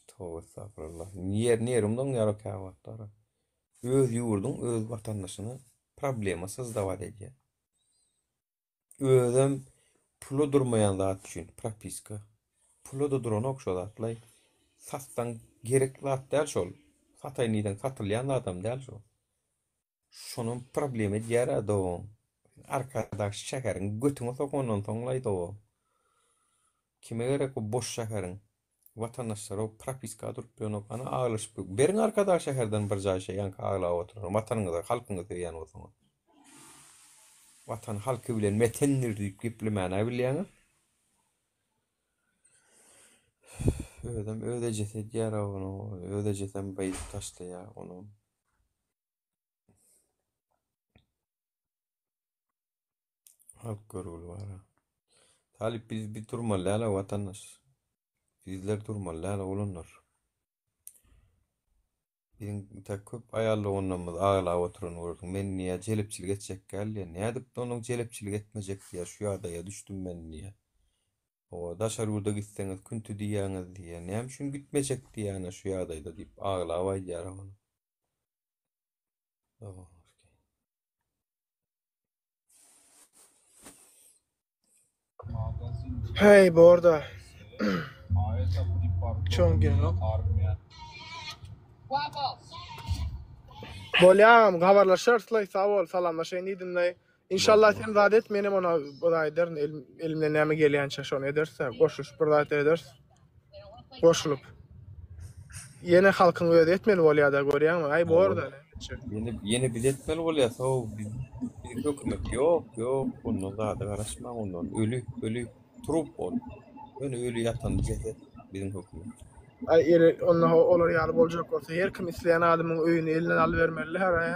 toba estagfurullah. Ýer nerim doňýar o käwagtlar. Öz ýurduň öz watandaşyna problema sozdavat edýär. Özem pula durmaýan zat üçin propiska. Pula-da duranok şo zatlaý. Satsaň gerek zat däl şol. Sataýyn diýseň satylýan zadam däl şo. Şonam problema edýär-ä dogan. Arkadag şäheriň götüňe sokandan soňlaý dogan. Kime gerek bu boş şäheriň. Watandaşlar o propiska durup bilenok. Ana aglaşyp beriň Arkadag şäherden bir jaý şeý ýaňky aglap oturan watanyňyzy halkyňyzy söýýän bolsaňyz. Watan halky bilen metendir diýip geplemänä bilýäňiz. Özem öz ejesi edýär ony. Öz ejesem beýdip taşlaýar ony. Halk görgüli bar. Talyp biz bir durmaly däl watandaş. Bizler durmaly däl oglanlar. Biziň tä köp aýal doganlarymyz aglap oturan gördüm. Men diýýär jelepçilik etjek däl diýýär. Nädip onuň jelepçilik etmejek diýýär. Şu ýagdaýa düşdüm men diýýär. Owa daşary ýurda gitseňiz künti diýýäňiz diýýär. Näme üçin gitmejek diýýär ana şu ýagdaýda diýip aglap aýdýar ony. Heý borda. Çoň gelenok. Bolýa agam habarlaşarys-laý sag bol salamlaşaýyn diýdimlaý. Inşallah sen zat et menem ona zat ederin elimden näme gelýänçä şony ederis-dä goşulyşyp bir zat ederis. Goşulyp. Ýene halkyň özi etmeli bolýada görýäňmi? Aý borda. Ýene ýene biz etmeli bolýas how biz biz hökümet ýok ýok ondan zada garaşmaň ondan öli öli trup ol. Ýöne öli ýatan jeset biziň hökümet. Aý ýeri onda olar ýaly boljak bolsa her kim isleýän adamyň öýüni elinden alybermeli her aý.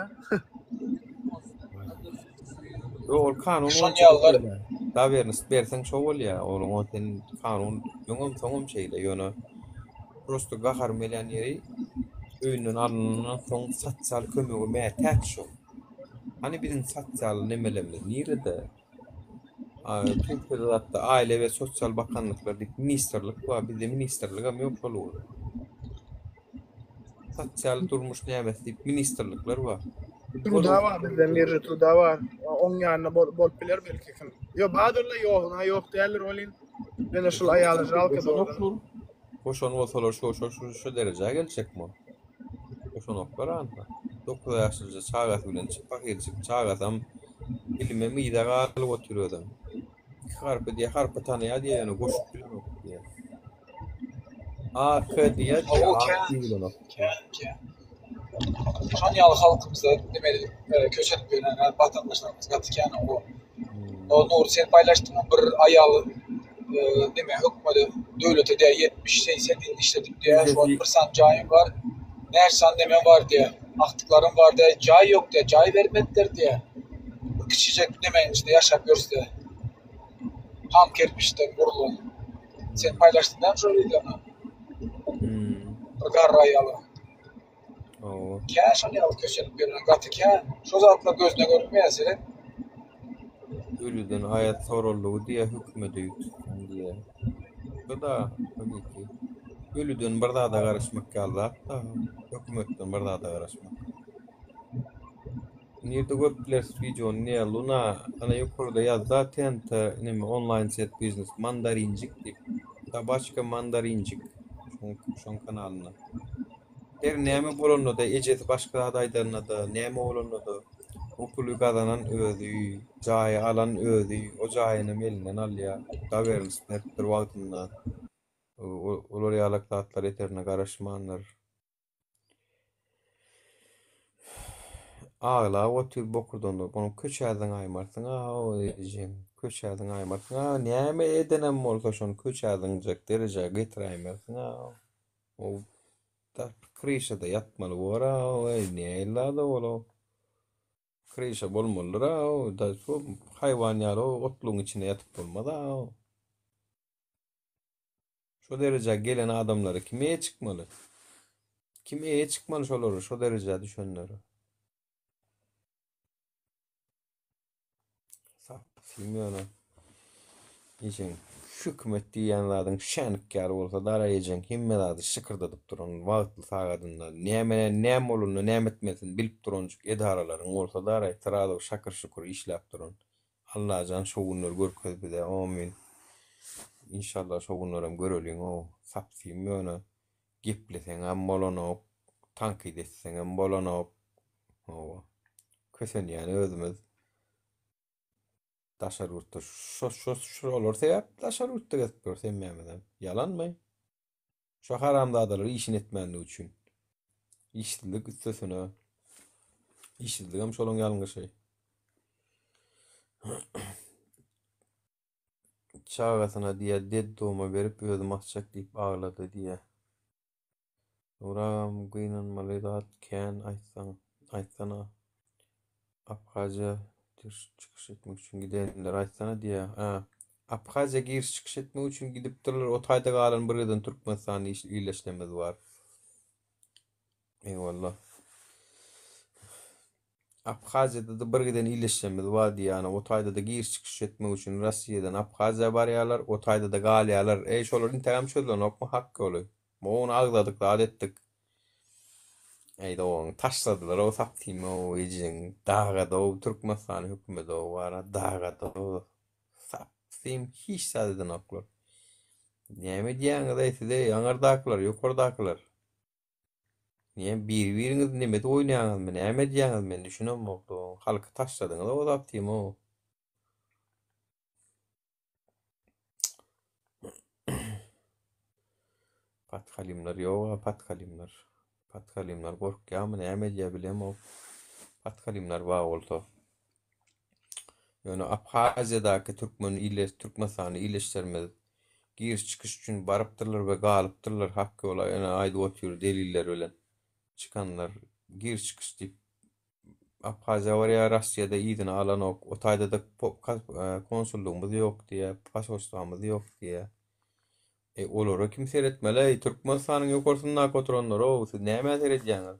Ýok ol kanun Şon boýunça ýalylar şeýle. Dawernost berseň şo bolýa. Onuň o sen kanun öňem soňam şeýle ýöne prosto gaharym gelýän ýeri öýünden alynandan soň sosial kömege mätäç şo. Hany biziň sosial nemelerimiz nirede? Türkiýede zatda aile we sosial bakanlyklar diýip ministrlik bar. Bizde ministrligem ýok şol ugurda. Sosial durmuş nämesi diýip ministrlikler bar. Truda bar bizde Mirji Truda bar. Oň ýanynda bolup biler belki kim. Ýok badyrla ýogyna ýok däldir welin. Ýöne şul aýaly žalka dogrudan. Boşan bolsalar şo şo şo şo derejä geljekmi? Boşanoklar anda. 9 ýaşlyja çagasy bilen pahyrjyk çagasam bilime yza galyp otyr özem. Iki harpy diýe harpy tanaýar diýe ýöne goşup bilenok diýe. A K diýýär diýe O A kän, diýilenok. kän, kän. Şon ýaly halkymyzda neme edip köşenip ýören watandaşlarymyz gaty kän o. O Nury sen paýlaşdyňmy bir aýal neme hökmede döwlete diýä 70 80 ýyl işledip diýä şu wagt bir sany jaýym bar näçe sany nemem bar diýä agtyklarym bar diýä jaý ýok diýä jaý bermediler diýä bir kiçijek nemäň içinde ýaşap ýörüs diýä ham kerpiçden gurlan sen paýlaşdyň dämi şol wideony bir garry aýaly Hawa. Kän şol ýaly kösenip ýören gaty kän. Şo zatlar gözüne görünmeýär seret. Ölüden aýat soraldygy diýýär hökümede ýüz tutsaň diýýär. Bu-da hakyky. Ölüden bir zada garaşmak ýaly zat-da, hökümetden bir zada garaşmak. Nirde görüp bileris wideony diýýär Luna ana ýokarda ýazda TNT neme onlaýn set biznes mandarinjik diýip. Tabaçka mandarinjik. Şoň şoň kanalynda. Her näme bolanda-da, ejesi başga zat aýdanda-da, näme bolanda-da, bu puly gazanan özi, jaýy alan özi, o jaýynam elinden alýar, dowerenist beripdir wagtynda. Olar ýalak zatlar eterine garaşmandyr. Aglap otyr bokurdanda, ony köçä zyňaýmarsyň-a, ejeň, köçä zyňaýmarsyň-a, näme edenem bolsa şony köçä zyňjak derejä getiräýmersiň-a. O da kryşada ýatmaly bor-a, eý, nähili ol-ow. Kryşa bolmalydyr-a, da şu haýwan ýaly otlugyň içinde ýatyp bolmaz-a. Şo derejä gelen adamlara kim eýe çykmaly? Kim eýe çykmaly şolara, şo derejä düşenlere? Sapsym ýöne. Ejeň hökümet diýýän zadyň şänik ýaly bolsa dara ejeň hemme zady şykyrdadyp duran wagtly sagadynda näme näme bolanda näme etmelisin bilip duranjyk edaralaryň bolsa dara srazu şakyr-şukur işläp duran Allajan şo günleri görkez bize omyn. Inşallah şo günlerem göreliň o sapsym ýöne gepleseňem bolanok tankyt etseňem bolanok hawa kösenýän özümiz daşary ýurtda şo şo şolar sebäpli daşary ýurtda gezip ýörüs hemmämizem ýalanmy şo haramzadalar işini etmänligi üçin işsizlik üstesine işsizligem şolaň ýalňyşy Çagasyna diýýär, deddoma berip özüm asjak diýip aglady diýýär. Nury agam gynanmaly zat kän aýtsaň aýtsana. Abhaziýa giriş çykyş etmek üçin gidenleri aýtsana diýýär. Hä. Abhaziýa giriş çykyş etmek üçin gidipdirler. O taýda galan bir giden Türkmenistanda ildeşlerimiz bar. Eýwallah. Abhaziýada-da bir giden ildeşlerimiz bar diýýär. O taýda-da giriş-çykyş etmek üçin Rossiýadan Abhaziýa barýarlar, o taýda-da galýarlar. Eý, şolar intägem çözülenokmy hak ýoly? Ony agzadyk, zat etdik. Eý, dogan, taşladylar-ow sapsymy-ow, ejeň, dagada-ow, Türkmenistanyň hökümedi-ow, bar-a, dagada-ow, sapsym hiç zat edenoklar. Näme edýäňiz-eý siz-eý, aňyrdakylar, ýokardakylar? Näme biri-biriňiz nemede oýnaýaňyzmy, näme edýäňiz men düşünemok dogan. Halky taşladyňyz o zat diýme o. Pathalimler ýok-a pathalimler. Pathalimler gorkýarmy näme edýär bilemok. Pathalimler bar bolsa. Ýöne Abhaziýadaky türkmen ile Türkmenistanda ildeşlerimiz giriş çykyş üçin barypdyrlar we galypdyrlar hak ýola ýöne aýdyp otyr deliller bilen çykanlar giriş çykyş diýip Abhaziýa barýar Rossiýada yzyna alanok o taýdada konsullygymyz ýok diýýär posolstwamyz ýok diýýär e olara kim seretmeli eý Türkmenistanyň ýokarsyndaky oturanlar-ow siz nämä seredýäňiz?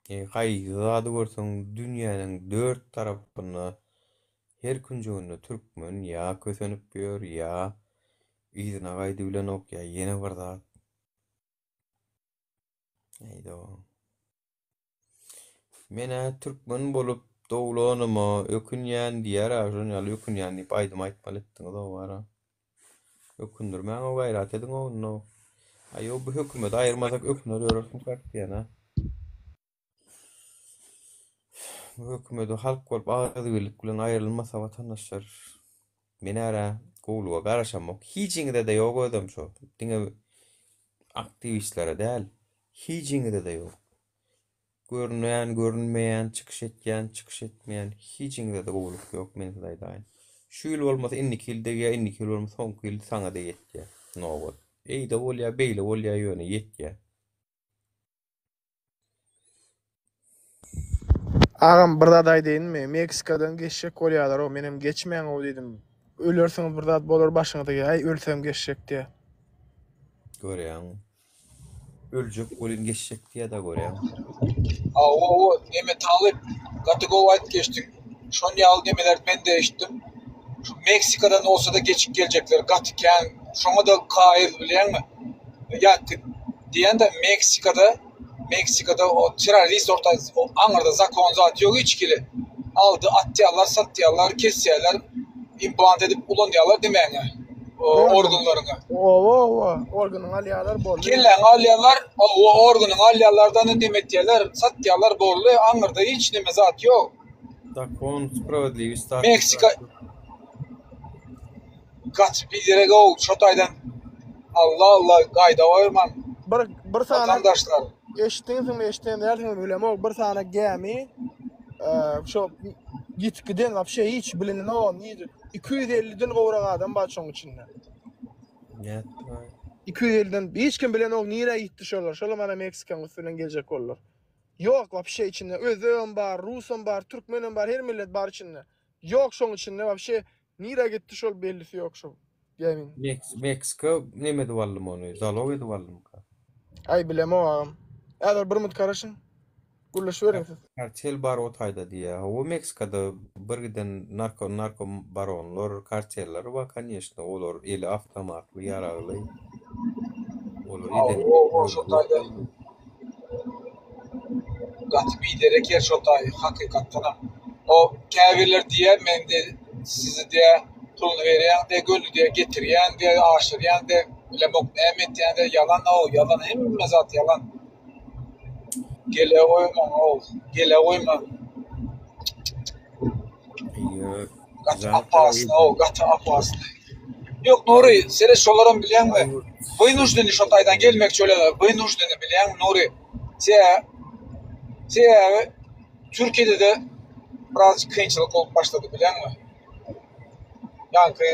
E, haýsy zady görseň dünýäniň dört tarapynda her künjeginde türkmen ýa kösenip ýör, ýa yzyna gaýdybilenok, ýa ýene bir zat. Eý dogan. Men-ä türkmen bolup doglanyma ökünýän diýer-ä, şonuň ýaly ökünýän diýip aýdym aýtmaly etdiňiz-ow wara. Ökündirmäň-ow gaýrat ediň-ow indi. Aý-ow bu hökümeti aýyrmasak öküner ýörersiň diýen-ä. Bu hökümeti halk bolup agzybirlik bilen aýrylmasa watandaşlar men ärä gowulyga garaşamok. Hijiňizede ýok özem şo. Diňe aktiwistlere däl. Hijiňizede ýok. Görünýän, görünmeýän, çykyş etýän, çykyş etmeýän hijiňizede gowulyk ýok men size aýdaýyn. Şu ýyl bolmasa indiki ýyl degýär, indiki ýyl bolmasa soňky ýyl saňada ýetýär nobat. Eýde bolýar, beýle bolýar ýöne ýetýär. Agam bir zat aýdaýynmy? Meksikadan geçjek bolýarlar-ow, menem geçmäň-ow diýdim. Ölersiňiz bir zat bolar başyňyza diýýär. Äý ölsem geçjek diýýär. Görýäňmi? Öljek welin geçjek diýýä-dä görýäňmi? Hawa neme talyp gaty gowy aýdyp geçdiň. Şon ýaly nemeleri mende eşitdim. Şu Meksikadan bolsada geçip geljekler gaty kän. Şoňada kaýyl bilýäňmi? Ýa diýende Meksikada Meksikada o terrorist orta aňyrda zakon zat ýok hiç hili. Aldy atýarlar satýarlar kesýärler implant edip ulanýarlar demäňe. Organlaryňy. Owa, owa, organyňy alýarlar boldy. Kelläňi alýarlar, owa, organyňy alýarlar-da neme etýärler, satýarlar boldy, aňyrda hiç neme zat ýok. Zakon, spravedlivost. Meksika gaty biderek-ow şo taýdan Allah Allah gaýda goýman. Bir bir sany Watandaşlar. Eşitdiňizmi, eşiden dälsiňiz bilemok, bir sany gämi şo ýitip giden wapşe hiç bilinenok nirde 250 den gowrak adam bar şoň içinde. Nätdi? 250 den hiç kim bilenok nirä ýitdi şolar. Şolar mana Meksikanyň üsti bilen geljek boldular. Ýok wapşe içinde özbegem bar, rusam bar, türkmenem bar, her millet bar içinde. Ýok şoň içinde wapşe nirä gitdi şol bellisi ýok şol gämiň. Meksika neme edip aldym ony? Zalog edip aldymyka? Aý bilemok agam. Häzir bir minut garaşyň. Gürleşiberiň siz. Kartel bar o taýda diýýär. Hawa Meksikada bir giden narko narko baronlar, karteller bar koneşno olar eli awtomatly, ýaragly. Olar eden Hawa şo taýda gaty biderek ýer şo taý hakykatdanam. O käbirler diýýär men diýe sizi diýe puluny berýän diýe göni diýe getirýän diýe aşyrýan diýe bilemok näme etýän diýe ýalan o ýalan hemme zat ýalan. Gele goýmaň ow, gele goýmaň. Gaty opasny ow, gaty opasny. Ýok Nury, seret şolaram bilýäňmi? Wynujdyny şo taýdan gelmekçi bolýarlar, wynujdyny bilýäňmi Nury? Sebäbi Türkiýede-de birazjyk kynçylyk bolup başlady bilýäňmi? Ýaňky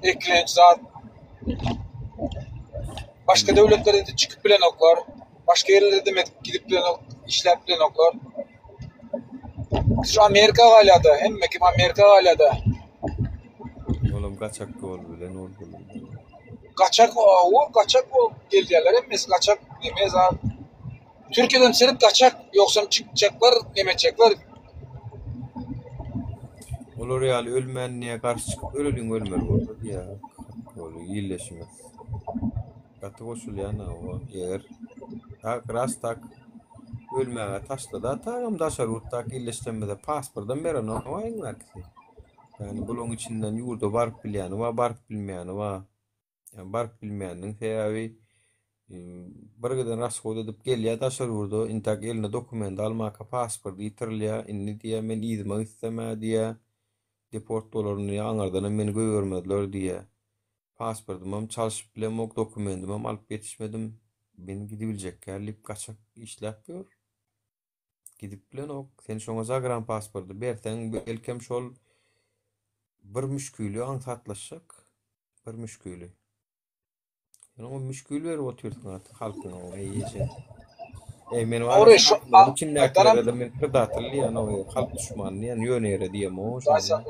eklenç zat Başga döwletlere-de çykyp bilenoklar. Başga ýerlere-de gidip bilenok, işläp bilenoklar. Şu Amerika galýar-da, hemme kim Amerika galýar-da. Olam gaçak ýol bilen boldy. Gaçak, o gaçak bolup gelýärler hemmesi gaçak, neme zat. Türkiýeden çyryp gaçak, ýogsam çykjaklar, neme etjekler. Olar ýaly ölmän niýe garşy çykyp öleliň ölmeli bolsa diýýär. Ol illeşimiz. Gaty goşulýan o eger tak ras tak ölmäge taşlada tagam daşary ýurtdaky illeşsemmize pasportam berenok iň bärkisi. Ýani bulaň içinden ýurda baryp bilýäni bar, baryp bilmeýäni bar. Ýani baryp bilmeýäniniň sebäbi bir giden rashod edip gelýär daşary ýurda, intäk eline dokument almaka pasport ýitirilýär, indi diýýär men yzyma gitsem-ä diýýär, deport bolaryn diýýär, aňyrdanam meni goýbermezler diýýär. Pasportymam çalşyp bilemok, dokumendimem alyp ýetişmedim, men gidibiljekkä diýip gaçak işläp ýör. Gidip bilenok. Sen şoňa zagran pasporty berseň, belkem şol bir müşgili aňsatlaşjak. Bir müşgili. Sen oňa müşgil berip otyrsyň artyk halkyňa eý eje. Eý men bar Dogry şu içindäkilere-de men predatel diýen o halk duşmany diýen ýöne ýere diýemok şony.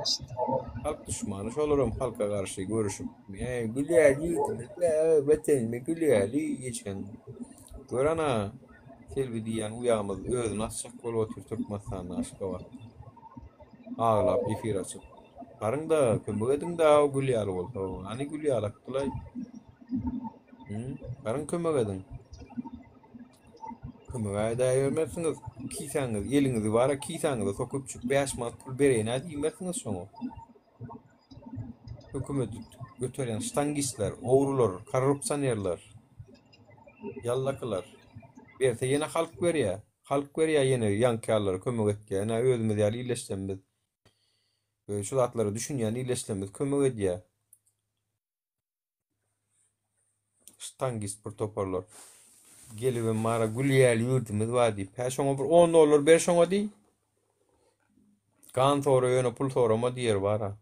Halk duşmany şolaram halka garşy görüşip eý gülýäli wetenime gülýäli geçen. Gör ana Selbi diýýän uýamyz özüni asjak bolup otyr Türkmenistanda Aşgabatda. Aglap efir açyp. Baryň-da, kömek ediň-dä o gül ýaly bolsa. Hany gül ýaly akdylaý. Hı? Baryň kömek ediň. Kömek edäýermersiňiz. Kisäňiz, eliňizi bara kisäňize sokup çyk 5 manat pul bereýin-ä diýmersiňiz şoňa. Hökümeti göterýän ştangistler, ogrular, korrupsionerler, ýallakylar. Berse ýene halk berýär. Halk berýär ýene ýaňky ýalylara kömek etýär. Ine özümiz ýaly illeşsemmiz şu zatlara düşünýän illeşsemmiz kömek edýär. Ştangist bir toparlar. Gelibem mara gül ýaly ýurdumyz bar diýip. Hä şoňa bir 10 dollar ber şoňa diý. Gan sora ýöne pul sorama diýer bara.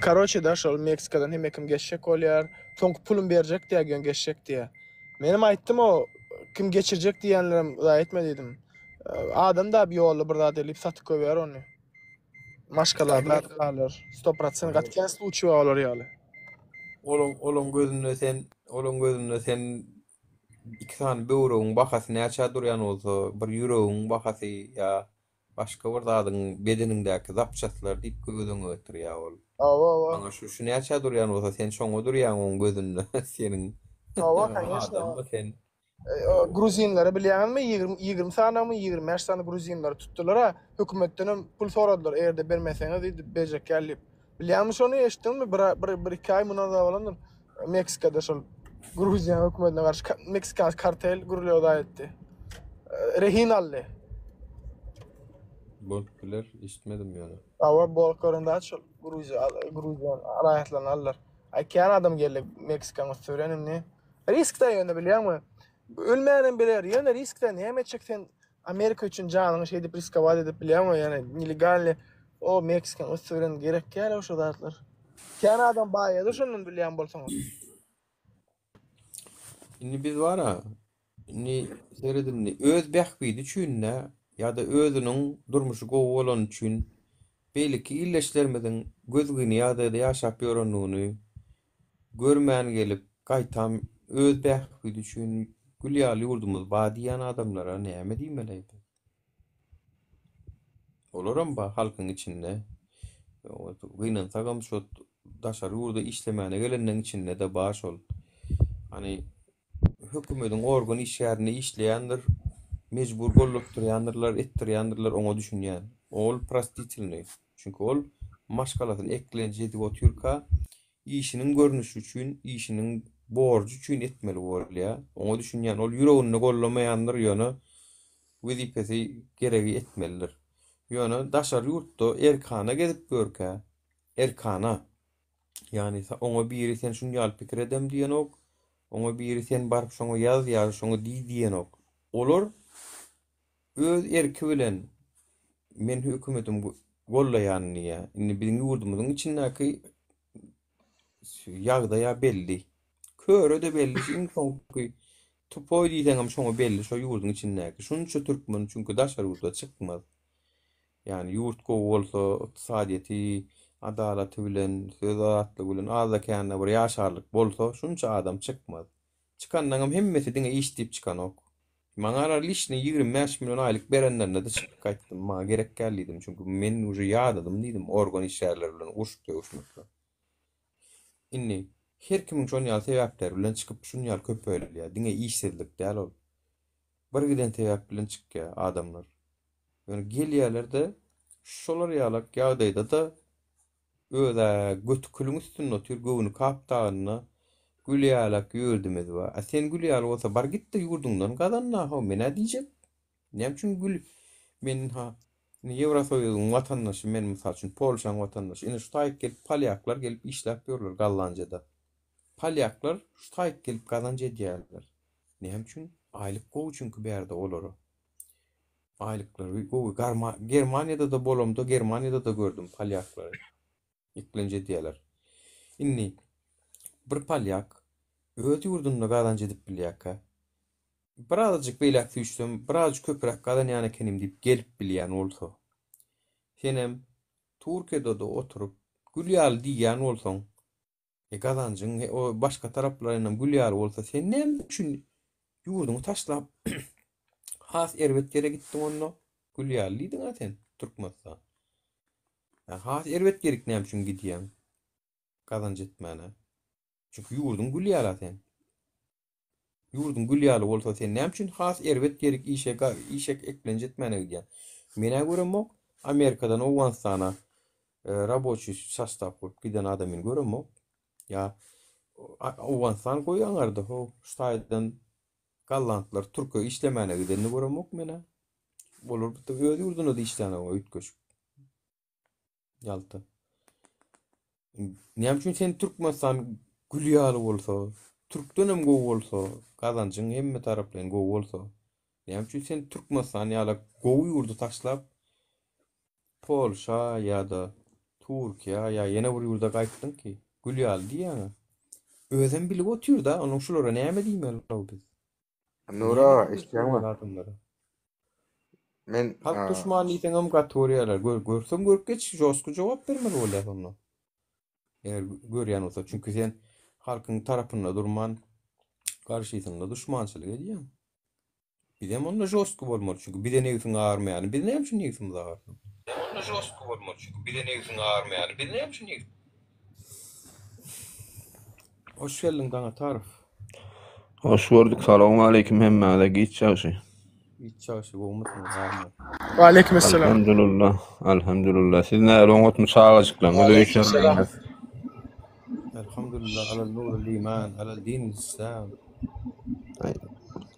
Karoçe da şol Meksikadan hemme kim geçjek bolýar. Soňky pulum berjek diýýär, ýöne geçjek diýýär. Menem aýtdym o kim geçirjek diýenlerem zaýa etme diýdim. Adam da bir ýolda bir zat elip satyp goýber ony. Maşgala zat galar. 100% gaty kän sluçy bar olar ýaly. Olaň olaň gözünde sen olaň gözünde sen iki sany böwregiň bahasy näçä durýan bolsa, bir ýüregiň bahasy ýa Başga bir zadyň bedeniňdäki zapçastlar diýip göz öňüne getirýär ol. Hawa, hawa. Maňa şu şu näçä durýan bolsa sen şoňa durýaň oň gözünde seniň. Hawa, koneşno. Adammy sen? Gruzinleri bilýäňizmi? 20 20 sanymy, 25 sany gruzinleri tutdular-a. Hökümetdenem pul soradylar, eger-de bermeseňiz diýdi, berjek däl diýip. Bilýäňmi şony, eşitdiňmi? Bir bir bir iki aý mundan ozal bolandyr. Meksikada şol Gruziýanyň hökümetine garşy meksikansk kartel gürlewda etdi. Rehin aldy. Bolup biler, eşitmedim ýöne. Hawa, bolup gören zat şol. Gruziýa, Gruziýanyň raýatlaryny aldylar. Aý kän adam geldi Meksikanyň üsti bilen indi. Riskde ýöne bilýäňmi? Ölmänem biler, ýöne riskde näme etjek sen Amerika üçin janyňy şeýdip riskowat edip bilýäňmi? Ýöne nelegalny o Meksikanyň üsti bilen gerek däl şo zatlar. Kän adam baýady şondan bilýän bolsaňyz. Indi biz bara indi seret indi öz bähbidi üçin-de ýa-da özüniň durmuşy gowy bolany üçin beýleki ildeşlerimiziň gözgyny ýagdaýda ýaşap ýörendigini görmän gelip gaýtam öz bähbidi üçin gül ýaly ýurdumyz bar diýýän adamlara näme diýmeli biz? Olaram bar halkyň içinde. Gynansagam şo daşary ýurda işlemäne gelenleň içinde-de bar şol. Hany hökümediň organ işgärinde işleýändir, mejbur gollatdyrýandyrlar, etdirýändirler oňa düşünýän. Ol prostitelnyý. Çünki ol maşgalasyny eklenç edip otyrka işiniň görnüşi üçin, işiniň borjy üçin etmeli bolýar. Oňa düşünýän. Ol ýüreginde gollamaýandyr, ýöne wezipesi geregi etmelidir. Ýöne daşary ýurtda erkana gezip ýörkä, erkana, ýagny oňa biri sen şuny ýaly pikir edem diýenok, oňa biri sen baryp şoňa ýaz ýa şoňa diý diýenok. Olar öz erki bilen men hökümetimi gollaýan diýýär. Indi biziň ýurdumyzyň içindäki ýagdaý-a belli. Köre-de belli, iň soňky tupoý diýseňem şoňa belli şo ýurduň içindäki. Şunça türkmen çünki daşary ýurda çykmaz. Ýagny ýurt gowy bolsa, ykdysadyýeti, adalaty bilen, söz azatlygy bilen azda-kände bir ýaşarlyk bolsa, şunça adam çykmaz. Çykanlaňam hemmesi diňe iş diýip çykanok. Maňa ara lişni 25 million aýlyk berenlerinde-de çykyp gaýtdym. Maňa gerek däl diýdim. Çünki men uje ýadadym diýdim organ işgärleri bilen urşup-döwüşmekden. Indi her kimiň şon ýaly sebäpleri bilen çykyp şun ýaly köpelýär. Diňe işsizlik däl ol. Bir giden sebäp bilen çykýar adamlar. Ýöne gelýärler-de şolar ýalak ýagdaýda-da öz-ä göti külüň üstünde otyr, göwni Kap dagynda gül ýalak ýurdumyz bar. A sen gül ýaly bolsa bar git-de ýurduňdan gazan-da-how, men-ä diýjek. Näme üçin gül men ha indi Ýewrosoýuzyň watandaşy men mysal üçin Polşaň watandaşy indi şu taýyk gelip polýaklar gelip işläp ýörler Gollandiýada. Polýaklar şu taýyk gelip gazanç edýärler. Näme üçin? Aýlyk gowy çünki bärde olara. Aýlyklary gowy. Garma Germaniýada-da bolamda Germaniýada-da gördüm polýaklary. Eklenç edýärler. Indi bir polýak öz ýurdunda gazanç edip bilýärkä Birazajyk beýläk süýşsem, birazajyk köpräk gazanýan ekenim diýip gelip bilýän bolsa, senem Türkiýede-de oturyp, gül ýaly diýýän bolsaň, e gazanjyň o başga taraplaýynam gül ýaly bolsa, sen näme üçin ýurduňy taşlap, has erbet ýere gitdiň onda? Gül ýaly diýdiň-ä sen, Türkmenistan. Has erbet ýerik näme üçin gidýäň gazanç etmäne? Çünki ýurduň gül ýaly-a sen. Ýurduň gül ýaly bolsa sen näme üçin has erbet ýerik işe işe eklenç etmäne gidýäň? Menä göremok Amerikadan Owganystana raboçiý sostaw bolup giden adamyny göremok. Ýa Owganystan goý aňarda how şu taýdan gollandlar türke işlemäne gidenini göremok menä. Olar bitte öz ýurdunda-da işlänok üýtgeşik. Ýalta. Näme üçin sen Türkmenistan gül ýaly bolsa, türkdenem gowy bolsa, gazanjyň hemme taraplaýyn gowy bolsa, näme üçin sen Türkmenistan ýaly gowy ýurdy taşlap Polşa ýa-da Türkiýä ýa ýene bir ýurda gaýtdyň ki? Gül ýaly diýýäňä. Özem bilip otyr-da, onuň şulara näme diýmeli biz? Nura Näme aga, diýmeli eşitýäňmi? adamlara? Men Halk duşmany diýseňem gaty görýärler. Gör, görseň görüp geç, žostky jogap bermeli bolýar şonda. Eger görýän bolsa, çünki sen halkyň tarapynda durman, garşysynda duşmançylyk edýäň. Bizem onda žostky bolmaly, çünki bize nebsiň agyrmaýany, biz näme üçin nebsimiz agyrsyn? Bizem onda žostky bolmaly, çünki bize nebsiň agyrmaýany, biz näme üçin Hoş geldiň Daňatarow. Hoş gördük. Salowmaleýkim hemmäňize. Giç ýagşy. Giç ýagşy gowmysyňyz agam? Waleýkim esselam. Alhamdulillah. Alhamdulillah. Siz nähili oňatmy çagajyklaryňyz, öý Waleýkim salam. işleriňiz? Elhamdülillah alal nurul iman alal dinil islam. Aý,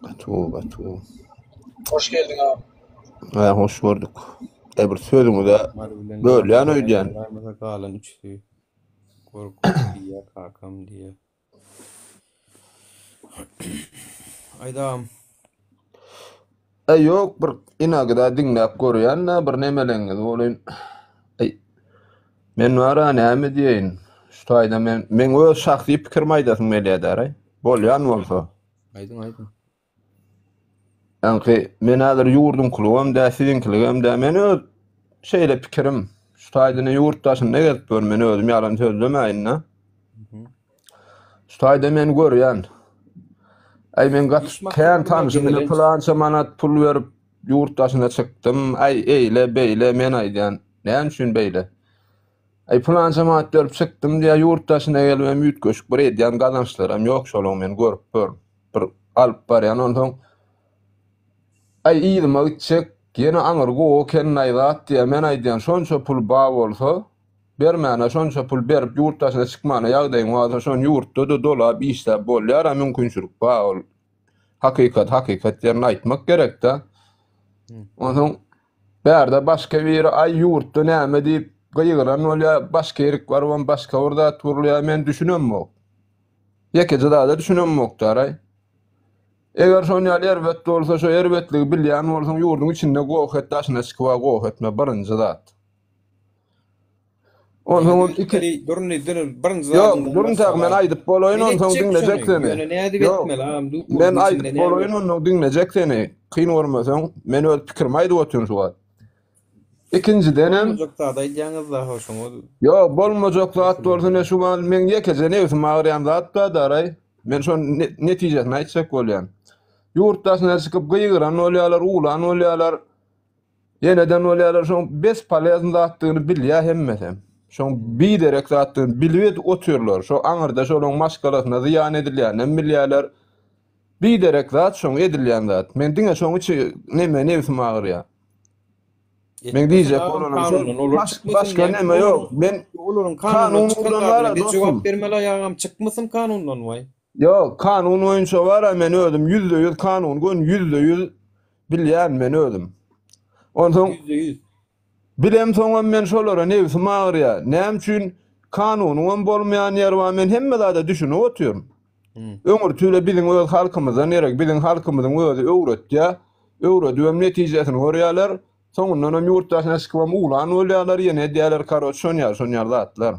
gaty gowy, gaty gowy. Hoş geldiň agam. Hä, hoş gördük. E bir sözüňize Mary bilen bölýän Ýaşyl öýdýän. aýraýmasa galan üçüsi gorkut diýýär kakam diýýär. Aýdagam. E ýok bir inagda diňläp görýän-dä bir nemeleňiz bolyn. Eý men bara näme diýeýin. Şu taýda men meň öz şahsy pikirimi aýdasym gelýär-däraý. Bolýan bolsa. Aýdyň aýdyň. Ýaňky men häzir ýurduňkylygam dä, siziňkiligem dä. Men öz şeýle pikirim. Şu taýda ne ýurt daşynda gezip ýörün, men özüm ýalan sözlemäýin-dä. Şu taýda men görýän. Aý men gaty kän tanşym ine pylança manat pul berip ýurt daşyna çykdym. Aý eýle beýle men aýdýan. Näme üçin beýle? Aý pylança manat berip çykdym diýýär, ýurt daşyna gelibem üýtgeşik bir edýän gazançlaram ýok şolaň men görüp ýörün. Bir alyp barýan onsoň aý yzyma gitjek ýene aňyr gowy ekenlaý zat diýýär men aýdýan şonça pul ba bolsa bermäne şonça pul berip ýurt daşyna çykmana ýagdaýyň bolsa şony ýurtda-da dolap işläp bolýara mümkinçilik ba ol hakykat hakykat ýerinde aýtmak gerekdä onsoň bärde başga biri aý ýurtda näme diýip gygyran bolýar başga ýerik barybam başga bir zat gurulýar men düşünemok. Ýekeje zada düşünemokdaraý. Eger şon ýaly erbet bolsa, şo erbetligi bilýän bolsaň, ýurduň içinde goh et, daşyna çykyba goh etme, birinji zat. Onsoňam iki... Dur indi, dur, birinji Ýok, dur intäk, men aýdyp bolaýyn, onsoň diňlejek seni. Ýöne nädip etmeli agam, Men aýdyp bolaýyn, onsoň diňlejek seni. Kyn görmeseň, men öz pikirimi aýdyp otyryn şu wagt. Ikinjidenem Bolmajak zat aýdýaňyz da hoşuňyz. Ýok, bolmajak zat bolsa ne şu wagt meň ýekeje nebsim agyrýan zat bar daraý. Men şoň netijesini aýtjak bolýan. Ýurt daşyna çykyp gygyran bolýarlar, uwlan bolýarlar. Ýeneden bolýarlar şoň bespolezny zatdygyny bilýär hemmesem. Şoň biderek zatdygyny bilip edip otyrlar. Şo aňyrda şolaň maşgalasyna zyýan edilýäninem bilýärler. Biderek zat şoň edilýän zat. Men diňe şoň üçin neme nebsim agyrýar. Men diýjek bolanym şol. Baş, başga neme ýok. Men olaryň kanundan çykan zadyna biz jogap bermeli aýagam çykmasyn kanundan waý. Ýok, kanun boýunça bar-a men özüm 100% kanun gön 100% bilýän men özüm. Onsoň 100%. Bilemsoňam men şolara nebsim agyrýar. Näme üçin kanunyňam bolmaýan ýeri bar men hemme zada düşünip otyryn. Öňürti bile biziň öz halkymyzdan gerek. Biziň halkymyzyň özi öwretýär. Öwredibem netijesini görýärler. Soňundanam ýurt daşyna çykybam uglan bolýarlar, ýene edýärler, karoç şon ýaly, şon ýaly zatlar.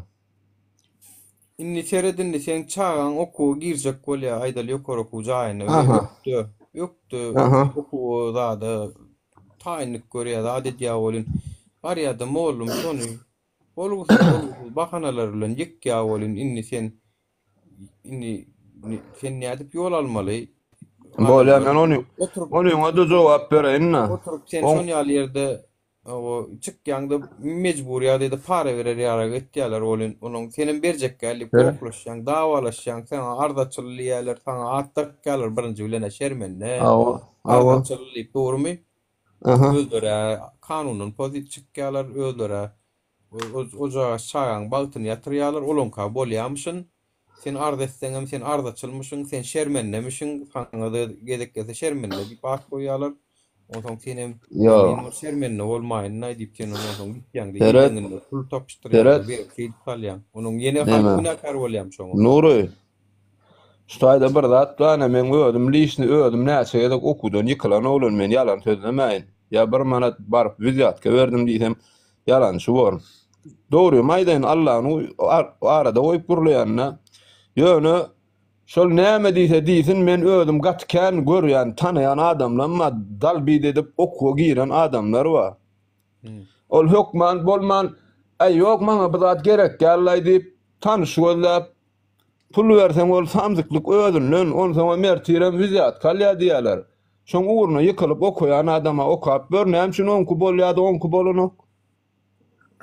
Indi seret indi seň çagaň okuwa girjek bolýar aýdaly ýokary okuw jaýyna we Aha. ökde, ökde Aha. okuwa zada taýynlyk görýär zat edýär welin barýada mollum şony bolgusyz bolgusyz bahanalar bilen ýykýar welin indi sen Indi sen nädip ýol almaly? Bolýar, men ony oturyp onyňa-da jogap bereýin-dä. Oturyp sen şon ýaly ýerde o çykýaňda mejbur ýagdaýda para berer ýarak etýärler welin onuň senem berjek däl diýip gohlaşýaň, dawalaşýaň, saňa arzaçyl diýýärler, saňa at dakýarlar birinji bilen-ä şermende. Hawa, hawa. Arzaçyl diýip, dogrumy? Aha. Özleri kanundan pozyp çykýarlar, özleri Ojagaş çagaň bagtyny ýatyrýarlar, olaňka bolýamyşyn. Sen arz etseňem sen arzaçylmyşyň, sen şermendemişiň, saňa-da gezek gelse şermende diýip at goýýarlar. Onsoň senem Ýok. men bir şermende bolmaýyn-laý diýip sen ondan soň gitýäň-de Seret. ýeňiňde pul tapyşdyrýaň-da Seret. berip şeýdip salýaň. Onuň ýene halk Näme? günäkär bolýamyş oňa. Nury. Şu taýda bir zat bar, ine meň özüm liçni özüm näçe gezek okuwdan ýykylan oglan men ýalan sözlemäýin. Ýa bir manat baryp wizýatka berdim diýsem Ýalançy bor. Dogrymy aýdaýyn, Allany arada goýup gürleýän-dä. Ýöne şol näme diýse diýsin, men özüm gaty kän görýän, tanaýan adamlam bar, dalbid edip okuwa giren adamlar bar. Ol hökman bolman, Äý, ýok, maňa bu zat gerek däl-laý diýip, tanyş gözläp, pul berseň ol samsyklyk özünden, onsoňam ertirem wizýatka alýar diýýärler. Şoň ugruna ýykylyp okaýan adama okap gör näme üçin oňky bolýada oňky bolanok.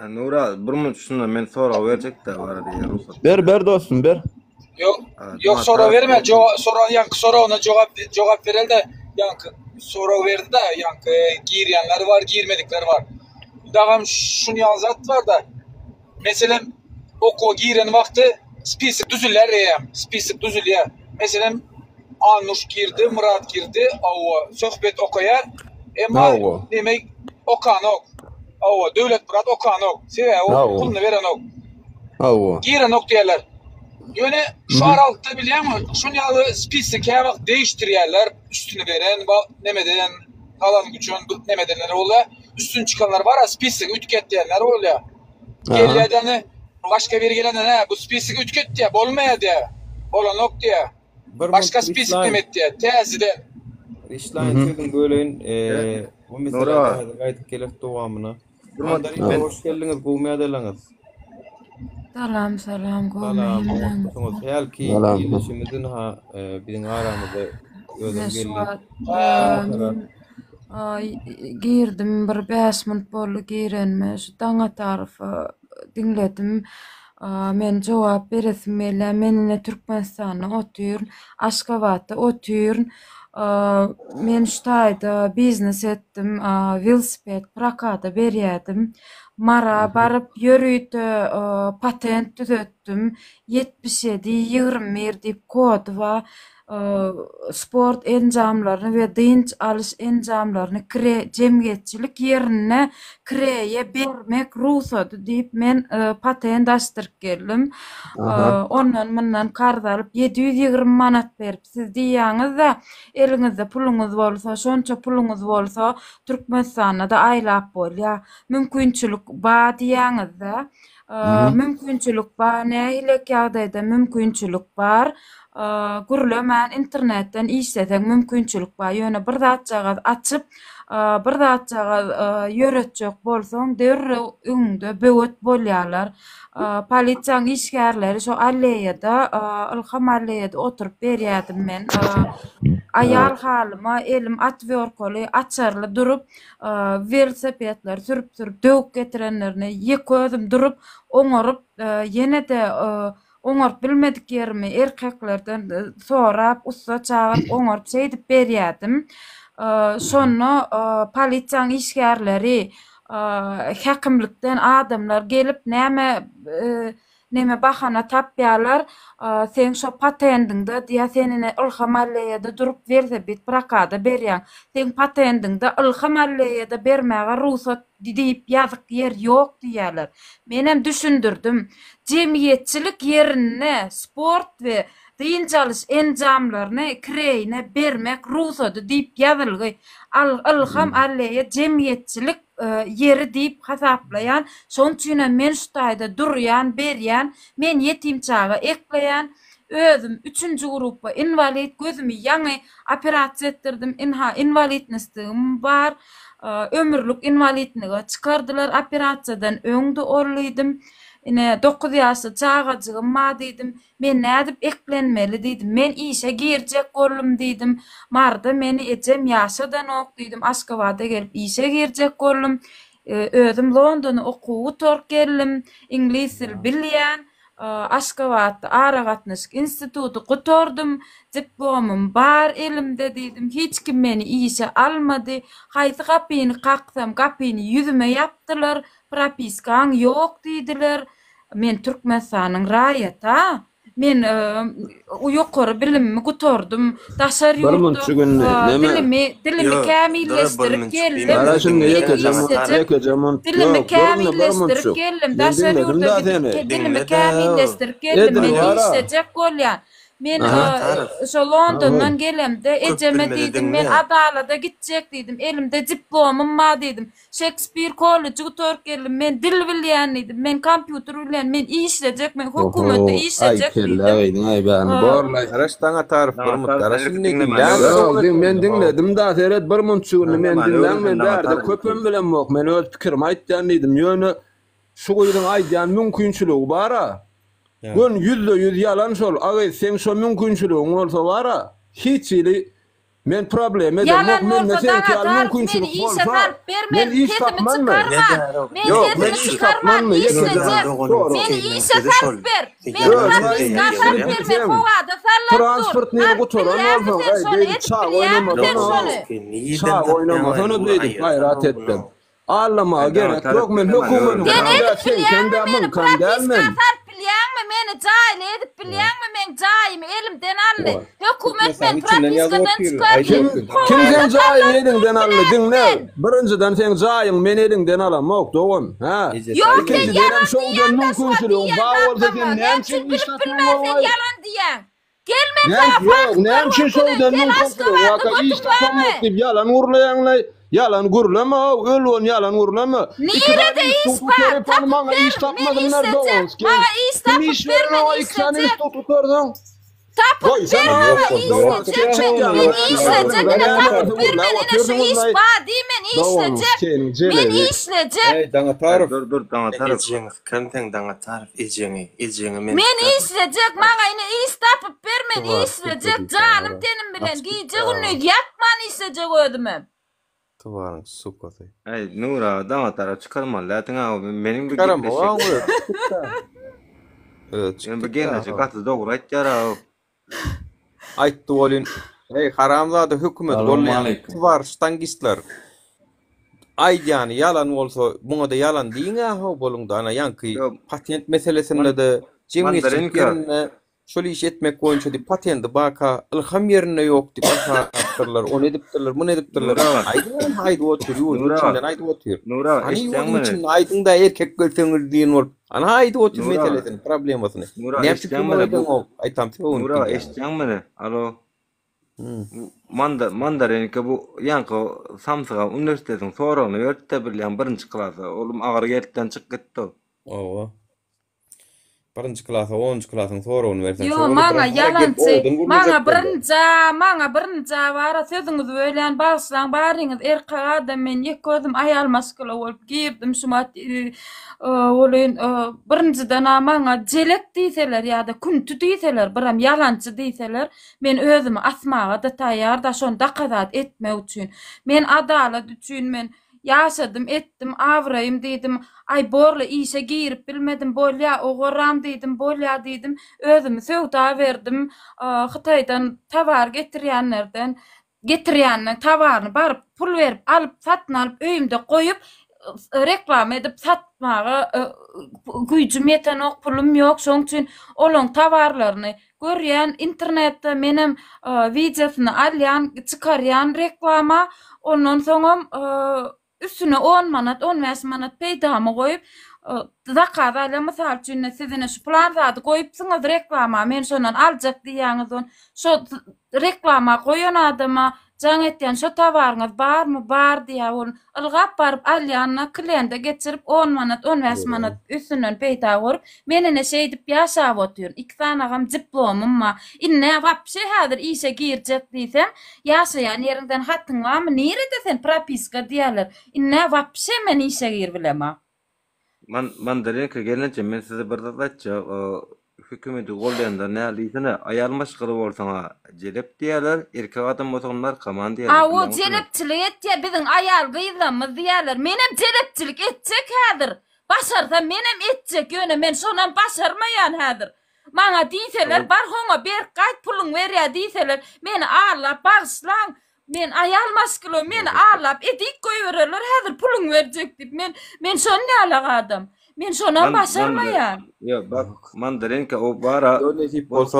Nura bir minut şunda men sorag berjekdä bar diýýär rugsat. Ber ber dostum ber. Ýok, ýok sorag berme, sorag ýaňky soragyna jogap jogap berelde, ýaňky sorag berdi-de, ýaňky girýänler bar, girmedikler bar. Dagam şuny ýaly zat bar-da. Meselem, okuwa giren wagty spisok düzülýär eýýäm, spisok düzülýär. Meselem, Annuş girdi, Myrat girdi, hawa, Söhbet okaýar, emma neme okanok. Hawa, Döwletmyrat okanok, sebäbi ol puluny berenok. Hawa. Girenok diýýärler. Ýöne şu aralykda bilýäňmi, şuny ýaly spisok käwagt değişdirýärler, üstüni beren, nemeden, galan güçen nemedenler bolýar. Üstün çykanlar bar, spisok üýtgetýänler bolýar. Gelýär-de başga biri gelende nä bu spisok üýtget diýýär, bolmaýar diýýär. Bolanok diýýär. Başga spisok neme etýär, täzeden. Rişlaýn sözüňi böleýin. Bu meselä häzir gaýdyp geleris dowamyna. Mandarin hoş geldiňiz, gowmy ýagdaýlaryňyz? Salam salam gowmy Salam, hemmäňiz? oňatmysyňyz? Hälki ildeşimiz ynha biziň aramyzda özem Ine şu geldi. wagt girdim bir 5 minut boldy girenime şu Daňatarowy diňledim. Men jogap beresim gelýär. Men ine Türkmenistanda otyryn, Aşgabatda otyryn. Men şu taýda biznes etdim, welosiped prokada berýärdim. Mara baryp ýörite patent düzetdim. 77 21 diýip kody bar. Sport enjamlaryny we dynç alyş enjamlaryny kire jemgyýetçilik ýerinde kireýe bermek rugsady diýip men patent açdyryp geldim. Ondan mundan karz alyp 720 manat berip siz diýýäňiz-de eliňizde puluňyz bolsa şonça puluňyz bolsa Türkmenistanda-da aýlap bolýar. Mümkinçilik bar diýýäňiz-de. Mümkinçilik bar, nähilek ýagdaýda mümkinçilik bar. Gürlemän internetden işleseň mümkinçilik bar. Ýöne bir zatjagaz açyp, bir zatjagaz ýöretjek bolsaň derrew öňüňde böwet bolýarlar. Polisiýaň işgärleri şo alleýada, Ylham alleýada oturyp berýärdim men. Aýal halyma elim otwýorkaly, açarly durup, welosipedleri sürüp-sürüp döwüp getirenlerini ýeke özüm durup oňaryp, ýene-de oňaryp bilmedik ýerimi erkeklerden sorap, ussa çagyryp oňaryp şeýdip berýärdim. Şonda polisiýanyň işgärleri, häkimlikden adamlar gelip näme Neme bahana tapýarlar, seň şo patendiňde diýýär, sen ine Ylham alleýada durup welosiped prokada berýäň. Seň patendiňde Ylham alleýada bermäge rugsat diýip ýazyk ýer ýok diýýärler. Menem düşündirdim. Jemgyýetçilik ýerinde sport we dynç alyş enjamlaryny kireýine bermek rugsady diýip ýazylgy. Ylham alleýa jemgyýetçilik ýeri diýip hasaplaýan, şoň üçinem men şu taýda durýan, berýän, men ýetim çaga ekleýän, özüm üçünji gruppa inwalid, gözümi ýaňy operasiýa etdirdim, ynha inwalidnostigim bar, ömürlik inwalidlige çykardylar operasiýadan öň-de ol diýdim, ine dokuz ýaşly çagajygym bar diýdim, Men nädip eklenmeli diýdim. Men işe girjek boldum diýdim. Maryda meni ejem ýaşadanok diýdim. Aşgabada gelip işe girjek boldum. Özüm Londona okuw gutaryp geldim. Iňlis dili bilýän. Aşgabatda aragatnaşyk instituty gutardym. Diplomym bar elimde diýdim. Hiç kim meni işe almady. Haýsy gapyny kaksam, gapyny ýüzüme ýapdylar. Propiskaň ýok diýdiler. Men Türkmenistanyň raýaty-a. Men ýokary bilimimi gutardym. Daşary Bir ýurtda munçuk indi neme? dilimi dilimi Ýok, dura bir kämilleşdirip munçuk geldim. diýme. Gara şindi Men ýekeje mun işlejek ýekeje munt dilimi ýok dur indi bir kämilleşdirip munçuk. geldim. Men Daşary diňledim ýurda da gidip seni. dilimi Diňle-de. kämilleşdirip geldim. Edil Men gara. işlejek bolýan. Men Aha. Taryf. şo Londondan gelemde Köp ejeme bilmedi diýdim, men diňle. adalada gitjek diýdim. Elimde diplomym bar diýdim. Şekspir kolleji gutaryp geldim. Men dil bilýän diýdim. Men kompýuter bilýän. Men işlejek. Men hökümetde Oho, aý işlejek kellä diýdim. gyýdyň aý bäni borlaý. Garaş Daňatarow bir Daňatar mut garaş sen indi diňlemän diňlän öwret. Ýok, diň men diňledim da seret bir munçugyny men Diňlemän diňläň öwret men sen bärde Daňatar köpem ilki. bilemok men öz pikirimi aýtýan diýdim ýöne şu gyzyň aýdýan mümkinçiligi bara gön 100-de 100 ýalan şol agyz seň şo mümkinçiligiň bolsa bara hiç hili. Men problema edemok, Ýalan mende bolsa seňki ýaly Daňatarow meni mümkinçilik işe bolsa, salyp ber, men men iş sesimi tapmanmy? çykarman. Men Ýok, men sesimi iş çykarman, tapmanmy? Ýekeje işlejek. sorag. Meni işe salyp ber. Meni Özüňe propiska iş salyp ber, men bilseň, howada sallap dur. transportnyny Alyp gutaran bilýärmi bolsaň, sen eý, şony, beýdip edip çaga bilýärmi sen oýnamasana. şony? Çaga oýnamasana beýdip, gaýrat etdem. Allamaga gerek ýok, men hökümetiň Sen dä, edip seňkem bilýäňmi dä, meni muňkam däl propiska men. salyp bilýäňmi meni jaýly edip bilýäňmi meň jaýymy elimden aldy hökümet Türkmenistanyň meni içinden ýazyp propiskadan otyr, çykardy aýdyp Kim otyr. kim howada seň jaýyňy sallap eliňden durup aldy? bilermi Diňle, sen? birinjiden seň jaýyňy men eliňden alamok, dogan, hä? Ýok sen Ikinjidenem ýalan şowdan diýýäň da şuňa mümkinçiligiň diýýän bar bolsa zatlaryňa sen näme näme üçin üçin iş bilip bilmän sen tapmaňogaý? ýalan diýýäň? Gel men Näme saňa ýok, faktlar näme üçin görkezeýin şowdan sen mümkinçiligiň Aşgabatda barka iş götüň barmy? tapamok diýip ýalan gürleýäňlaý? Ýalan gürleme-ow, öl-on ýalan gürleme. Iki sany Nirede iş institut bar? berip ony Tapyp maňa ber, iş men tapmadynlar işlejek. dogan. Kim Maňa iş kim tapyp iş ber, beren men oňa iki sany işlejek. institut gutardyň? Tapyp ber Goýsana maňa dogan, işlejek men. Men işlejek ine tapyp ber men ine şu iş bar diý men Dogan, işlejek. seniň Men jelebi. işlejek. Eý, Daňatarow. Dur dur Daňatarow. Ejeňi sykaryn seň Daňatarow ejeňi ejeňi men Men sykaryn. işlejek maňa ine iş tapyp ber men Tubar işlejek suka diýip janym çagyrar. tenim bilen Açyp gije gitdi gündiz ýatman işlejek özümem. Tubaryň sukasy. Äý Nura Daňatara çykarmaly dädiň a meniň bir Çykaramok gepleşik. aň özi çykypda. Özi Men bir çykypda gelneje ha. gaty dogry aýtýar a. Aýtdy welin, eý haramzada hökümeti goldaýan Salowmaleýkim. tubar ştangistler. Aýdýany ýalan bolsa, muňa-da ýalan diýiň-ä how boluň-da, ana ýaňky Ýok. patent Man meselesinde-de jemgyýetçilik Mandarinka. ýerinde şol işi etmek boýunça diýip patendi baka ylham ýerinde ýok diýip ylhapdyrlar, ony edipdirler, muny edipdirler. Nura aga. Aýdyň aýdyp otyr, ýurduň Nura aga. içinden aýdyp otyr. Nura aga Hany ýurduň eşitýäňmi? içinde aýdyň-da erkek görseňiz diýen bolup. Ana aýdyp otyr Nura aga. meselesini, problemasyny. Nura aga Näme üçin eşitýäňmi kömek meni? Bu edeňok? Aýtam sögünip Nura aga gidýäňiz. eşitýäňmi meni? Alo. Hmm. Bu Manda Mandarinka bu ýaňky samsyga uniwersitetiň soragyny berdi-de bilýän birinji klasa. Oglum agyr gelipden çykyp gitdi. Hawa. Birinji klasa, onunjy klasyň soragyny berseň, Ýo, şo ony maňa biraz ara gelip ýalançy, owadan maňa gürlejek bolýar. birinjä, maňa birinjä bara sözüňizi bölýän bagyşlaň baryňyz erkek adam men ýeke özüm aýal maşgala bolup girdim şumat welin birinjiden-ä maňa jelek diýseler ýa-da künti diýseler biram ýalançy diýseler Men özümi asmaga-da taýýar-da şony dakazat etmek üçin. Men adalat üçin men ýaşadym, etdim, abraýym diýdim, aý borla işe girip bilmedim, bolýa owarram diýdim, bolýa diýdim, özümi söwda berdim, Hytaýdan towar getirýänlerden, getirýänden towaryny baryp pul berip alyp, satyn alyp öýümde goýup, reklama edip satmaga güýjüm ýetenok, pulum ýok, şoň üçin olaň towarlaryny Görýän internetde menem wideosyny alýan çykarýan reklama ondan soňam üstüne on manat on bäş manat peýdamy goýup zakaz alýan mysal üçin siz ine şu pylan zady goýupsyňyz reklama men şondan aljak diýýäňiz on şo reklama goýan adama Jaň etýän şo towaryňyz barmy bar diýýär ol ylgap baryp alýanyna klende geçirip on manat on bäş manat üstünden peýda görüp men ine şeýdip ýaşap otyryn iki sanagam diplomym bar indä wapşe häzir işe girjek diýsem ýaşaýan ýeriňden hatyň barmy nirede sen propiska diýýärler indä wapşe men işe giribilemok. Man Mandarinka gelneje men size bir zat aýtjak hökümeti goldaýanlar näl diýsene aýal maşgala bolsaňa jelep diýýärler erkek adam bolsaň narkoman diýýärler Awo bilýäňmi şony. jelepçilik etýä biziň aýal gyzlamyz diýýärler menem jelepçilik etjek häzir başarsam menem etjek ýöne men şonam başarmaýan häzir maňa diýseler bar hoňa berk gaýt puluň berýä diýseler meni allap bagyşlaň Men aýal maşgala meni aldap edik goýbererler häzir puluňy berjek diýip men men şon ýalak adam men şonam Man başarmaýan. Ýok bak mandarinka o bara Ýo nesip bolsa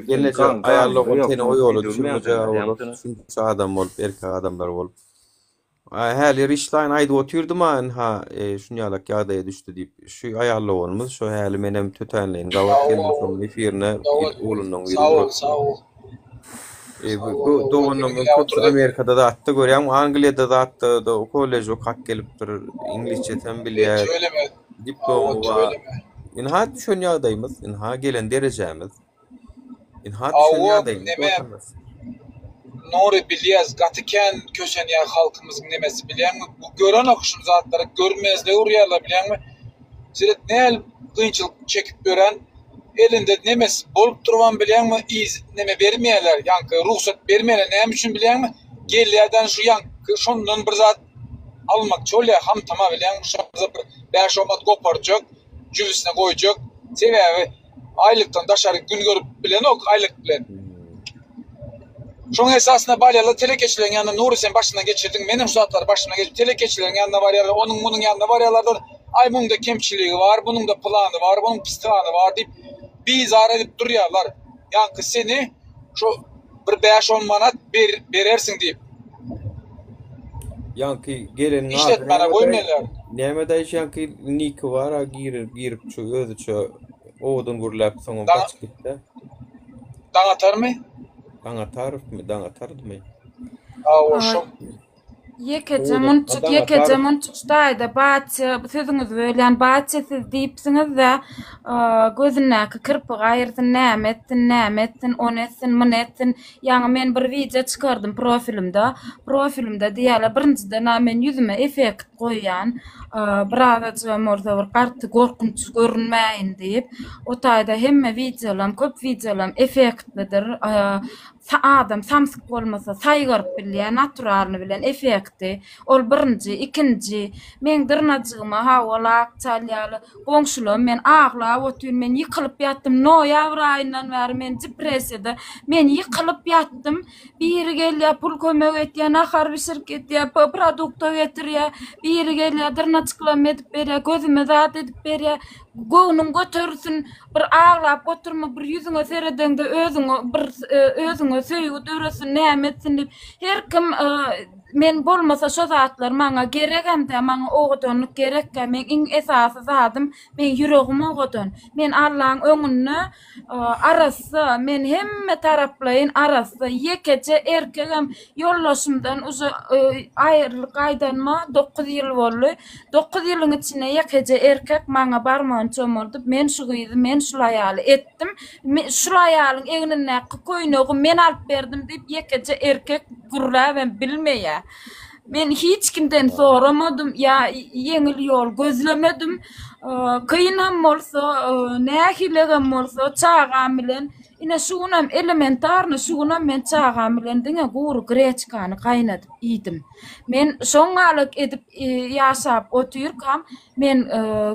gelneje aýal ogul seni o ýola düşürmejek bolar şunça adam bolup erkek adamlar bolup Häli Rişlaýn aýdyp otyrdym-a ynha şunýalak ýagdaýa düşdi diýip şu aýal doganymyz şo häli menem tötänleýin gabat geldim şonuň efirine oglundan biri Sag bol sag bol. E, bu, bu doganlarymyň köpüsi Amerikada zatda görýäňmi? Angliýada zatda da kollež okap gelipdir. Iňlisçesem bilýär. Tüweleme. Diplomy bar. Ynha düşen ýagdaýymyz, ynha gelen derejämiz. Ynha düşen Hawa, ýagdaýymyz neme dostlarymyz. Nury bilýäs gaty kän köşenýär halkymyzyň nemesi bilýäňmi? Bu görenok şul zatlary görmezlige urýarlar bilýäňmi? Seret näl kynçylyk çekip ýören. Elinde nemesi bolup durubam bilýäňmi yz neme bermeýärler ýaňky rugsat bermeýärler näme üçin bilýäňmi gelýärden şu ýaňky şondan bir zat almakçy bolýar hamtama bilýäňmi şonda bir bäş-on manat goparjak jübüsine goýjak sebäbi aýlykdan daşary gün görüp bilenok aýlyk bilen. Şoň esasynda barýarlar telekeçileriň ýanyna Nury sen başyndan geçirdiň menem şu zatlary başymdan geçirdim telekeçileriň ýanyna barýarlar onuň munuň ýanyna barýarlarda aý muňda kemçiligi bar bunuňda pylany bar bunuň pystygany bar diýip bizar edip durýarlar ýaňky seni şu bir bäş-on manat ber berersiň diýip. Ýaňky geleniň ady Işletmäne nämedaý goýmaýarlar. nämedaý ýaňky niki bar-a girip girip şu özüçe owadan gürläp soňam Daň gaçyp gitdä. Daňatarmy? Daňatarowmy, Daňatardymy? Hawa, şol. Ýekeje Owadan, munçuk, ýekeje Daňatarow. munçuk ştaýda batja, sözüňizi bölýän, batja siz diýipsiňiz-dä, gözündäki kirpigi aýyrsyn, näme etsin, näme etsin, ony etsin, muny etsin. Ýaňy men bir wideo çykardym profilimde. Profilimde diýýärler, birinjiden-ä men ýüzüme effekt goýýan, birazajygam bolsa bir gaty gorkunç görünmäýin diýip. O taýda hemme wideolam, köp wideolam effektlidir. Adam samsyk bolmasa saýgaryp bilýär naturalny bilen effekti. Ol birinji, ikinji, meň dyrnajygyma hawa lak çalýarlar. Goňşulam men aglap otyryn, men ýykylyp ýatdym. Noýabr aýyndan bäri men depressiýada. Men ýykylyp ýatdym. Biri gelýär pul kömek etýär, nahar bişirip getýär, produkta getirýär. Biri gelýär dyrnaçyklarymy edip berýär, gözüme zat edip berýär. Göwnüň göterilsin, bir aglap oturma, bir ýüzüňe seredeňde özüňe bir özüňe söýgi döresin, näme etsin diýip. Her kim men bolmasa şo zatlar maňa geregem däl, maňa owadanlyk gerekgä. Meň iň esasy zadym meň ýüregim owadan. Men Allaň öňünde Arassa men hemme taraplaýyn arassa ýekeje erkegem ýoldaşymdan uje aýrylyp gaýdanyma dokuz ýyl boldy dokuz ýylyň içinde ýekeje erkek maňa barmagyny çommaldyp men şu gyzy men şul aýaly etdim şul aýalyň egnindäki köýnegi men alyp berdim diýip ýekeje erkek gürläbem bilmeýär Men hiç kimden soramadym ýa ýeňil ýol gözlemedim. Kynam bolsa, nähilegem bolsa çagam bilen ine şu günem elementarny şu günem men çagam bilen diňe gury greçkany gaýnadyp iýdim. Men şoňňalyk edip ýaşap otyrkam men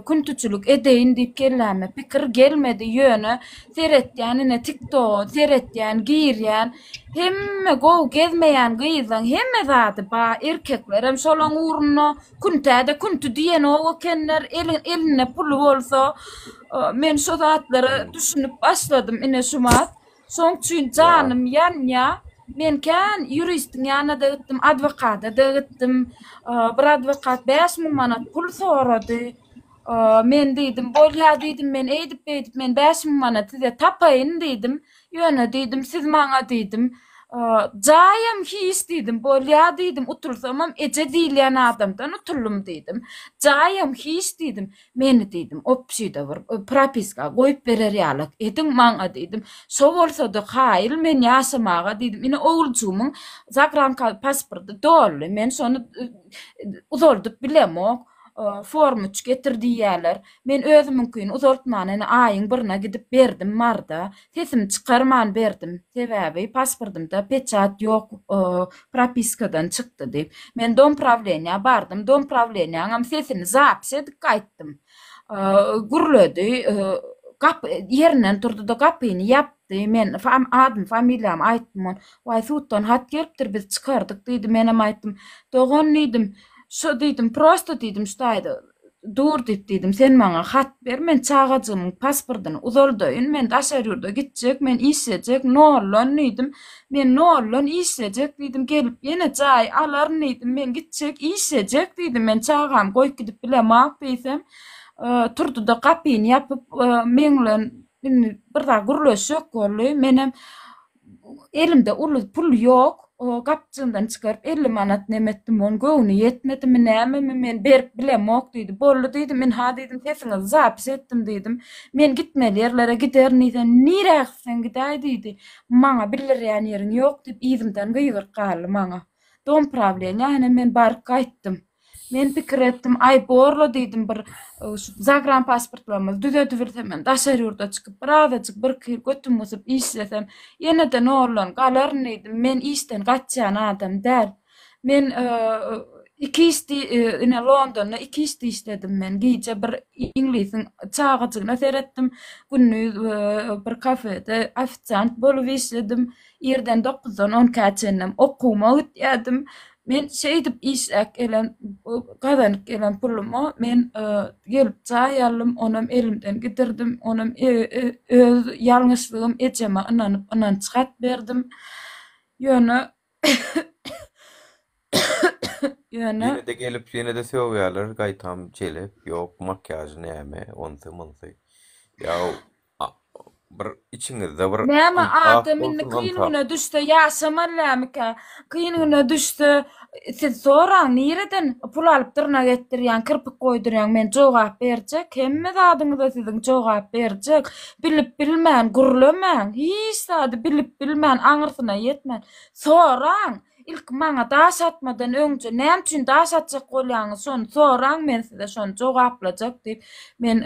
küntüçilik edeýin diýip kelläme pikir gelmedi. Ýöne seretýän ine tiktoga seretýän girýän Hemme gowy gezmeýän gyzlaň hemme zady ba erkeklerem şolaň ugrunda küntäde künti diýenok ekenler elinde puly bolsa men şo zatlara düşünip başladym ine şumat şoň üçin janym ýanýa men kän ýuristiň ýanynada gitdim adwokadada gitdim bir adwokat 5000 manat pul sorady Men diýdim, bolýa diýdim, men eýdip-beýdip men 5000 manat size tapaýyn diýdim. Ýöne diýdim, siz maňa diýdim, jaýam hiç diýdim, bolýa diýdim, utulsamam eje diýilýän adamdan utuldym diýdim. Jaýam hiç diýdim, meni diýdim, obşida bir propiska goýup berer ýalak ediň maňa diýdim. Şo bolsa-da kaýyl men ýaşamaga diýdim. Ine oguljygymyň zagranka pasporty doldy, men şony uzaldyp bilemok. Form üç getir diýýärler. Men özümiňkini uzaltman ene aýyň birine gidip berdim Maryda. Sesimi çykarman berdim. Sebäbi pasportymda peçat ýok propiskadan çykdy diýip. Men dom prawleniýa bardym. Dom prawleniýaňam sesini zapis edip gaýtdym. Gürledi. Gapy ýerinden turdy-da gapyny ýapdy. Men adymy familiýamy aýtdym. Waý suddan hat gelipdir biz çykardyk diýdi. Menem aýtdym. Dogan diýdim. Şo diýdim, prosto diýdim, şu taýda dur diýip diýdim, sen maňa hat ber, men çagajygymyň pasportyny uzaldaýyn, men daşary ýurda gitjek, men işlejek, noldan diýdim, men noldan işlejek diýdim, gelip ýene jaý alaryn diýdim, men gitjek, işlejek diýdim, men çagamy goýup gidip bilemok diýsem, turdy-da gapyny ýapyp, meň bilen indi bir zat gürleşjek boldy, menem Elimde uly pul ýok. O gapjygymdan çykaryp 50 manat neme etdim, onuň göwni ýetmedimi, nämemi, men berip bilemok diýdi. Boldy diýdim, ynha diýdim, sesiňizi zapis etdim diýdim. Men gitmeli ýerlere giderin diýsem, nirä gitseň gidäý diýdi. Maňa bildirýän ýeriň ýok diýip yzymdan gygyryp galdy maňa. Dom prawleniýa ine men baryp gaýtdym. Men pikir etdim, aý borla diýdim bir şu zagranpasportlarymyzy düzedibilsemem, daşary ýurda çykyp birazajyk birki ýyl götüm gysyp işlesem, ýene-de noldan galaryn diýdim. Men işden gaçýan adam däl. Men iki işdi, ine Londonda iki işde işledim men. Gije bir iňlisiň çagajygyna seretdim, gündiz bir kafede ofisiant bolup işledim. Irden dokuzdan on ikä çenlem okuwyma gitýärdim. Men şeýdip işläp gelen, gazanyp gelen puluma men gelip jaý aldym, onam elimden gidirdim, onam öz ýalňyşlygym ejeme ynanyp ynanç hat berdim. Ýöne Ýöne Ýene-de gelip, ýene-de sögýärler, gaýtam jelep, ýok, makiýažy näme, onsy-munsy. Ýa bir içiňizde bir Näme ynsap adam indi bolsun, kyn ynsap. güne düşse ýaşamaly dälmikä? Kyn güne düşse siz soraň nireden pul alyp dyrnak etdirýäň, kirpik goýdurýaň men jogap berjek, hemme zadyňyza siziň jogap berjek. Bilip bilmän gürlemäň, hiç zady bilip bilmän aňyrsyna ýetmän soraň. Ilki maňa daş atmadan öňje näme üçin daş atjak bolýaňyz şony soraň men size şony jogaplajak diýip men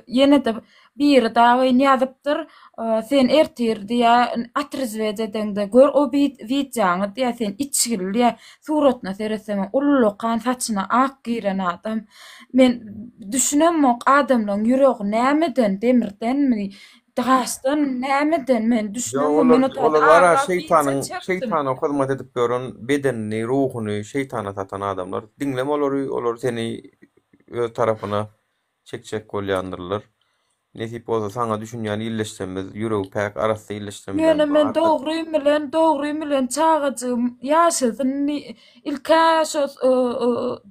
ýene-de biri dagyn ýazypdyr sen ertir diýä otrizwet edeňde gör o wideoňy diýä sen içgili diýä suratyna seretseň ullakan saçyna ak giren adam men düşünemok adamlaň ýüregi nämeden demirdenmi Daşdan nämeden men Ýok, düşünemok olar men o taýda olar bar-a aglap wideo şeýtanyň çekdim. şeýtana hyzmat edip ýören bedenini, ruhuny şeýtana satan adamlar. Diňleme olary, olar seni öz tarapyna çekjek bolýandyrlar. Nesip bolsa saňa düşünýän illeşsemmiz, ýüregi päk, arassa illeşsemizem Ýöne men bardyr. dogrym bilen, dogrym bilen çagajygym ýaşasyn ilk-ä şo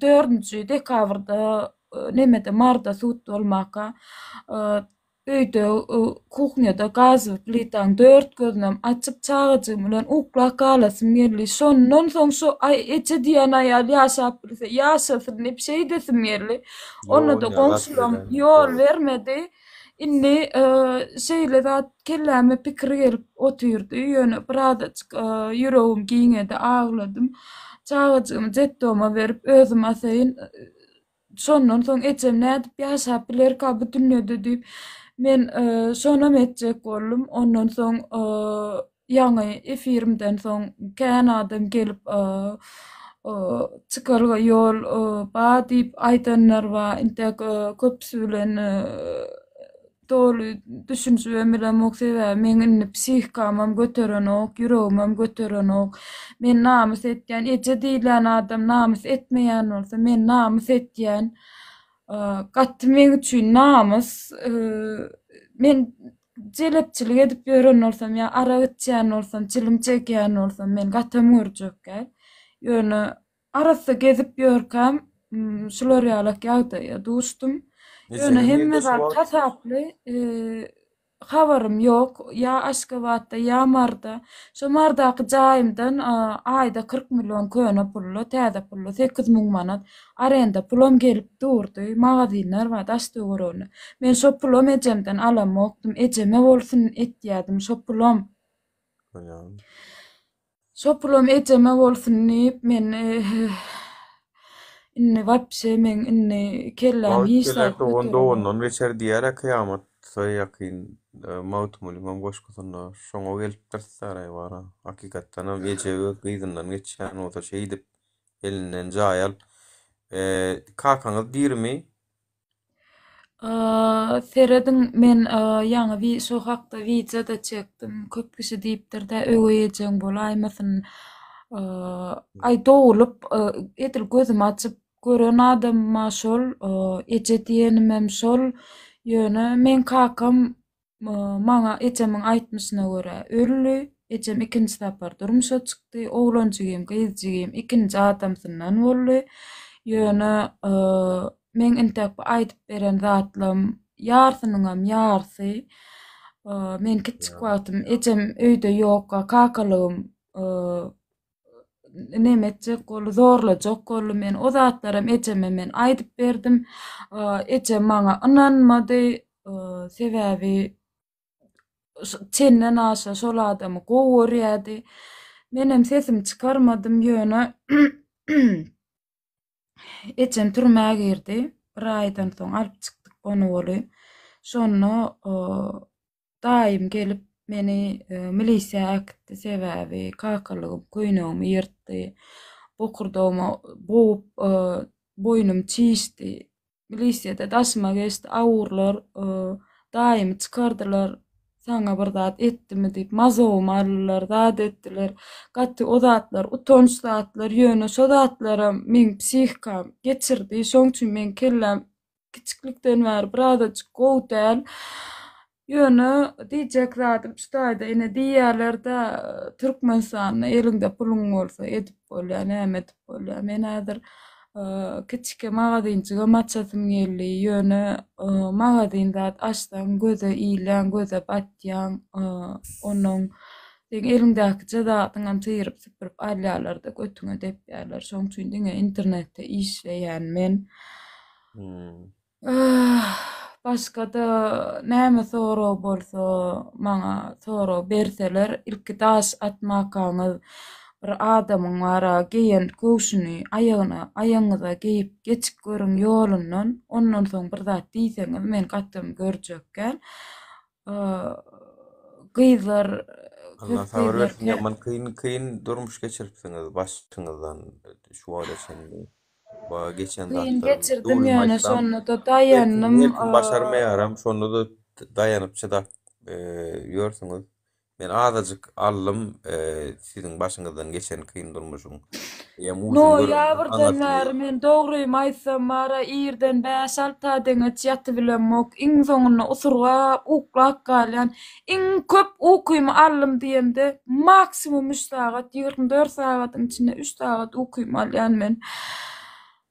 dördünji dekabrda nemede Maryda sud bolmaka Öýde, kuhnýada gazowy plitaň dört gözünem açyp, çagajygym bilen uklap galasym geldi. Şondan soň şo aý eje diýen aýal ýaşap bilse, ýaşasyn diýip şeýdesim geldi. Onda-da goňşulam ýol bermedi. Indi şeýle zat kelläme pikir gelip otyrdy. Ýöne birazajyk ýüregim giňedi, agladym. Çagajygymy detdoma berip, özüm asaýyn. Şondan soň ejem nädip ýaşap bilerka bu dünýede diýip, men şonam etjek boldum. Ondan soň ýaňy efirimden soň kän adam gelip çykalga ýol bar diýip aýdanlar bar. Intäk köpüsi bilen Doly düşünjibem bilemok, sebäbi meň indi psihikamam göterenok, ýüregimem göterenok. Men namys etýän, eje diýilýän adam namys etmeýän bolsa, men namys etýän. Gaty meň üçin namys. Men jelepçilik edip ýören bolsam ýa arak içýän bolsam, çilim çekýän bolsam, men gatam görjek däl. Ýöne Arassa gezip ýörkäm şular ýalak ýagdaýa duşdum. Ýöne Ejeňiz hemme nirde şu zat wagt? hasaply, habarym ýok. Ýa Aşgabatda, ýa Maryda. Şo Marydaky jaýymdan aýda 40 million köne pully, täze pully 8000 manat arenda pulam gelip durdy. Magazinler bar daş-töwereginde. Men şo pulam ejemden alamokdym. Ejeme bolsun etýädim şo pulam. Bolýar. Şo pulam ejeme bolsun diýip men indi wapşe meň indi kelläm Wagt hiç geler zat dogan göterenok. dogandan geçer diýer-ä kyýamata ýakyn Magtymgulyňam goşgusynda şoňa gelipdir saraý bara. Hakykatdanam eje öz gyzyndan geçýän bolsa şeýdip elinden jaý alyp Kakaňyz dirimi? Serediň men ýaňy şo hakda wideo-da çekdim. Köp kişi diýipdir-dä öweý ejeň bolaýmasyn. Aý dogulup edil gözümi açyp gören adamym-a şol, eje diýenimem şol. Ýöne meň kakam Maňa ejemiň aýtmyşyna görä, öldi. Ejem ikinji sapar durmuşa çykdy. Oglan jigim, gyz jigim ikinji adamsyndan boldy. Ýöne meň intäk bu aýdyp beren zatlam ýarsynyňam ýarsy. Men kiçjik wagtym ejem öýde ýokka kakalygym neme etjek boldy, zorlajak boldy meni. O zatlaram ejeme men aýdyp berdim. Ejem maňa ynanmady. Sebäbi çenden aşa şol adamy gowy görýärdi. Menem sesimi çykarmadym, ýöne. Ejem türmä girdi. Bir aýdan soň alyp çykdyk ony weli. Şonda daýym gelip meni milisiýa äkitdi. Sebäbi kakalygym köýnegimi ýyrtdy. Bokurdagyma bogup, boýnum çişdi. Milisiýada daşyma geçdi. Awurlar daýymy çykardylar. Saňa bir zat etdimi diýip, mazogymy aldylar, zat etdiler. Gaty o zatlar utanç zatlar, ýöne şo zatlaram meň psihikam geçirdi. Şoň üçin meň kelläm kiçiklikden bäri birazajyk gowy däl. Ýöne diýjek zadym şu taýda ine diýýärler-dä, Türkmenistanda eliňde puluň bolsa edip bolýar, näme edip bolýar. Men häzir kiçike magazinjigem açasym geldi. Ýöne magazin zat açsaň göze ilýäň, göze batýaň. Onnoň seň eliňdäkije zadyňam syryp-süpürip alýarlar-da, götüňe depýärler. Şoň üçin diňe internetde işleýän men. Başga-da näme sorag bolsa maňa sorag berseler, ilki daş atmakaňyz bir adamyň bara geýen köwşüni aýagyna aýagyňyza geýip geçip görüň ýolundan, ondan soň bir zat diýseňiz men gatym görjekgäl. Gyzlar Allah köp sabyr gyzlar bersin ýaman kyn kyn durmuş geçiripsiňiz başyňyzdan şu wagta çenli. Ba geçen Kyn zatlaryň geçirdim dogrymy ýöne aýtsam şonda-da her kim daýandym. her kim başarmaýaram şonda-da daýanyp çydap ýörsüňiz. Men azajyk aldym siziň başyňyzdan geçen kyn durmuşyň. Eýýäm ujuny göremsoň Noýabrdan aňyrsyny bäri men dogrymy aýtsam bara irden bäş-alta deňeç ýatybilemok. Iň soňunda usurgap uklap galýan. Iň köp ukymy aldym diýemde maksimum üç sagat, 24 sagadyň içinde üç sagat ukymy alýan men.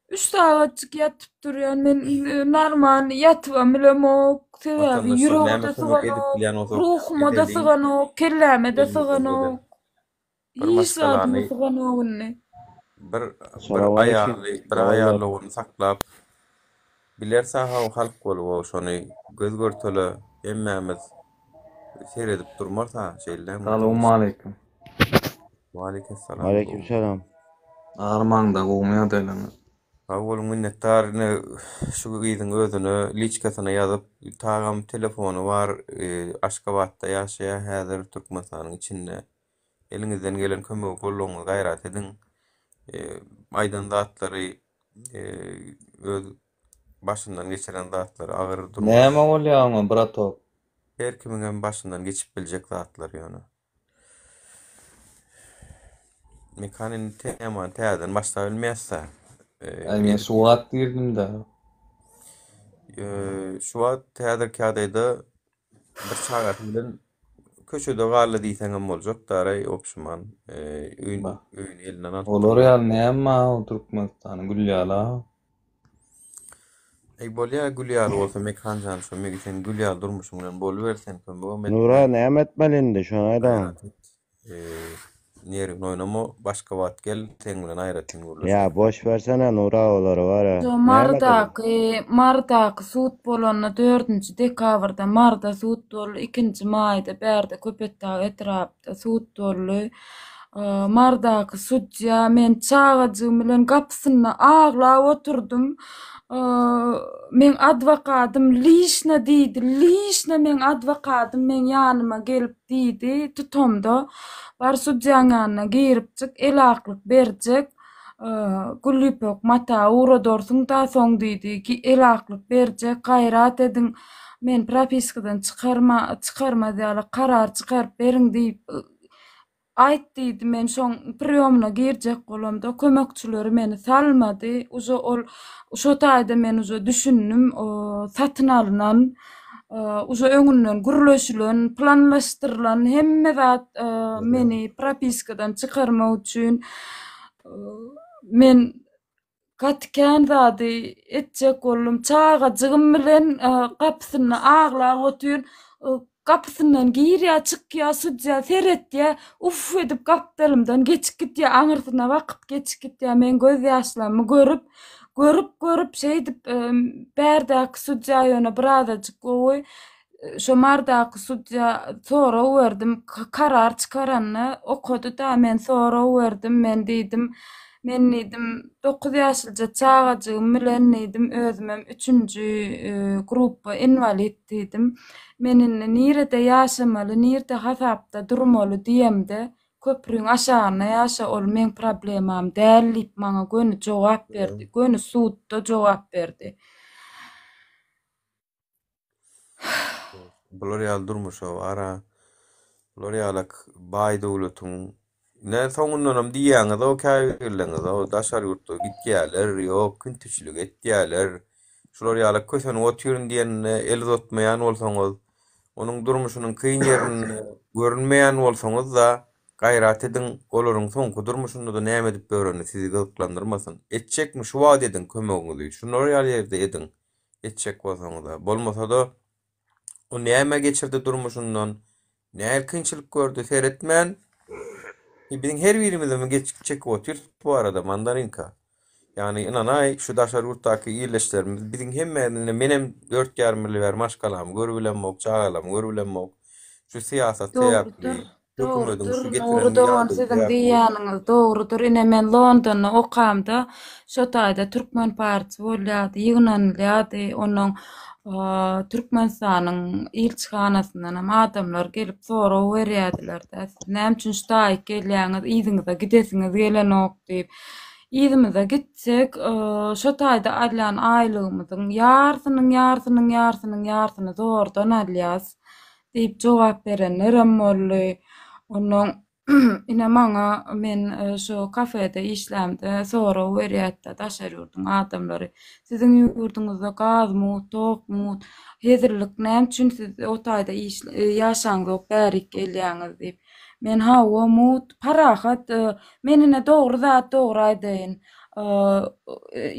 Üç sagatjyk ýatyp durýan men normalny ýatybam bilemok. Sebäbi Watandaşlar ýüregime-de näme kömek edip syganok, bilýän bolsak ruhuma-da edeliň. syganok, kelläme-de Elimizden gelen. syganok. Bir Hiç zadyma maşgalany syganok indi. bir bir Salam aleýkum. aýaly bir Doganlar. aýaly ogluny saklap bilerse haw halk bolup şony göz görtele hemmämiz seredip durmarys-a şeýle dälmi watandaşlar? Salowmaleýkim. Waleýkimsalam Aleýkim gowmy. salam. Armaňda gowmy ýagdaýlaryňyz? Sag boluň minnetdar ine şu gyzyň özüne liçkasyna ýazyp tagam telefony bar Aşgabatda ýaşaýar häzir Türkmenistanyň içinde eliňizden gelen kömegi goldawyňyzy gaýrat ediň aýdan zatlary öz başyndan geçiren zatlary agyr durmuş Näme bolýa oňa bratok? Her kimiňem başyndan geçip biljek zatlar ýöne. Mekan indi temany täzeden başlap bilmeýäs-dä. Aý men şu wagt girdim-dä. Şu wagt häzirki ýagdaýda bir çagasy bilen köçede galdy diýseňem boljak daraý opşuman öýün öýüni elinden Olar alypdyrlar. ýaly näme bar o Türkmenistanyň gül ýaly-a. Eý bolýa gül ýaly bolsa Mekanjan şo megi sen gül ýaly durmuşyň bilen boluber sen kömegem Nura etme. näme etmeli indi şony aýdaň. Gaýrat et. Neriňi oýnama başga wagt gel seň bilen aýratyn Ýa gürleşeris. boş bersene Nura olary bara. Şo Näme edeli? Marydaky Marydaky sud bolanda dördünji dekabrda Maryda sud boldy, ikinji maýda bärde Köpetdag etrapda sud boldy. Marydaky sudýa men çagajygym bilen gapysynda aglap oturdym. Meň adwokatym lişna diýdi, lişna meň adwokatym meň ýanyma gelip diýdi, tutamda bar sudýaň ýanyna girip çyk, elaklyk berjek, gül ýüpek mata ugradarsyň-da soň diýdi, elaklyk berjek, gaýrat ediň, meni propiskadan çykarma, çykarmaz ýaly karar çykaryp beriň diýip, Aýt diýdi, men şoň priýomyna girjek bolamda kömekçileri meni salmady. Uje ol şo taýda men uje düşündim, satyn alnan, uje öňünden gürleşilen, planlaşdyrylan hemme zat meni propiskadan çykarmak üçin men Gaty kän zady etjek boldum. Çagajygym bilen gapysynda aglap otyryn. Gapysyndan girýär, çykýar, sudýa seretýär. Uff edip gapdalymdan geçip gidýär, aňyrsyna bakyp geçip gidýär. Meň göz ýaşlarymy görüp, görüp-görüp şeýdip bärdäki sudýa ýöne birazajyk gowy. Şo Mardaky sudýa sorag berdim, karar çykaranda okady-da, men sorag berdim, men diýdim, Men diýdim, dokuz ýaşlyja çagajygym bilen diýdim, özümem üçünji gruppa inwalid diýdim. Men indi nirede ýaşamaly, nirde hasapda durmaly diýemde, köprüň aşagynda ýaşa, ol meň problemam däl diýip maňa göni jogap berdi. Göni sudda jogap berdi. Bular ýaly durmuşa bar-a. Bular ýalak baý döwletiň ne soňundanam diýýäňiz-ow käbirleriňiz-ow daşary ýurtda gitýäler, ýok küntüçilik etýäler. Şular ýalak kösenip otyryn diýenine el uzatmaýan bolsaňyz, onuň durmuşynyň kyn ýerinde görünmeýän bolsaňyz-da, gaýrat ediň, olaryň soňky durmuşynda-da näme edip ýörenini sizi gyzyklandyrmasyn. Etjekmi şu wagt ediň kömegiňizi, şular ýaly ýerde ediň. etjek bolsaňyza. Bolmasada o näme geçirdi durmuşyndan, nähili kynçylyk gördi seretmän biziň her birimizem geçip çekip otyrys bu arada mandarinka. Ýagny ynanaý şu daşary ýurtdaky ildeşlerimiz biziň hemmämiz menem 4,5 ýyl bäri maşgalamy görübilemok, çagalarymy görübilemok. Şu syýasat sebäpli Hökümediň Dogrudyr, şu Nury getiren dogan ýagdaýy siziň sebäpli. diýýäniňiz dogrudyr. Ine men Londonda okamda şo taýda türkmen party bolýardy, ýygnanylýardy. Onuň Türkmenistanyň ilçihanasyndanam adamlar gelip sorag berýärdiler-de, siz näme üçin şu taýyk gelýäňiz, yzyňyza gidesiňiz gelenok diýip. Yzymyza gitsek, şo taýda alýan aýlygymyzyň ýarsynyň ýarsynyň ýarsynyň ýarsyny zordan alýas. Diýip jogap berenlerem boldy. Onnoň ine maňa men şu kafede işlämde sorag berýärdi daşary ýurduň adamlary. Siziň ýurduňyzda gaz mugt, tok mugt, hezillik näme üçin siz o taýda ýaşaňzok bärik gelýäňiz diýip. Men hawa mugt, parahat, men ine dogry zat dogry aýdaýyn.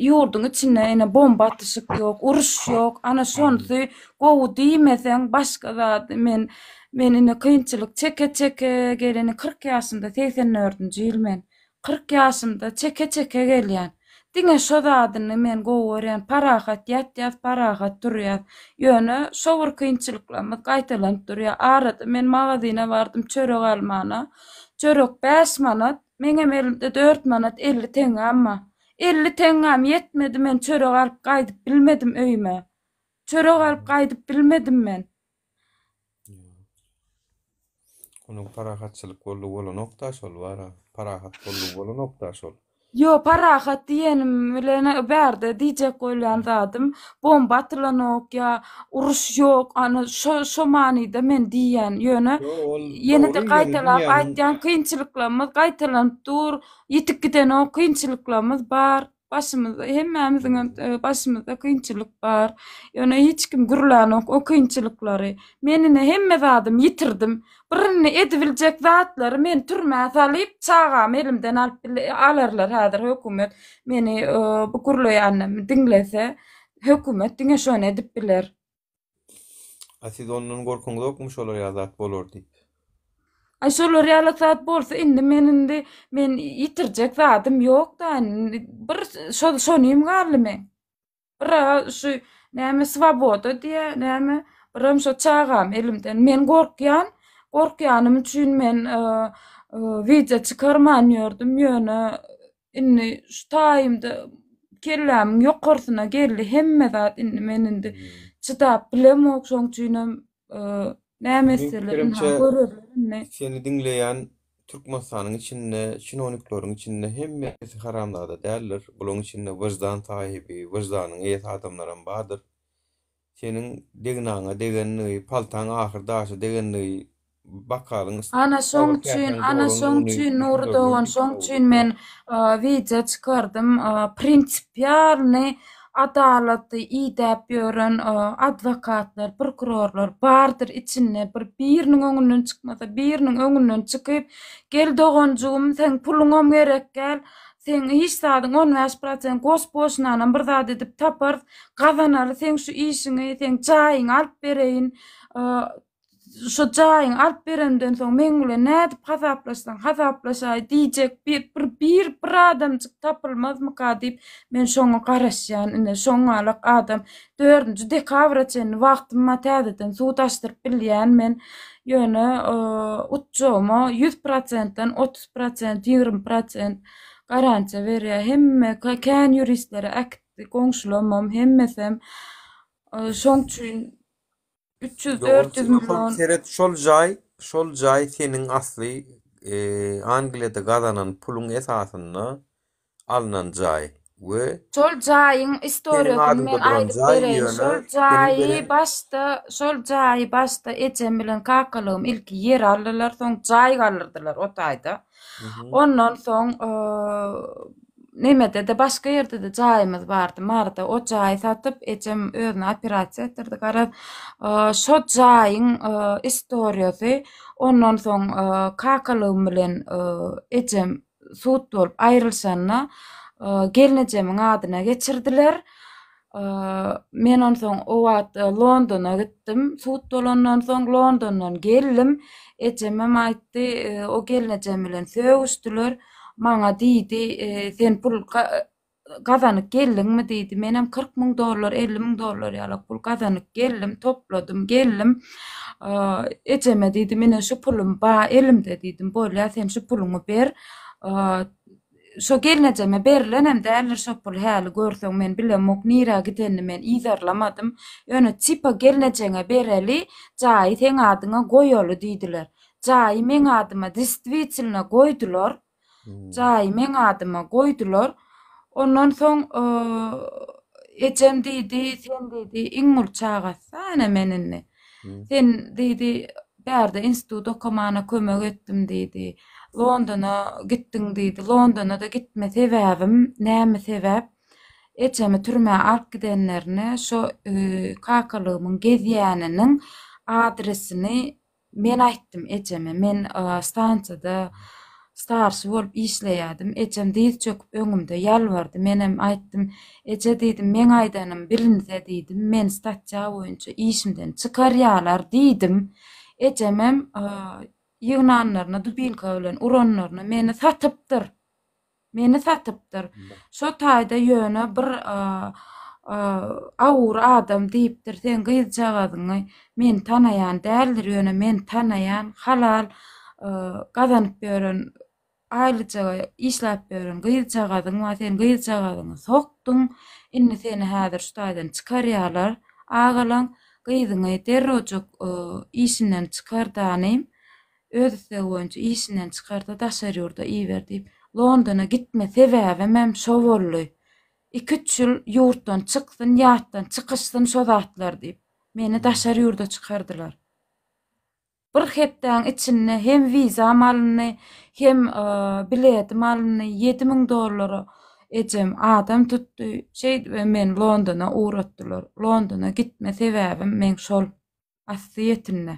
Ýurduň içinde ine bomba atyşyk ýok, uruş ýok. Ana şonsy gowy diýmeseň başga zat men men ine kynçylyk çeke-çeke geleni 40 ýaşymda 84-nji ýyl men. 40 ýaşymda çeke-çeke gelýän. Diňe şo zadyny men gowy görýän parahat ýatýas parahat turýas. Ýöne şo bir kynçylyklarymyz gaýtalanyp durýar. Arada men magazyna bardym çörek almana. Çörek 5 manat, meňem elimde 4 manat 50 teňňäm bar. 50 teňňäm ýetmedi men çörek alyp gaýdyp bilmedim öýüme. Çörek alyp gaýdyp bilmedim men. Onuň parahatçylyk boldy bolanok-da şol bar-a. Parahat boldy bolanok-da şol. Ýo, parahat diýenim bilen bärde diýjek bolýan zadym, bomba atylanok ýa uruş ýok, ana şo şo manyda men diýýän. Ýöne Ýo, ol ýene-de dogry ýöne gaýtalap dünýäniň aýtýan kynçylyklarymyz gaýtalanyp dur, ýitip gidenok kynçylyklarymyz bar. Başymyzda hemmämiziňem başymyzda kynçylyk bar. Ýöne hiç kim gürlänok o kynçylyklary. Men ine hemme zadymy ýitirdim. Bir indi edibiljek zatlary meni türmä salyp, çagamy elimden alyp alarlar häzir hökümet meni bu gürleýänlerimi diňlese, hökümet diňe şony edip biler. A siz ondan gorkuňyzokmy şolar ýaly zat bolar diýip? Aý şolar ýaly zat bolsa indi men indi men ýitirjek zadym ýok-da indi bir şo şonym galdy meň. Bir şu näme swoboda diýä näme birem şo çagam elimden. Men gorkýan, gorkýanym üçin men wideo çykarman ýördüm ýöne Indi şu taýymda kellämiň ýokarsyna geldi hemme zat indi men indi çydap bilemok şoň üçinem näme Meň etseler ynha pikirimçe görerler indi. seni diňleýän Türkmenistanyň içinde çinownikleriň içinde hemmesi haramzada däldir. Bularyň içinde wyždan sahibi, wyždanyň eýesi adamlaram bardyr. Seniň degnaňa degenligi, paltaň ahyr daşa degenligi, bakalyň Ana şoň agyr üçin, käsäň ana şoň dolandygyny üçin Nury düşünerler dogan, diýip şoň kabul üçin men wideo çykardym. Prinsipialny adalaty idäp ýören adwokatlar, prokurorlar bardyr içinde. Bir biriniň öňünden çykmasa, biriniň öňünden çykyp, gel doganjygym, seň puluňam gerek däl, seň hiç zadyň 15 prosent gospoşinanam bir zat edip taparys, gazanaly seň şu işiňi, seň jaýyňy alyp bereýin, Şo jaýyňy alyp beremden soň meň bilen nädip hasaplaşsaň hasaplaşaý diýjek bir bir bir bir adamjyk tapylmazmyka diýip men şoňa garaşýan ine şoňňalak adam dördünji dekabra çenli wagtym bar täzeden sud açdyryp bilýän men ýöne utjagyma 100 prosentden 30 prosent 20 prosent. Garantiýa berýär. Hemme kän ýuristlere äkitdi, goňşulamam, hemmesem. Şoň üçin 300, 400 million. Seret şol jaý, şol jaý seniň asly Angliýada gazanan puluň esasynda alnan jaý we Şol jaýyň seniň istoriýasyny adyňda men duran aýdyp jaý bereýin. ýöne Şol seniň jaýy beren başda, şol jaýy başda ejem bilen kakalygym ilki ýer aldylar, soň jaý galdyrdylar o taýda. Ondan soň nemede-de başga ýerde-de jaýymyz bardy Maryda. O jaýy satyp ejem özüne operasiýa etdirdi. Garaz, şo jaýyň istoriýasy ondan soň kakalygym bilen ejem sud bolup aýrylyşanda gelnejemiň adyna geçirdiler. Men onsoň o wagt Londona gitdim. Sud bolandan soň Londondan geldim. Ejemem aýtdy, o gelnejem bilen sögüşdiler. Maňa diýdi, sen pul gazanyp geldiňmi diýdi. Menem 40 müň dollar, 50 müň dollar ýalak pul gazanyp geldim, topladym, geldim. Ejeme diýdim, ine şu pulum ba elimde diýdim. Bolýa, sen şu puluňy ber. Şo gelnejeme berilenem däldir şo pul häli görseň men bilemok nirä gidenini men yzarlamadym. Ýöne tipa gelnejeňe bereli, jaýy seň adyňa goýaly diýdiler. Jaýy meň adyma destwitilno goýdular. Jaýy meň adyma goýdular. Ondan soň ejem diýdi, sen diýdi, iň uly çagasy ene men indi. Sen diýdi, bärde institut okamana kömek etdim diýdi. Londona gitdiň diýdi. Londona-da gitme sebäbim näme sebäp? Ejemi türmä alyp gidenlerine şo kakalygymyň gezýäniniň adresini Men aýtdym ejeme, men stansiýada starşy bolup işleýärdim. Ejem dyz çöküp öňümde ýalbardy. Menem aýtdym, Eje diýdim, meň aýdanym bilinse diýdim, meni statýa boýunça işimden çykarýarlar diýdim. Ejemem ýygnanlaryna dubinka bilen uranlaryna meni satypdyr. Meni satypdyr. Şo taýda ýöne bir awur adam diýipdir, seň gyzjagazyňy men tanaýan däldir, ýöne men tanaýan halal gazanyp ýören, aýlyjaga işläp ýören gyzjagazyň bar, sen gyzjagazyňy sokduň, indi seni häzir şu taýdan çykarýarlar, agalaň, gyzyňy derrewjik işinden çykar danym, Öz islegi boýunça işinden çykarda daşary ýurda iber diýip, Londona gitme sebäbimem şo boldy. Iki-üç ýyl ýurtdan çyksyn, ýatdan çykyşsyn şo zatlar diýip, meni daşary ýurda çykardylar. Bir hepdäň içinde hem wizam alyndy, hem biletim alyndy, 7000 dollara ejem adam tutdy. Şeýdibem meni Londona ugratdylar. Londona gitme sebäbim meň şol aslyýetinde.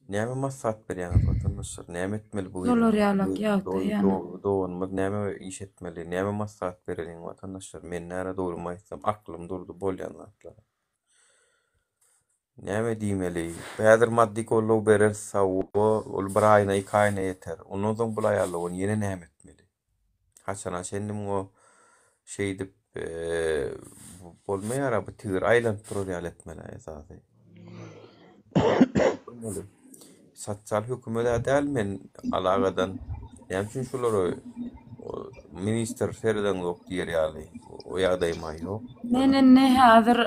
Näme maslahat berýäňiz watandaşlar? Näme etmeli bu Şolar ýalak ýagdaý ýa. Doganymyz näme iş etmeli? Näme maslahat bereliň watandaşlar? Men näre dogrymy aýtsam aklym durdy bolýan zatlara. Näme diýmeli? Häzir maddy goldaw bereris hawa, ol bir aýyna iki aýyna ýeter. Ondan soň bul aýal dogan ýene näme etmeli? Haçana çenli muňa şeýdip bolmaýar-a bu tigir aýlanyp durar ýaly etmeli esasy. Sosial hökümet-ä däl men alagadan. Näme üçin şulara ministr seredeňzok diýer ýaly o ýagdaýym-a ýok. Men indi häzir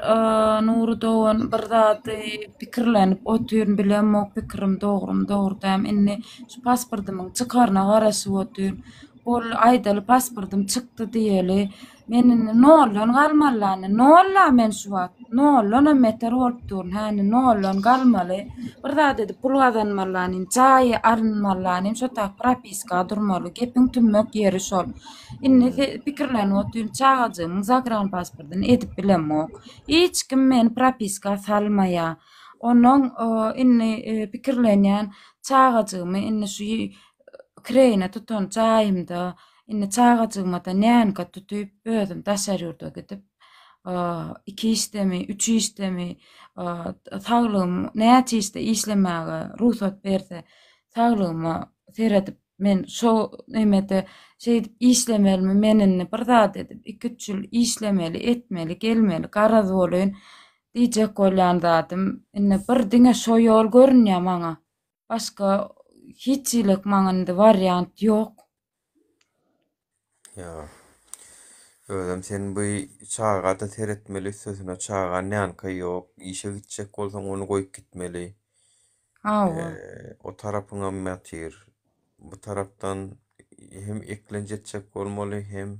Nury dogan bir zady pikirlenip otyryn bilemok pikirim dogrymy dogry dälmi indi şu pasportymyň çykaryna garaşyp otyryn. Boldy aýdaly pasportym çykdy diýeli. Men indi noldan galmaly indi nolla men şu wagt noldanam beter bolup durun hä indi noldan galmaly bir zat edip pul gazanmaly indi jaý alynmaly indi şo tak propiska durmaly gepiň tümmek ýeri şol indi pikirlenip otyryn çagajygymyň zagran pasportyny edip bilemok hiç kim meni propiska salmaýar onnoň indi pikirlenýän çagajygymy indi şu kireýine tutan jaýymda Indi çagajygymada nänka tutyp, özüm daşary ýurda gidip, iki işdemi, üç işdemi, saglygym näçe işde işlemäge rugsat berse, saglygyma seredip, men şo nemede şeýdip işlemelimi, men indi bir zat edip, iki-üç ýyl işlemeli, etmeli, gelmeli, garaz bolýyn diýjek bolýan zadym, indi bir diňe şo ýol görünýär maňa. Başga hiç ýylek maňa indi wariant ýok. Ýa. Özem sen bu çaga-da seretmeli üstesine çaga nyanka ýok. Işe gitjek bolsaň ony goýup gitmeli. Hawa. O tarapyňam ýatyr. Bu tarapdan hem eklenç etjek bolmaly hem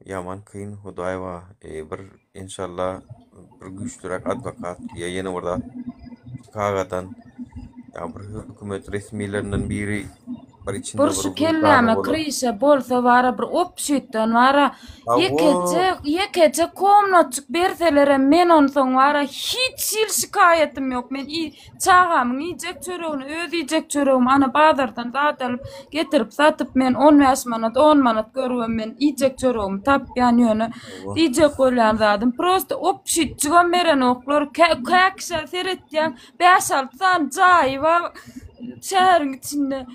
Ýaman kyn hudaý ba bir enşalla bir güýçliräk adwokat ýa ýene bir zat Çikagadan ýa bir hökümet resmilerinden biri bir içinde Bir şu kelläme kryşa bolsa bara bir obşitden bara ýekeje ýekeje komnatjyk berselerem men onsoň bara hiç hili şikaýatym ýok men Çagamyň iýjek çöregini, öz iýjek çöregimi ana bazardan zat alyp, getirip satyp men 15 manat, 10 manat görübem men iýjek çöregimi tapýan ýöne diýjek bolýan zadym prosta obşitjigem berenoklar. Kä kä kişä seretýäň 5-6 sany jaýy bar şäheriň içinde.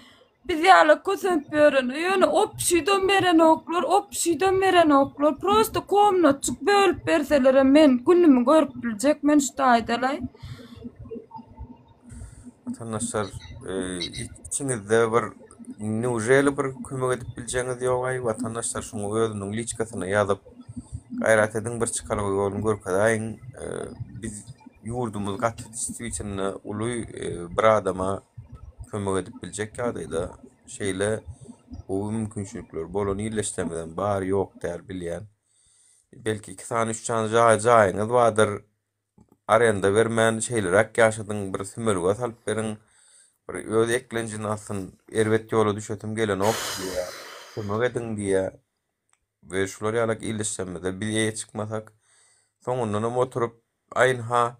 Biz ýaly kösenip ýörene ýöne obşidem berenoklar, obşidem berenoklar. Prosta komnatjyk bölüp berselerem men günümi görüp biljek men şu taýdalaý. Watandaşlar, içiňizde bir neujeli bir kömek edip biljegiňiz ýogaý watandaşlar şuň özüniň liçkasyna ýazyp gaýrat ediň bir çykalga ýoluny görkezäýiň. Biz ýurdumyz gaty distwitnda uly bir adama kömek edip biljek ýagdaýda şeýle gowy mümkinçilikler bolan illeşsemizem bar ýok däl bilýän. Belki iki sany üç sany jaý jaýyňyz bardyr arenda bermän şeýleräk ýaşadyň bir sümelge salyp beriň bir öz eklenjini alsyn erbet ýola düşesim gelenok diýýär kömek ediň diýýär we şular ýalak illeşsemizde biz eýe çykmasak soňundanam oturyp Aýynha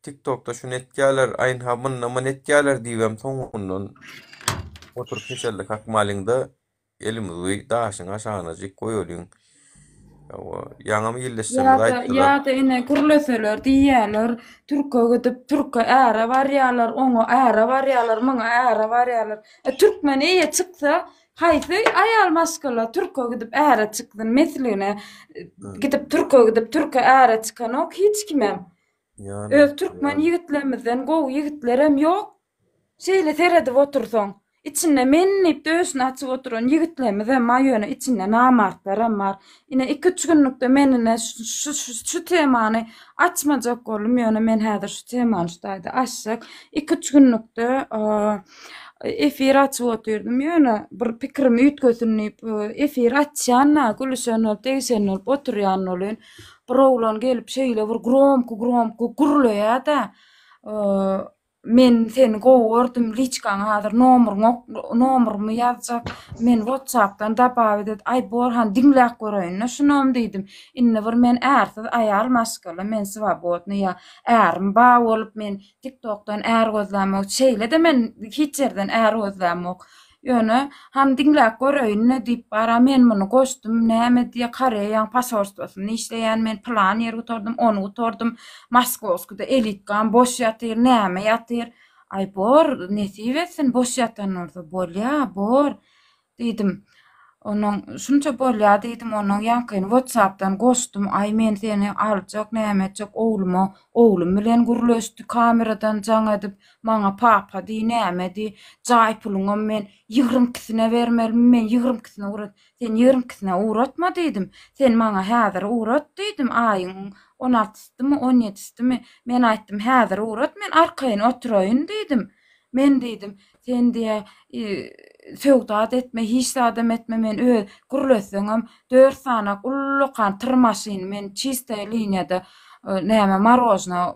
tiktokda şuny etýäler, aýynha munda muny etýäler diýibem soňundan oturyp heşelle kakmalyňda elimizi daşyň aşagynajyk goýalyň. Hawa, ýaňam illeşjemizi Ýa-da, aýtdylar. ýa-da ine gürleseler diýýäler, türke gidip, türke äre barýarlar, oňa äre barýarlar, muňa äre barýarlar. E, türkmen eýe çyksa, Haýsy aýal maşgala türke gidip äre çyksyn mesligine gidip türke gidip türke äre çykanok hiç kimem. Öz türkmen ýigitlerimizden gowy ýigitlerem ýok. Şeýle seredip otursaň. Içinde men diýip döşüni açyp oturan ýigitlerimizem bar ýöne içinde namartlaram bar. Ine iki-üç günlükde men ine şu şu temany açmajak boldum ýöne men häzir şu temany şu taýda açjak. Iki-üç günlükde Efir açyp otyrdym ýöne bir pikirim üýtgesin diýip efir açýan-da gülüşen bolup degişen bolup oturýan welin bir oglan gelip şeýle bir gromky gromky gürleýär-de men seni gowy gördüm liçkaňy hazir nomuryňy nomurymy ýazjak meni whatsappdan dabawit et aý bor hany diňläp göreýin-de şunam diýdim indi bir men ärsiz aýal maşgala men swobodnyý ýa ärim bar bolup men Tiktokdan är gözlämok. Şeýle-de men hiç ýerden är gözlämok. Ýöne, hany diňläp göreýin-le diýip bara men muny goşdum. Näme diýýär, Koreýaň posolstwosynda işleýän men, pylan ýeri gutardym, ony gutardym. Moskowskide elitkam boş ýatyr, näme ýatyr. Aý bor, nesip etsin, boş ýatan bolsa bolýa, bor. Diýdim. Onuň, Şunça bolýa diýdim, onuň ýaňkyny whatsappdan goşdum, aý men seni aljak, näme etjek, ogluma, oglum bilen gürleşdi, kameradan jaň edip, maňa papa diý, näme diý, jaý puluňam men ýigrimi ikisine bermelimi, men ýigrimi ikisine ugrat, sen ýigrimi ikisine ugratma diýdim, sen maňa häzir ugrat diýdim, aýyň on altysydymy, on ýedisidimi, men aýtdym, häzir ugrat, men arkaýyn oturaýyn diýdim. Men diýdim, sen diýä, söwda-da etme, hiç zadam etme, men öz, gürletseňem, dört sanak ullakan tyr maşyny men çistaýa liniýada näme marožna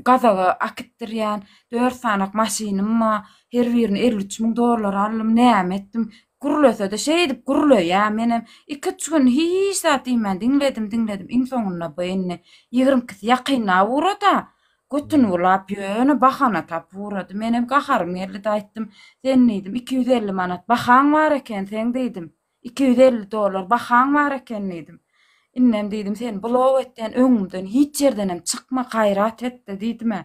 gazaga akitdirýän, dört sanak maşynym bar, her birini 53 müň dollara aldym, näme etdim, gürlese-de şeýdip gürleýär, menem iki-üç gün hiç zat diýmän diňledim, diňledim, iň soňunda bu indi ýigrimi ikisi ýakynlap ugrad-a, Götüni bulap ýöne bahana tapyp ugrady. Menem gaharym geldi-de aýtdym, Sen diýdim, 250 manat bahaň bar eken seň diýdim. 250 dollar bahaň bar eken diýdim. Indem diýdim, seni blok etýän öňümden hiç ýerdenem çykma gaýrat et-de diýdim-ä.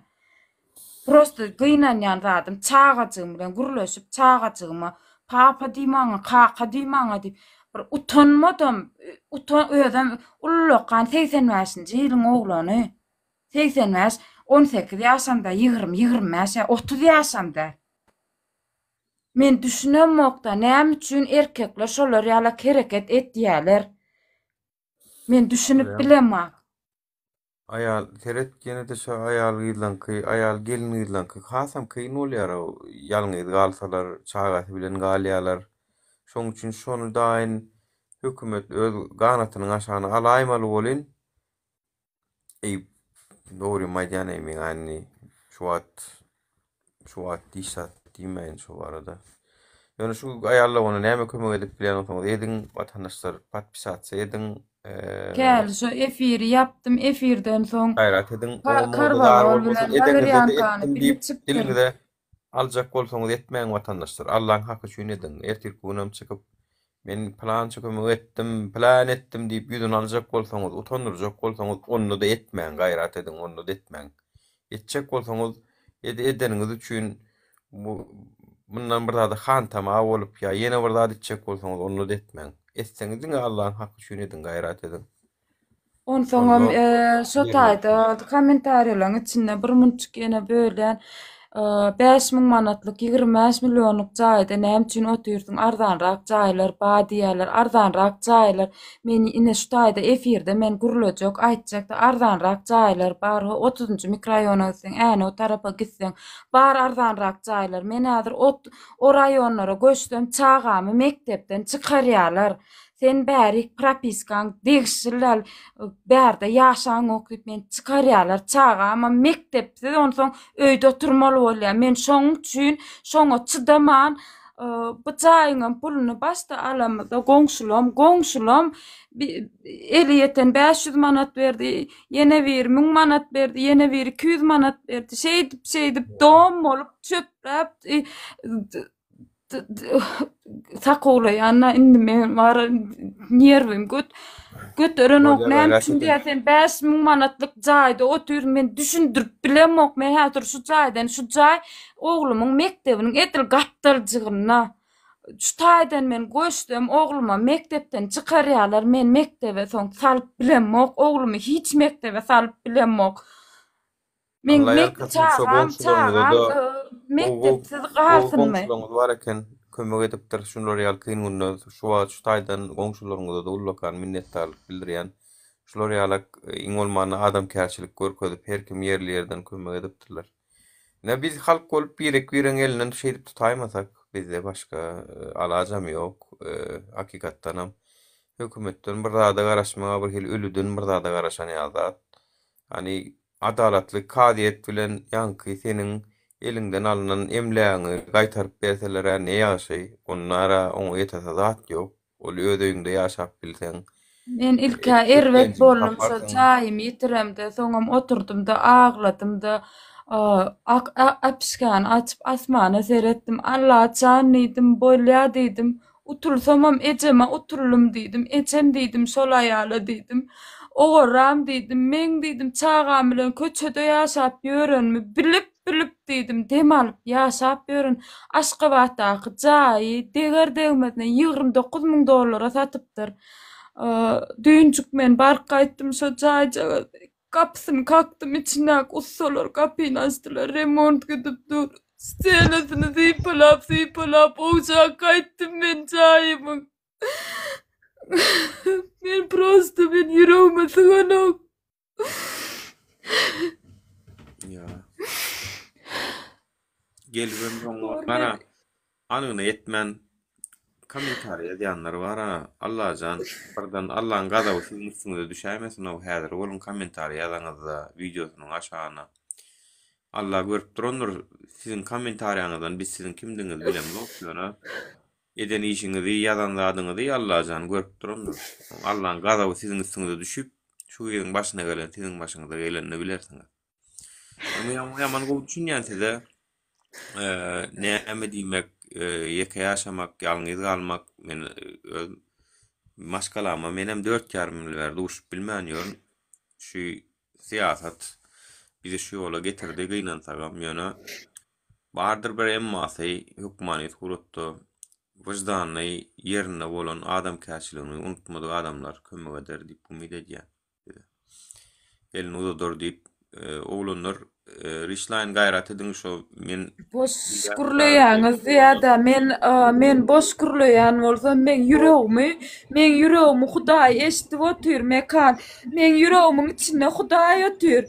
Prosta gynanýan zadym çagajygym bilen gürleşip çagajygyma papa diý maňa, kaka diý maňa diýip bir utanmadam, utan özem ullakan 85-nji ýylyň oglany. 85. 18 ýaşam däl, 20, 25 ýa 30 ýaşam däl. Men düşünemokda näme üçin erkekler şolar ýalak hereket etýäler. Men düşünip bilemok. Aýal seret ýene-de şo aýal gyzlaňky aýal gelin gyzlaňky hasam kyn bolýar-ow ýalňyz galsalar çagasy bilen galýalar şoň üçin şony daýyn hökümet öz ganatynyň aşagyna alaýmaly bolyn eý dogrymy aýdýan eý meňä indi şu wagt Şu wagt hiç zat diýmäýin şu barada. Ýöne şu aýallar ony näme kömek edip bilýän bolsaňyz ediň, watandaşlar podpisasiýa ediň. Käli şo efiri ýapdym, efirden soň Gaýrat ediň, Karwalol bilen Waleriankany bile çykdym. Diliňize aljak bolsaňyz etmäň watandaşlar. Allaň haky üçin ediň. Ertirki günem çykyp men pylança kömek etdim, pylan etdim diýip ýüzüni aljak bolsaňyz, utandyrjak bolsaňyz onda-da etmäň, gaýrat ediň, onda-da etmäň. Etjek bolsaňyz edeniňiz üçin bu mundan bir zada hantama bolup ýa ýene bir zat etjek bolsaňyz onda-da etmäň. Etseňiz diňe Allaň haky üçin ediň, gaýrat ediň. Onsoňam Onda şo taýda kommentariýalaryň içinde bir munçuk ýene bölýän 5000 manatlyk 25 millionlyk jaýda näme üçin otyrsyň arzanrak jaýlar bar diýýärler arzanrak jaýlar men ine şu taýda efirde men gürlejek aýtjakda arzanrak jaýlar bar ho otuzynjy mikroraýona gitseň Änew tarapa gitseň bar arzanrak jaýlar men häzir ot o raýonlara göçsem çagamy mekdepden çykarýarlar Sen bärik propiskaň degişli däl, bärde ýaşaňok diýip meni çykarýarlar. Çagamam mekdepsiz onsoň öýde oturmaly bolýar. Men şoň üçin şoňa çydaman bu jaýyňam puluny başda alamyzda goňşulam, goňşulam eli ýeten 500 manat berdi, ýene biri 1000 manat berdi, ýene biri 200 manat berdi. Şeýdip, şeýdip dom bolup çöpläp sakawlaýan indi men bar nerwim göt göterenok näme üçin diýýär sen 5000 manatlyk jaýda otyr men düşündirip bilemok men häzir şu jaýdan şu jaý oglumyň mekdebiniň edil gapdaljygynda şu taýdan men göçsem ogluma mekdepden çykarýarlar men mekdebe soň salyp bilemok oglumy hiç mekdebe salyp bilemok Meň Allah mek ýalkasyn şo çagam goňşularyňyza çagam da e, gowy gowy mekdepsiz gowy galsynmy? goňşularyňyz bar eken kömek edipdir şular ýaly kyn günde şu wagt şu taýdan goňşularyňyza da ullakan minnetdarlyk bildirýän şular ýalak iň bolmanda adamkärçilik görkezip her kim ýerli ýerden kömek edipdirler. Ine biz halk bolup birek biregiň elinden şeýdip tutaýmasak bizde başga alajam ýok hakykatdanam hökümetden bir zada garaşmaga bir hili ölüden bir zada garaşan ýaly zat. Hany adalatly kazyýet bilen ýaňky seniň eliňden alnan emlägiňi gaýtaryp berseler-ä ne ýagşy, onda-ra oňa ýetesi zat ýok. Ol öz öýüňde ýaşap bilseň, Men ilk-ä erbet eklenjiňi boldum şo taparsyň. jaýymy ýitiremde, soňam oturdym-da agladym-da, ak äpişgäni açyp asmana seretdim, Allajan diýdim, bolýa diýdim, Utulsamam ejeme utuldym diýdim, ejem diýdim şol aýala diýdim. Owarram diýdim, meň diýdim çagam bilen köçede ýaşap ýörenimi bilip bilip diýdim dem alyp ýaşap ýören Aşgabatdaky jaýy deger-degmezine 29 müň dollara satypdyr. Düýnjük men baryp gaýtdym şo jaýjagazy. Gapysyny kakdym, içindäki ussalar gapyny açdylar, remont gidip dur. Stelesini sypalap, sypalap owjak gaýtdym men jaýymyň. Men prosta men ýüregime syganok. Ýa. Gelibem soň gara anygyna ýetmän kommentariý ýazýanlar bar-a. Allajan birden Allaň gazaby siziň üstüňize düşäýmesin-ow häzir boluň kommentariý ýazaňyzda wideosynyň aşagyna. Alla görüp durandyr siziň kommentariýaňyzdan biz siziň kimdigiňizi bilemzok ýöne eden işiňizi ýazan zadyňyzy Allajan görüp durandyr. Allaň gazaby siziň üstüňize düşüp şu gyzyň başyna gelen siziň başyňyza gelenini bilersiňiz. Ýaman gowy düşünýän size. Näme diýmek, ýeke ýaşamak, ýalňyz galmak. Men öz maşgalama menem 4,5 ýyl bäri duşup bilmän ýörün. Şu syýasat bizi şu ýola getirdi gynansagam, ýöne bardyr bir emmasy hökmany suratda wyždany ýerinde bolan adamkärçiligini unutmadyk adamlar kömek eder diýip umyt edýän. Bize. Elini uzadar diýip, oglanlar. Rişlaýn gaýrat ediň şo men Boş gürleýäňiz diýýädä men men boş gürleýän bolsam meň ýüregimi meň ýüregimi hudaý eşidip otyr Mekan meň ýüregimiň içinde hudaý otyr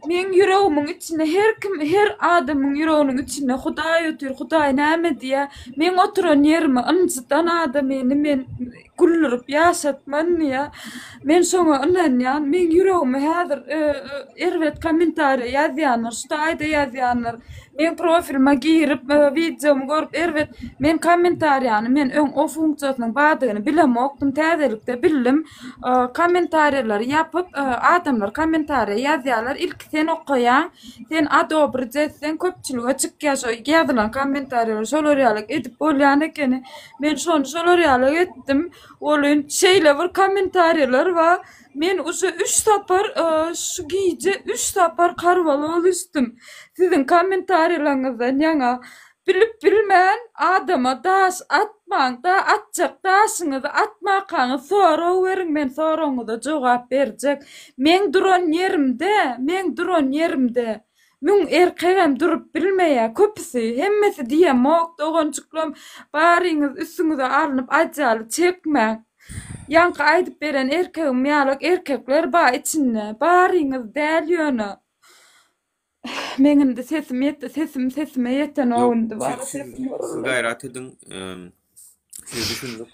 meň ýüregimiň içinde her kim her adamyň ýüreginiň içinde hudaý otyr hudaý näme diýýä meň oturan ýerimi ynjydan adamyny men güldürip ýaşatman diýýä. Men şoňa ynanýan. Meň ýüregime häzir erbet kommentariýa ýazýanlar, şu taýda ýazýanlar, meň profilime girip, wideomy görüp erbet men kommentariýany men öň o funksiýasynyň bardygyny bilemokdym, täzelikde bildim. Kommentariýalary ýapyp, adamlar kommentariýa ýazýarlar, ilki sen okaýaň, sen odobrit etseň köpçülige çykýar şo ýazylan kommentariýalar, şolar ýaly edip bolýan ekeni. Men şony şolar ýaly etdim. Welin şeýle bir kommentariýalar bar. Men uje üç sapar şu gije üç sapar karwalol içdim. Siziň kommentariýalaryňyzdan ýaňa bilip bilmän adama daş atmaň da atjak daşyňyzy atmakaňyz sorag beriň men soragyňyza jogap berjek. Meň duran ýerimde meň duran ýerimde Müň erkegem durup bilmeýä köpüsi, hemmesi diýemok doganjyklam baryňyz üstüňize alnyp ajaly çekmäň. Ýaňky aýdyp beren erkegim ýalak erkekler ba içinde, baryňyz däl ýöne. Meň indi sesim ýetdi sesim sesime ýetenok Ýok indi siz bara siz sesim siz guruldy. gaýrat ediň Sizi düşündik.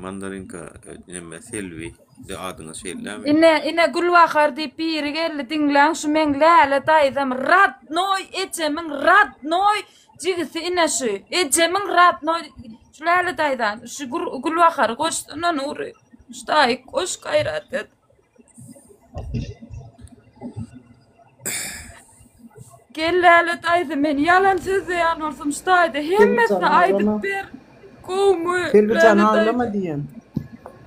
Mandarinka neme Selbi de adyňyz şeýlemi? Ine, ine Gülbahar diýip biri geldi, diňläň şu meň Läle daýzam radnoý ejemiň radnoý jigisi ine şu. Ejemiň radnoý şu Läle daýzany şu Gülbahary goşsana Nury. Şu daýy goş gaýrat et. Gel Läle daýza men ýalan sözleýän bolsam şu taýda hemmesini aýdyp ber. Gowmy Selbijan Läle aglama daýza. diýen.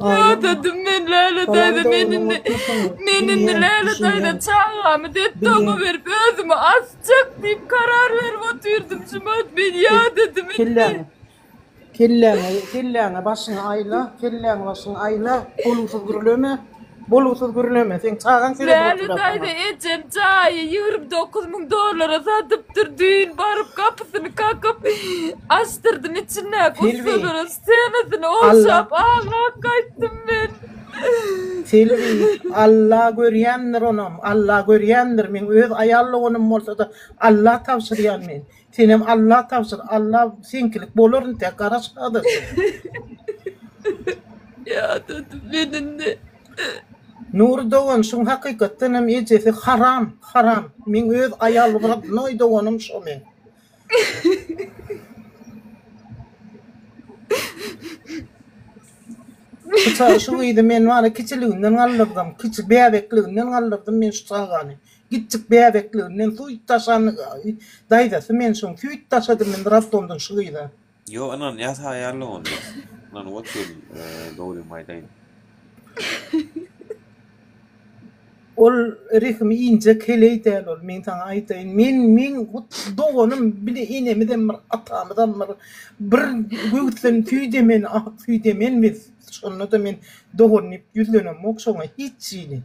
Ýadadym men Läle daýza men indi men indi Läle daýza çagamy detdoma berip özümi asjak diýip karar berip otyrdym şumat men ýadadym indi. Kelläňe, kelläňe başyňy aýla, kelläňe başyňy aýla, bolgusyz gürleme, bolgusyz gürleme, seň çagaň seredip Läle oturar daýza saňa. ejem jaýy 29 müň dollara satypdyr düýn baryp gapysyny kakyp açdyrdym içindäki Selbi, ussalara stenasyny Alla, ogşap aglap gaýtdym men. Selbi, Alla görýändir onam, Alla görýändir, meň öz aýal doganym bolsa-da Alla tabşyrýan men. Senem Alla tabşyr, Alla seňkilik bolar intäk garaş hazirje. Ýadadym men indi. Nury dogan şuň hakykatdan hem ejesi haram haram meň öz aýal rodnoý doganym şo meň. Şu çaga şu gyzy men wara kiçiliginden galdyrdym kiçi bäbekliginden galdyrdym men şu çagany. Gitjik bäbekliginden süýt daşan daýzasy men şoň süýt daşadym men raddomdan şu gyza. Ýok ynanýas aýarla ony biz. Ynanyp otyryn dogrymy aýdaýyn. Ol rehimi injek heleý däl ol men saňa aýdaýyn men meň hut doganym bile enemizem bir atamyzam bir bir göwüsden süýt emen ak süýt emen biz şonda-da men dogan diýip ýüzlenemok şoňa hiç hili.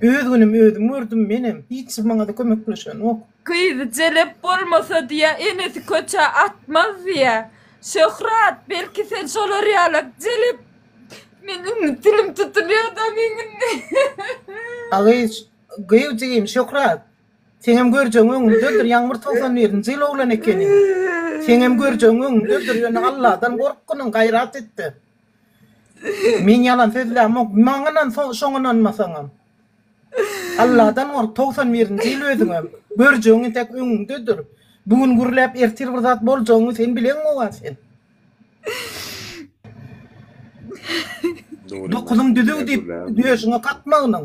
Öz günüm özüm gördüm menem hiç maňada kömekleşenok. Gyzy jelep bolmasa diýä enesi köçä atmaz diýä. Şöhrat belki sen şolar ýalak jelep men indi dilim tutulýada meň indi. A gyz gyz jigim Şöhrat seňem görjegiň öňüňdedir ýaňy bir 91-nji ýyl oglan ekeniň. Seňem görjegiň öňüňdedir ýöne Alladan gorkgynyň gaýrat etde. Men ýalan sözlämok, maňa ynan şoňa ynanmasaňam. Alladan gork, 91-nji ýyl özüňem. Görjegiň entek öňüňdedir. Bu gün gürläp ertir bir zat boljagyňy sen bileňok-a sen. Dokuzyň düzüw diýip döşüňe kakmagynyň.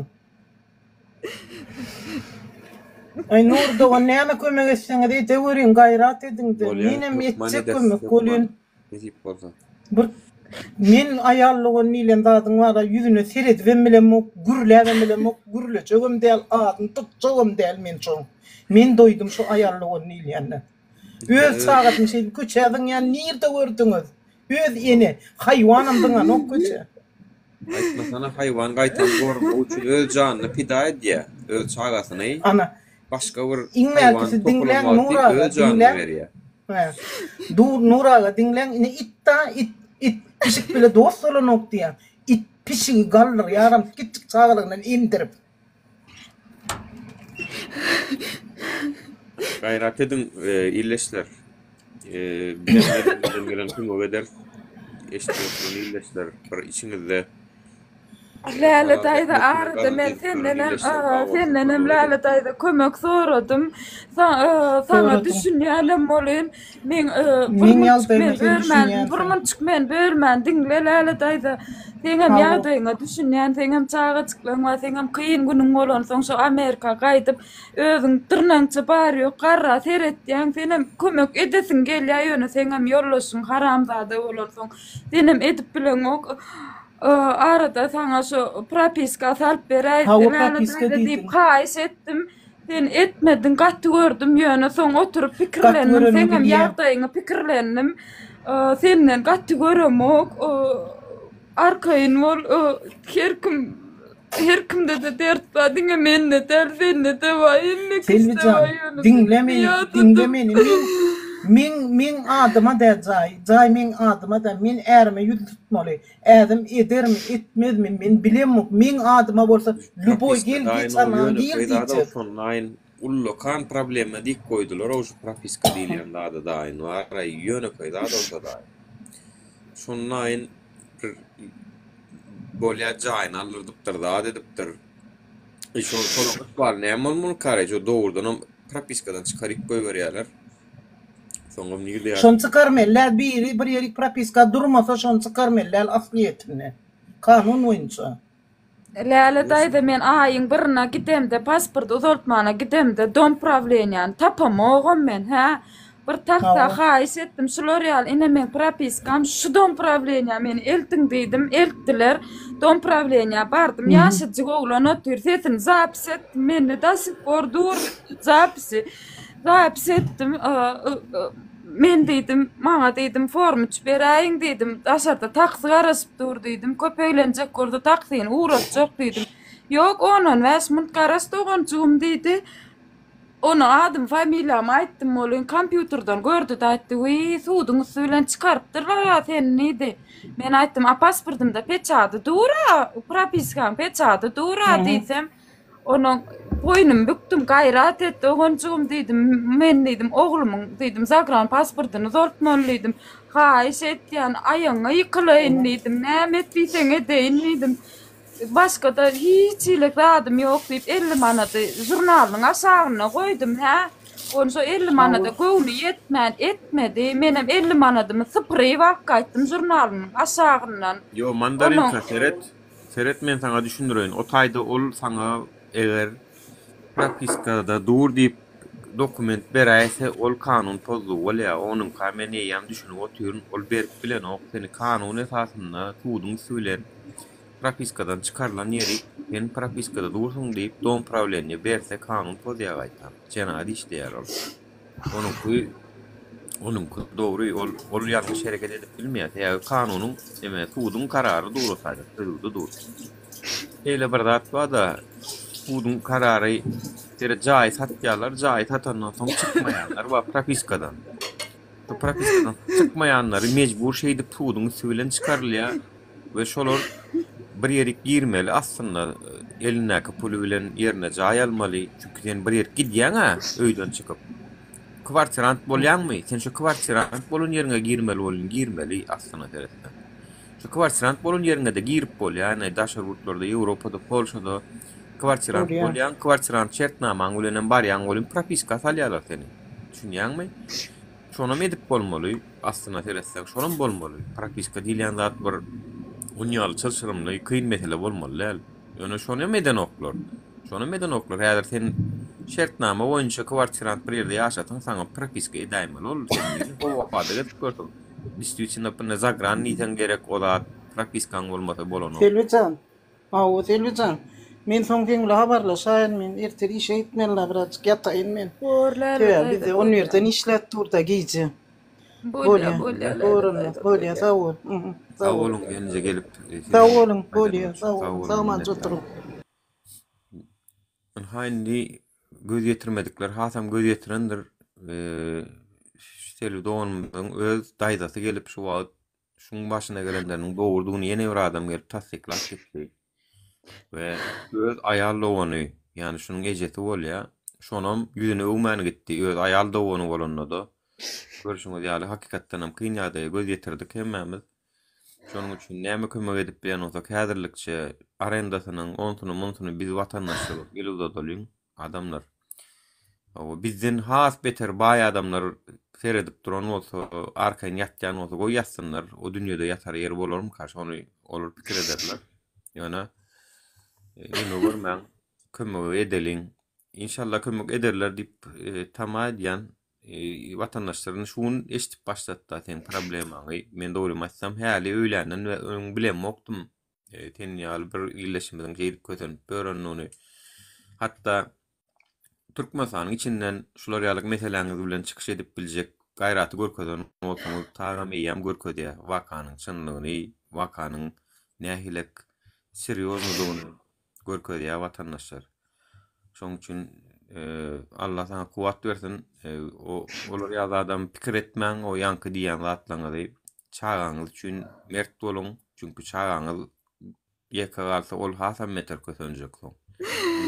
Aý Nury dogan näme kömek etseňiz edeweriň gaýrat ediňde. Menem etjek kömek welin. Nesip bolsa. Bir men aýal dogan diýlen zadyň bara ýüzüne seredibem bilemok, gürläbem bilemok, gürlejegem däl, adyny tutjagam däl men şoň. Men doýdum şu aýal dogan diýilýänden. Öz çagasyny şeýdip köçä zyňýan nirde gördüňiz? Öz ene, haýwanam zyňanok köçä. Aýtmasana haýwan gaýtam goramak üçin öz janyny pida edýär, öz çagasyny. Ana. Başga bir Iň haýwan bärkisi topulan diňläň wagty Nur aga, öz janyny diňläň. berýär. Hä. Dur Nur aga diňläň ine it da it it pişik bile dost bolanok diýýän. It pişigi galdyrýaram kiçjik çagalygyndan emdirip. Gaýrat ediň illeşler. Bizem elimizden gelen kömegi ederis. Eşidip oturan illeşler bir içiňizde Läle halal daýza zähmetini arada gazanç men edip ýören sendenem illeşler sag bolsun sendenem kömek ediň. Läle daýza kömek soradym. Saňa Soradyň. düşünýänem bolyn. Men bir Meň munçuk ýagdaýyma men sen bölmän bir düşünýänsiň. munçuk men bölmän diňle Läle daýza. Seňem Hawa. ýagdaýyňa düşünýän, seňem çagajyklaň bar, seňem kyn günüň bolansoň şo Amerika gaýdyp özüň dyrnaňça bary ýok garra seretýäň, senem kömek edesiň gelýär ýöne seňem ýoldaşyň haramzada bolansoň senem edip bileňok. Arada saňa şo propiska salyp beräý Hawa Läle propiska daýza diýip diýdiň. haýyş etdim. Sen etmediň gaty gördüm ýöne soň oturyp Gaty pikirlendim göreniňi seňem bilýän. ýagdaýyňy pikirlendim. Senden gaty göremok. Arkaýyn bol her kim her kimde-de dert bar diňe mende däl sende-de bar hemme kişide bar Selbijan ýöne diňle meni diňle ýadadym. meni meň meň meň adyma däl jaý jaý meň adyma däl men ärime ýüz tutmaly ädim edermi etmezmi men bilemok meň adyma bolsa lýuboý Propiska gel geç daýyn o aman gir ýönekeý zada diýjek. şondaýyn ullakan problema diýip goýdular-ow şu propiska diýilýän zada daýyn bar-aý ýönekeý zat bolsa daýyn. Şondaýyn bir bolýa jaýyny aldyrdypdyr zat edipdir. E şo şolaň ykbaly näme bolmalykaray şo dogrudanam propiskadan çykaryp goýberýärler. Soňam nirde ýa Şony çykarmaly däl biri bir ýerik propiska durmasa şony çykarmaly däl aslyýetinde kanun boýunça. Läle daýza men aýyň birine gidemde pasport uzaltmana gidemde dom prawleniýany tapamogam men hä bir taksa Hawa. haýyş etdim şular ýaly ine meň propiskam şu dom prawleniýa meni eltiň diýdim eltdiler dom prawleniýa bardym ýaşajyk oglan otyr sesini zapis etdim mende do sih por dur zapisi zapis etdim Men diýdim, maňa diýdim, form üç beräýiň diýdim, daşarda taksi garaşyp dur diýdim, köp eglenjek bolsa taksini ugratjak diýdim. Ýok, on-on bäş munt garaş doganjygym diýdi. Ony adym, familiýamy aýtdym, welin kompýuterden gördi-de aýtdy, Wiý, suduň üsti bilen çykarypdyrlar-a seni diýdi. Men aýtdym, a pasportymda peçady dur-a, propiskaň peçady dur-a diýsem, Onuň boýnumy bükdüm, gaýrat et, doganjygym diýdim, men diýdim, oglumyň diýdim, zagran pasportyny uzaltmaly diýdim. Haýyş etýän, aýagyňa ýykylaýyn diýdim, näme et diýseň edeýin diýdim. Başga-da hiç hili zadym ýok diýip, 50 manady žurnalynyň aşagynda goýdum, hä. Ony şo 50 manada göwni ýetmän etmedi. Menem 50 manadymy sypyryp alyp gaýtdym žurnalynyň aşagyndan. Ýo, mandarinka seret, Seret men saňa düşündireýin o taýda ol saňa eger propiskada dur diýip dokument beräýse ol kanun pozdugy bolýa onuňka men eýýäm düşünip otyryn ol berip bilenok seni kanun esasynda suduň üsti bilen propiskadan çykarylan ýeri sen propiskada dursuň diýip dom prawleniýe berse kanun pozýa gaýtam jenaýat işleýär ol. Onuňky onuňky dogry ol ol ýalňyş hereket edip bilmeýär. Sebäbi kanunyň eme suduň karary dur o taýda çözgüdi dur. Şeýle bir zat barda suduň karary seret jaýy satýarlar jaýy satandan soň çykmaýanlar bar propiskadan. Şu propiskadan çykmaýanlary mejbur şeýdip suduň üsti bilen çykarylýar we şolar bir ýerik girmeli aslynda elindäki puly bilen ýerine jaý almaly. Çünki sen bir ýerik gidýäň-ä öýden çykyp. Kwartirant bolýaňmy? Sen şu kwartirant bolan ýeriňe girmeli bolýan, girmeli aslyna seretseň. Şu kwartirant bolan ýeriňe-de girip bolýar. Ýagny daşary ýurtlarda, Ýewropada, Polşada kwartirant Bolýar. bolýaň, kwartirant şertnamaň bilenem barýaň welin propiska salýarlar seni. Düşünýäňmi? Şonam edip bolmaly, aslyna seretsek şonam bolmaly. Propiska diýilýän zat bir onýaly çylşyrymly, kyn mesele bolmaly däl. Ýöne şonam edenoklar. Şonam edenoklar. Häzir sen şertnama boýunça kwartirant bir ýerde ýaşasaň, saňa propiska edäýmeli ol. Sen nirede howada gezip görsün. Действительно, zagran diýseň gerek o zat, propiskaň bolmasa bolanok. Selbijan, Hawa Selbijan, men soň seň bilen habarlaşaýyn, men ertir işe gitmeli-la, birazjyk ýataýyn men. Bor Läle Sebäbi daýza bizde on bolýa. birden işläp dur-da gije. Bolýa, Bolýa, bolýa Läle bolanda, daýza bolýa, bolýa. sag bol. Mhm, Sag sag bol. boluň gelnije gelip Sag siziň boluň, aýdanyňyz bolýa, üçin sag sag boluň, boluň sag-amança minnetdar. oturyň. Ynha indi. göz ýetirmedikler hasam göz ýetirendir. Selbi doganymyzyň öz daýzasy gelip şu wagt şuň başyna gelenleriniň dogrudygyny ýene bir adam gelip tassyklap gitdi. We öz aýal dogany, ýagny şunuň ejesi bolýar. Şonam ýüzüni öwmän gitdi, öz aýal dogany bolanda-da. Görşüňiz ýaly hakykatdanam kyn ýagdaýa göz ýetirdik hemmämiz. Şonuň üçin näme kömek edip bilýän bolsak häzirlikçe arendasynyň onsuny munsuny biz watandaşlar bolup el uzadalyň adamlar. Hawa bizden has beter baý adamlar seredip duran bolsa arkaýyn ýatýan bolsa goý ýatsynlar o dünýede ýatar ýeri bolarmyka şony olar pikir ederler. Ýöne neme görmäň kömegi edeliň. Inşallah kömek ederler diýip tama edýän. Watandaşlar şu gün eşidip başlatda seň problemaňy. Men dogrymy aýtsam häli öýländen we öň bilemokdym. Sen ýaly bir ildeşimiziň şeýdip kösenip ýörendigini. Hatda Türkmenistanyň içinden şular ýaly meseläňiz bilen çykyş edip biljek gaýraty görkezen bolsaňyz tagam eýýäm görkezýär wakanyň çynlygyny, wakanyň nähilek serýoznydygyny. görkezýär watandaşlar. Şoň üçin Allah saňa kuwwat bersin. O olar ýaly adam pikir etmäň, o ýaňky diýýän zatlaryňyzy çagaňyz üçin mert boluň. Çünki çagaňyz ýeke galsa ol hasam beter kösenjek soň.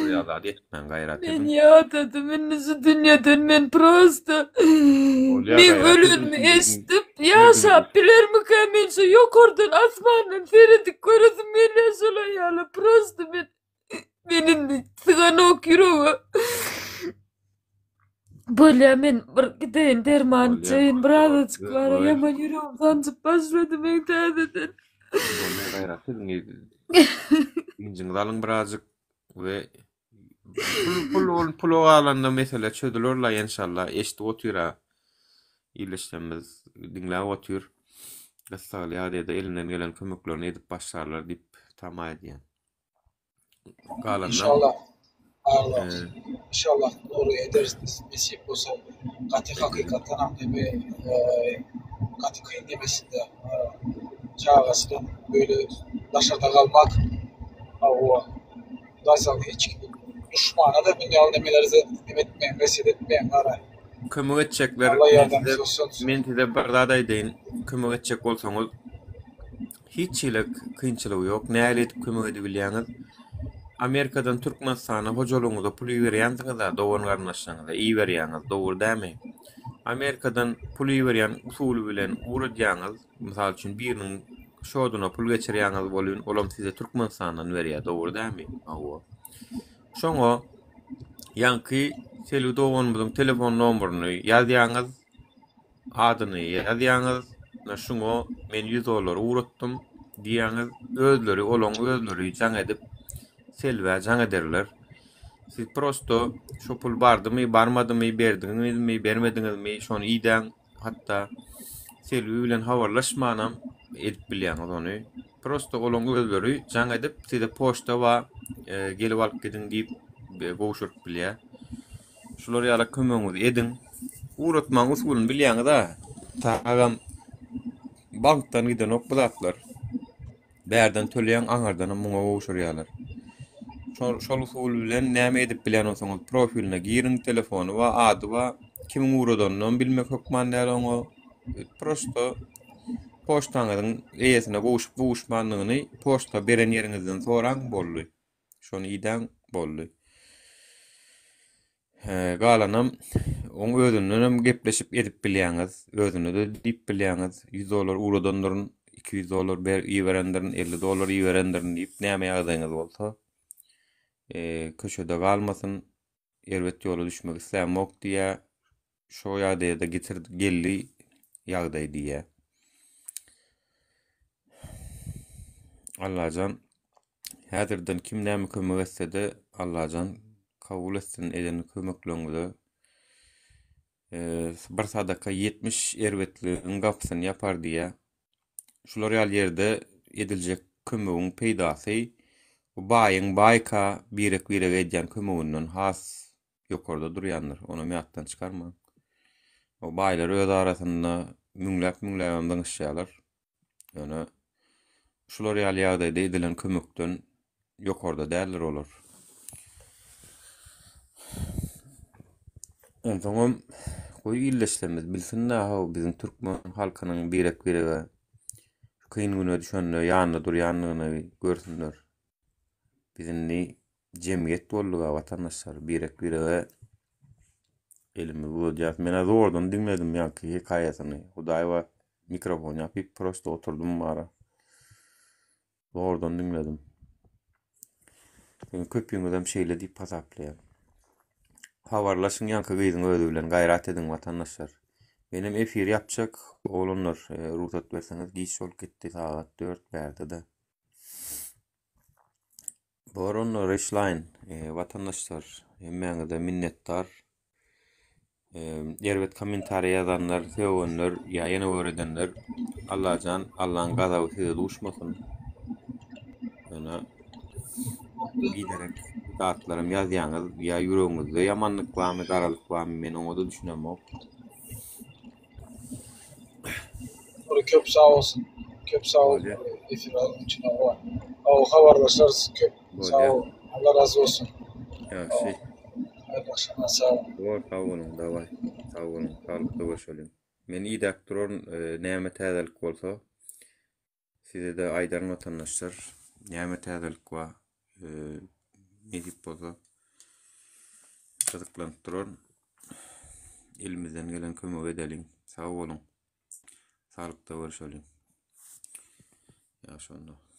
Olar ýaly zat etmäň, gaýrat Men ediň. ýadadym indi şu dünýeden men prosta Bolýar meň gaýrat ediň ölenimi siziň eşidip ýaşap bilermikä men şu ýokardan asmandan seredip göresim gelýär şol aýala prosta men men indi syganok ýürege Bolýa men bir gideýin derman Bolýar. içeýin birazajyk bara Goý. ýaman ýüregim sanjyp başlady meň täzeden. Bolýar gaýrat ediň. Dynjyňyzy alyň birazajyk we Pul pul ol pula galanda mesele çözüler la enşalla eşidip otyra ildeşlerimiz diňläp otyr gyssagly ýagdaýda elinden gelen kömeklerini edip başlarlar diýip tama edýän. Galandan Inşallah. Allah. e, Inşallah dogry ederis nesip bolsa. Gaty hakykatdanam neme e, gaty kyn nemesinde e, çagasydan böyle daşarda galmak hawa Hudaý saglasyn hiç kimi duşmana-da dünýaly nemeleri neme etmäň wesýet etmäň gara. Kömek etjekler Allah men ýardamçysy size bolsun. men size bir zat aýdaýyn kömek etjek bolsaňyz hiç hili kynçylygy ýok nähili edip kömek edibilýäňiz Amerikadan Türkmenistana hojalygyňyza pul iberýänsiňiz-a dogan garyndaşlaryňyza iberýäňiz dogry dämi Amerikadan pul iberýän usuly bilen ugradýaňyz Mysal üçin biriniň şoduna pul geçirýäňiz bolýun, olam size Türkmenistandan berýär, dogry dälmi? Hawa. Şoňa ýaňky Selbi doganymyzyň telefon nomeryny ýazýaňyz, adyny ýazýaňyz, ine şuňa men 100 dollar ugratdym diýýäňiz, özleri olaň özleri jaň edip Selbä jaň ederler. Siz prosto şo pul bardymy, barmadymy, berdiňizmi, bermediňizmi, şony idäň. Hatda Selbi bilen habarlaşmanam edip bilýäňiz ony. Prosta olaň özleri jaň edip size poçta bar, e, gelip alyp gidiň diýip e, gowşuryp bilýär. Şular ýaly kömegiňizi ediň. Ugratmagyň usulyny bilýäňiz-a. Tagam bankdan gidenok bu zatlar. Bärden töleýäň aňardanam muňa gowşurýarlar. Şol şol usul bilen näme edip bilýän bolsaňyz profiline giriň, telefony bar, ady bar. Kimiň ugradanynam bilmek hökman däl oňa. Prosto poçtaňyzyň eýesine gowşup gowuşmandygyny poçta beren ýeriňizden soraň boldy. Şony idäň boldy. Galanam oň özündenem gepleşip edip bilýäňiz, özüne-de diýip bilýäňiz, 100 dollar ugradandyryn, 200 dollar ber iberendirin, 50 dollar iberendirin diýip, näme ýagdaýyňyz bolsa, köçede galmasyn, erbet ýola düşmek islämok diýýär, şo ýagdaýa-da getir geldi ýagdaý diýýär. Allajan Häzirden kim näme kömek etsede Allajan kabul etsin eden kömekleňize bir sadaka 70 erbetligiň gapysyny ýapar diýýä. Şular ýaly ýerde ediljek kömegiň peýdasy bu baýyň baýka birek birege edýän kömeginden has ýokarda durýandyr. Onam ýatdan çykarmaň. O baýlar öz arasynda müňläp müňläbem zyňyşýarlar. Ýöne şular ýaly ýagdaýda edilen kömekden ýokarda däldir olar. Onsoňam goý ildeşlerimiz bilsin-dä how biziň türkmen halkynyň birek-birege şu kyn güne düşende ýanynda durýandygyny görsünler. Biz indi jemgyýet bolduk-a watandaşlar, birek-birege elimizi uzadýas. Men-ä zordan diňledim ýaňky hekaýasyny. Hudaý bar, mikrofon ýapyp prosto oturdym bara. Zordan diňledim. Siziň köpüňizem şeýle diýip hasaplaýan. Habarlaşyň ýaňky gyzyň özi bilen gaýrat ediň watandaşlar. Menem efir ýapjak oglanlar e, rugsat berseňiz giç bolup gitdi sagat 4 bärde-de. Bor onda Reşlaýn e, watandaşlar hemmäňize minnetdar. Erbet kommentariýa ýazanlar, sögenler ýa ýene bir edenler Allajan Allaň gazaby size duşmasyn. Ýöne biderek zatlaram ýazýaňyz ýa ýüregiňizde ýamanlyk barmy, garalyk barmy men oňa-da düşünemok. Nury köp sag bolsun. Köp sag bol efir alanyň üçin hawa. Hawa habarlaşarys köp sag bol. Allah razy bolsun. Ýagşy. Haýyrly agşamlar sag bol. Bor sag boluň daway. Sag boluň saglykda görşeliň. Men idäp duraryn näme täzelik bolsa. Size-de aýdaryn watandaşlar, näme täzelik bar, nesip bolsa gyzyklanyp duraryn. Elimizden gelen kömegi edeliň. Sag boluň. Saglykda görşeliň. Ýagşy onda.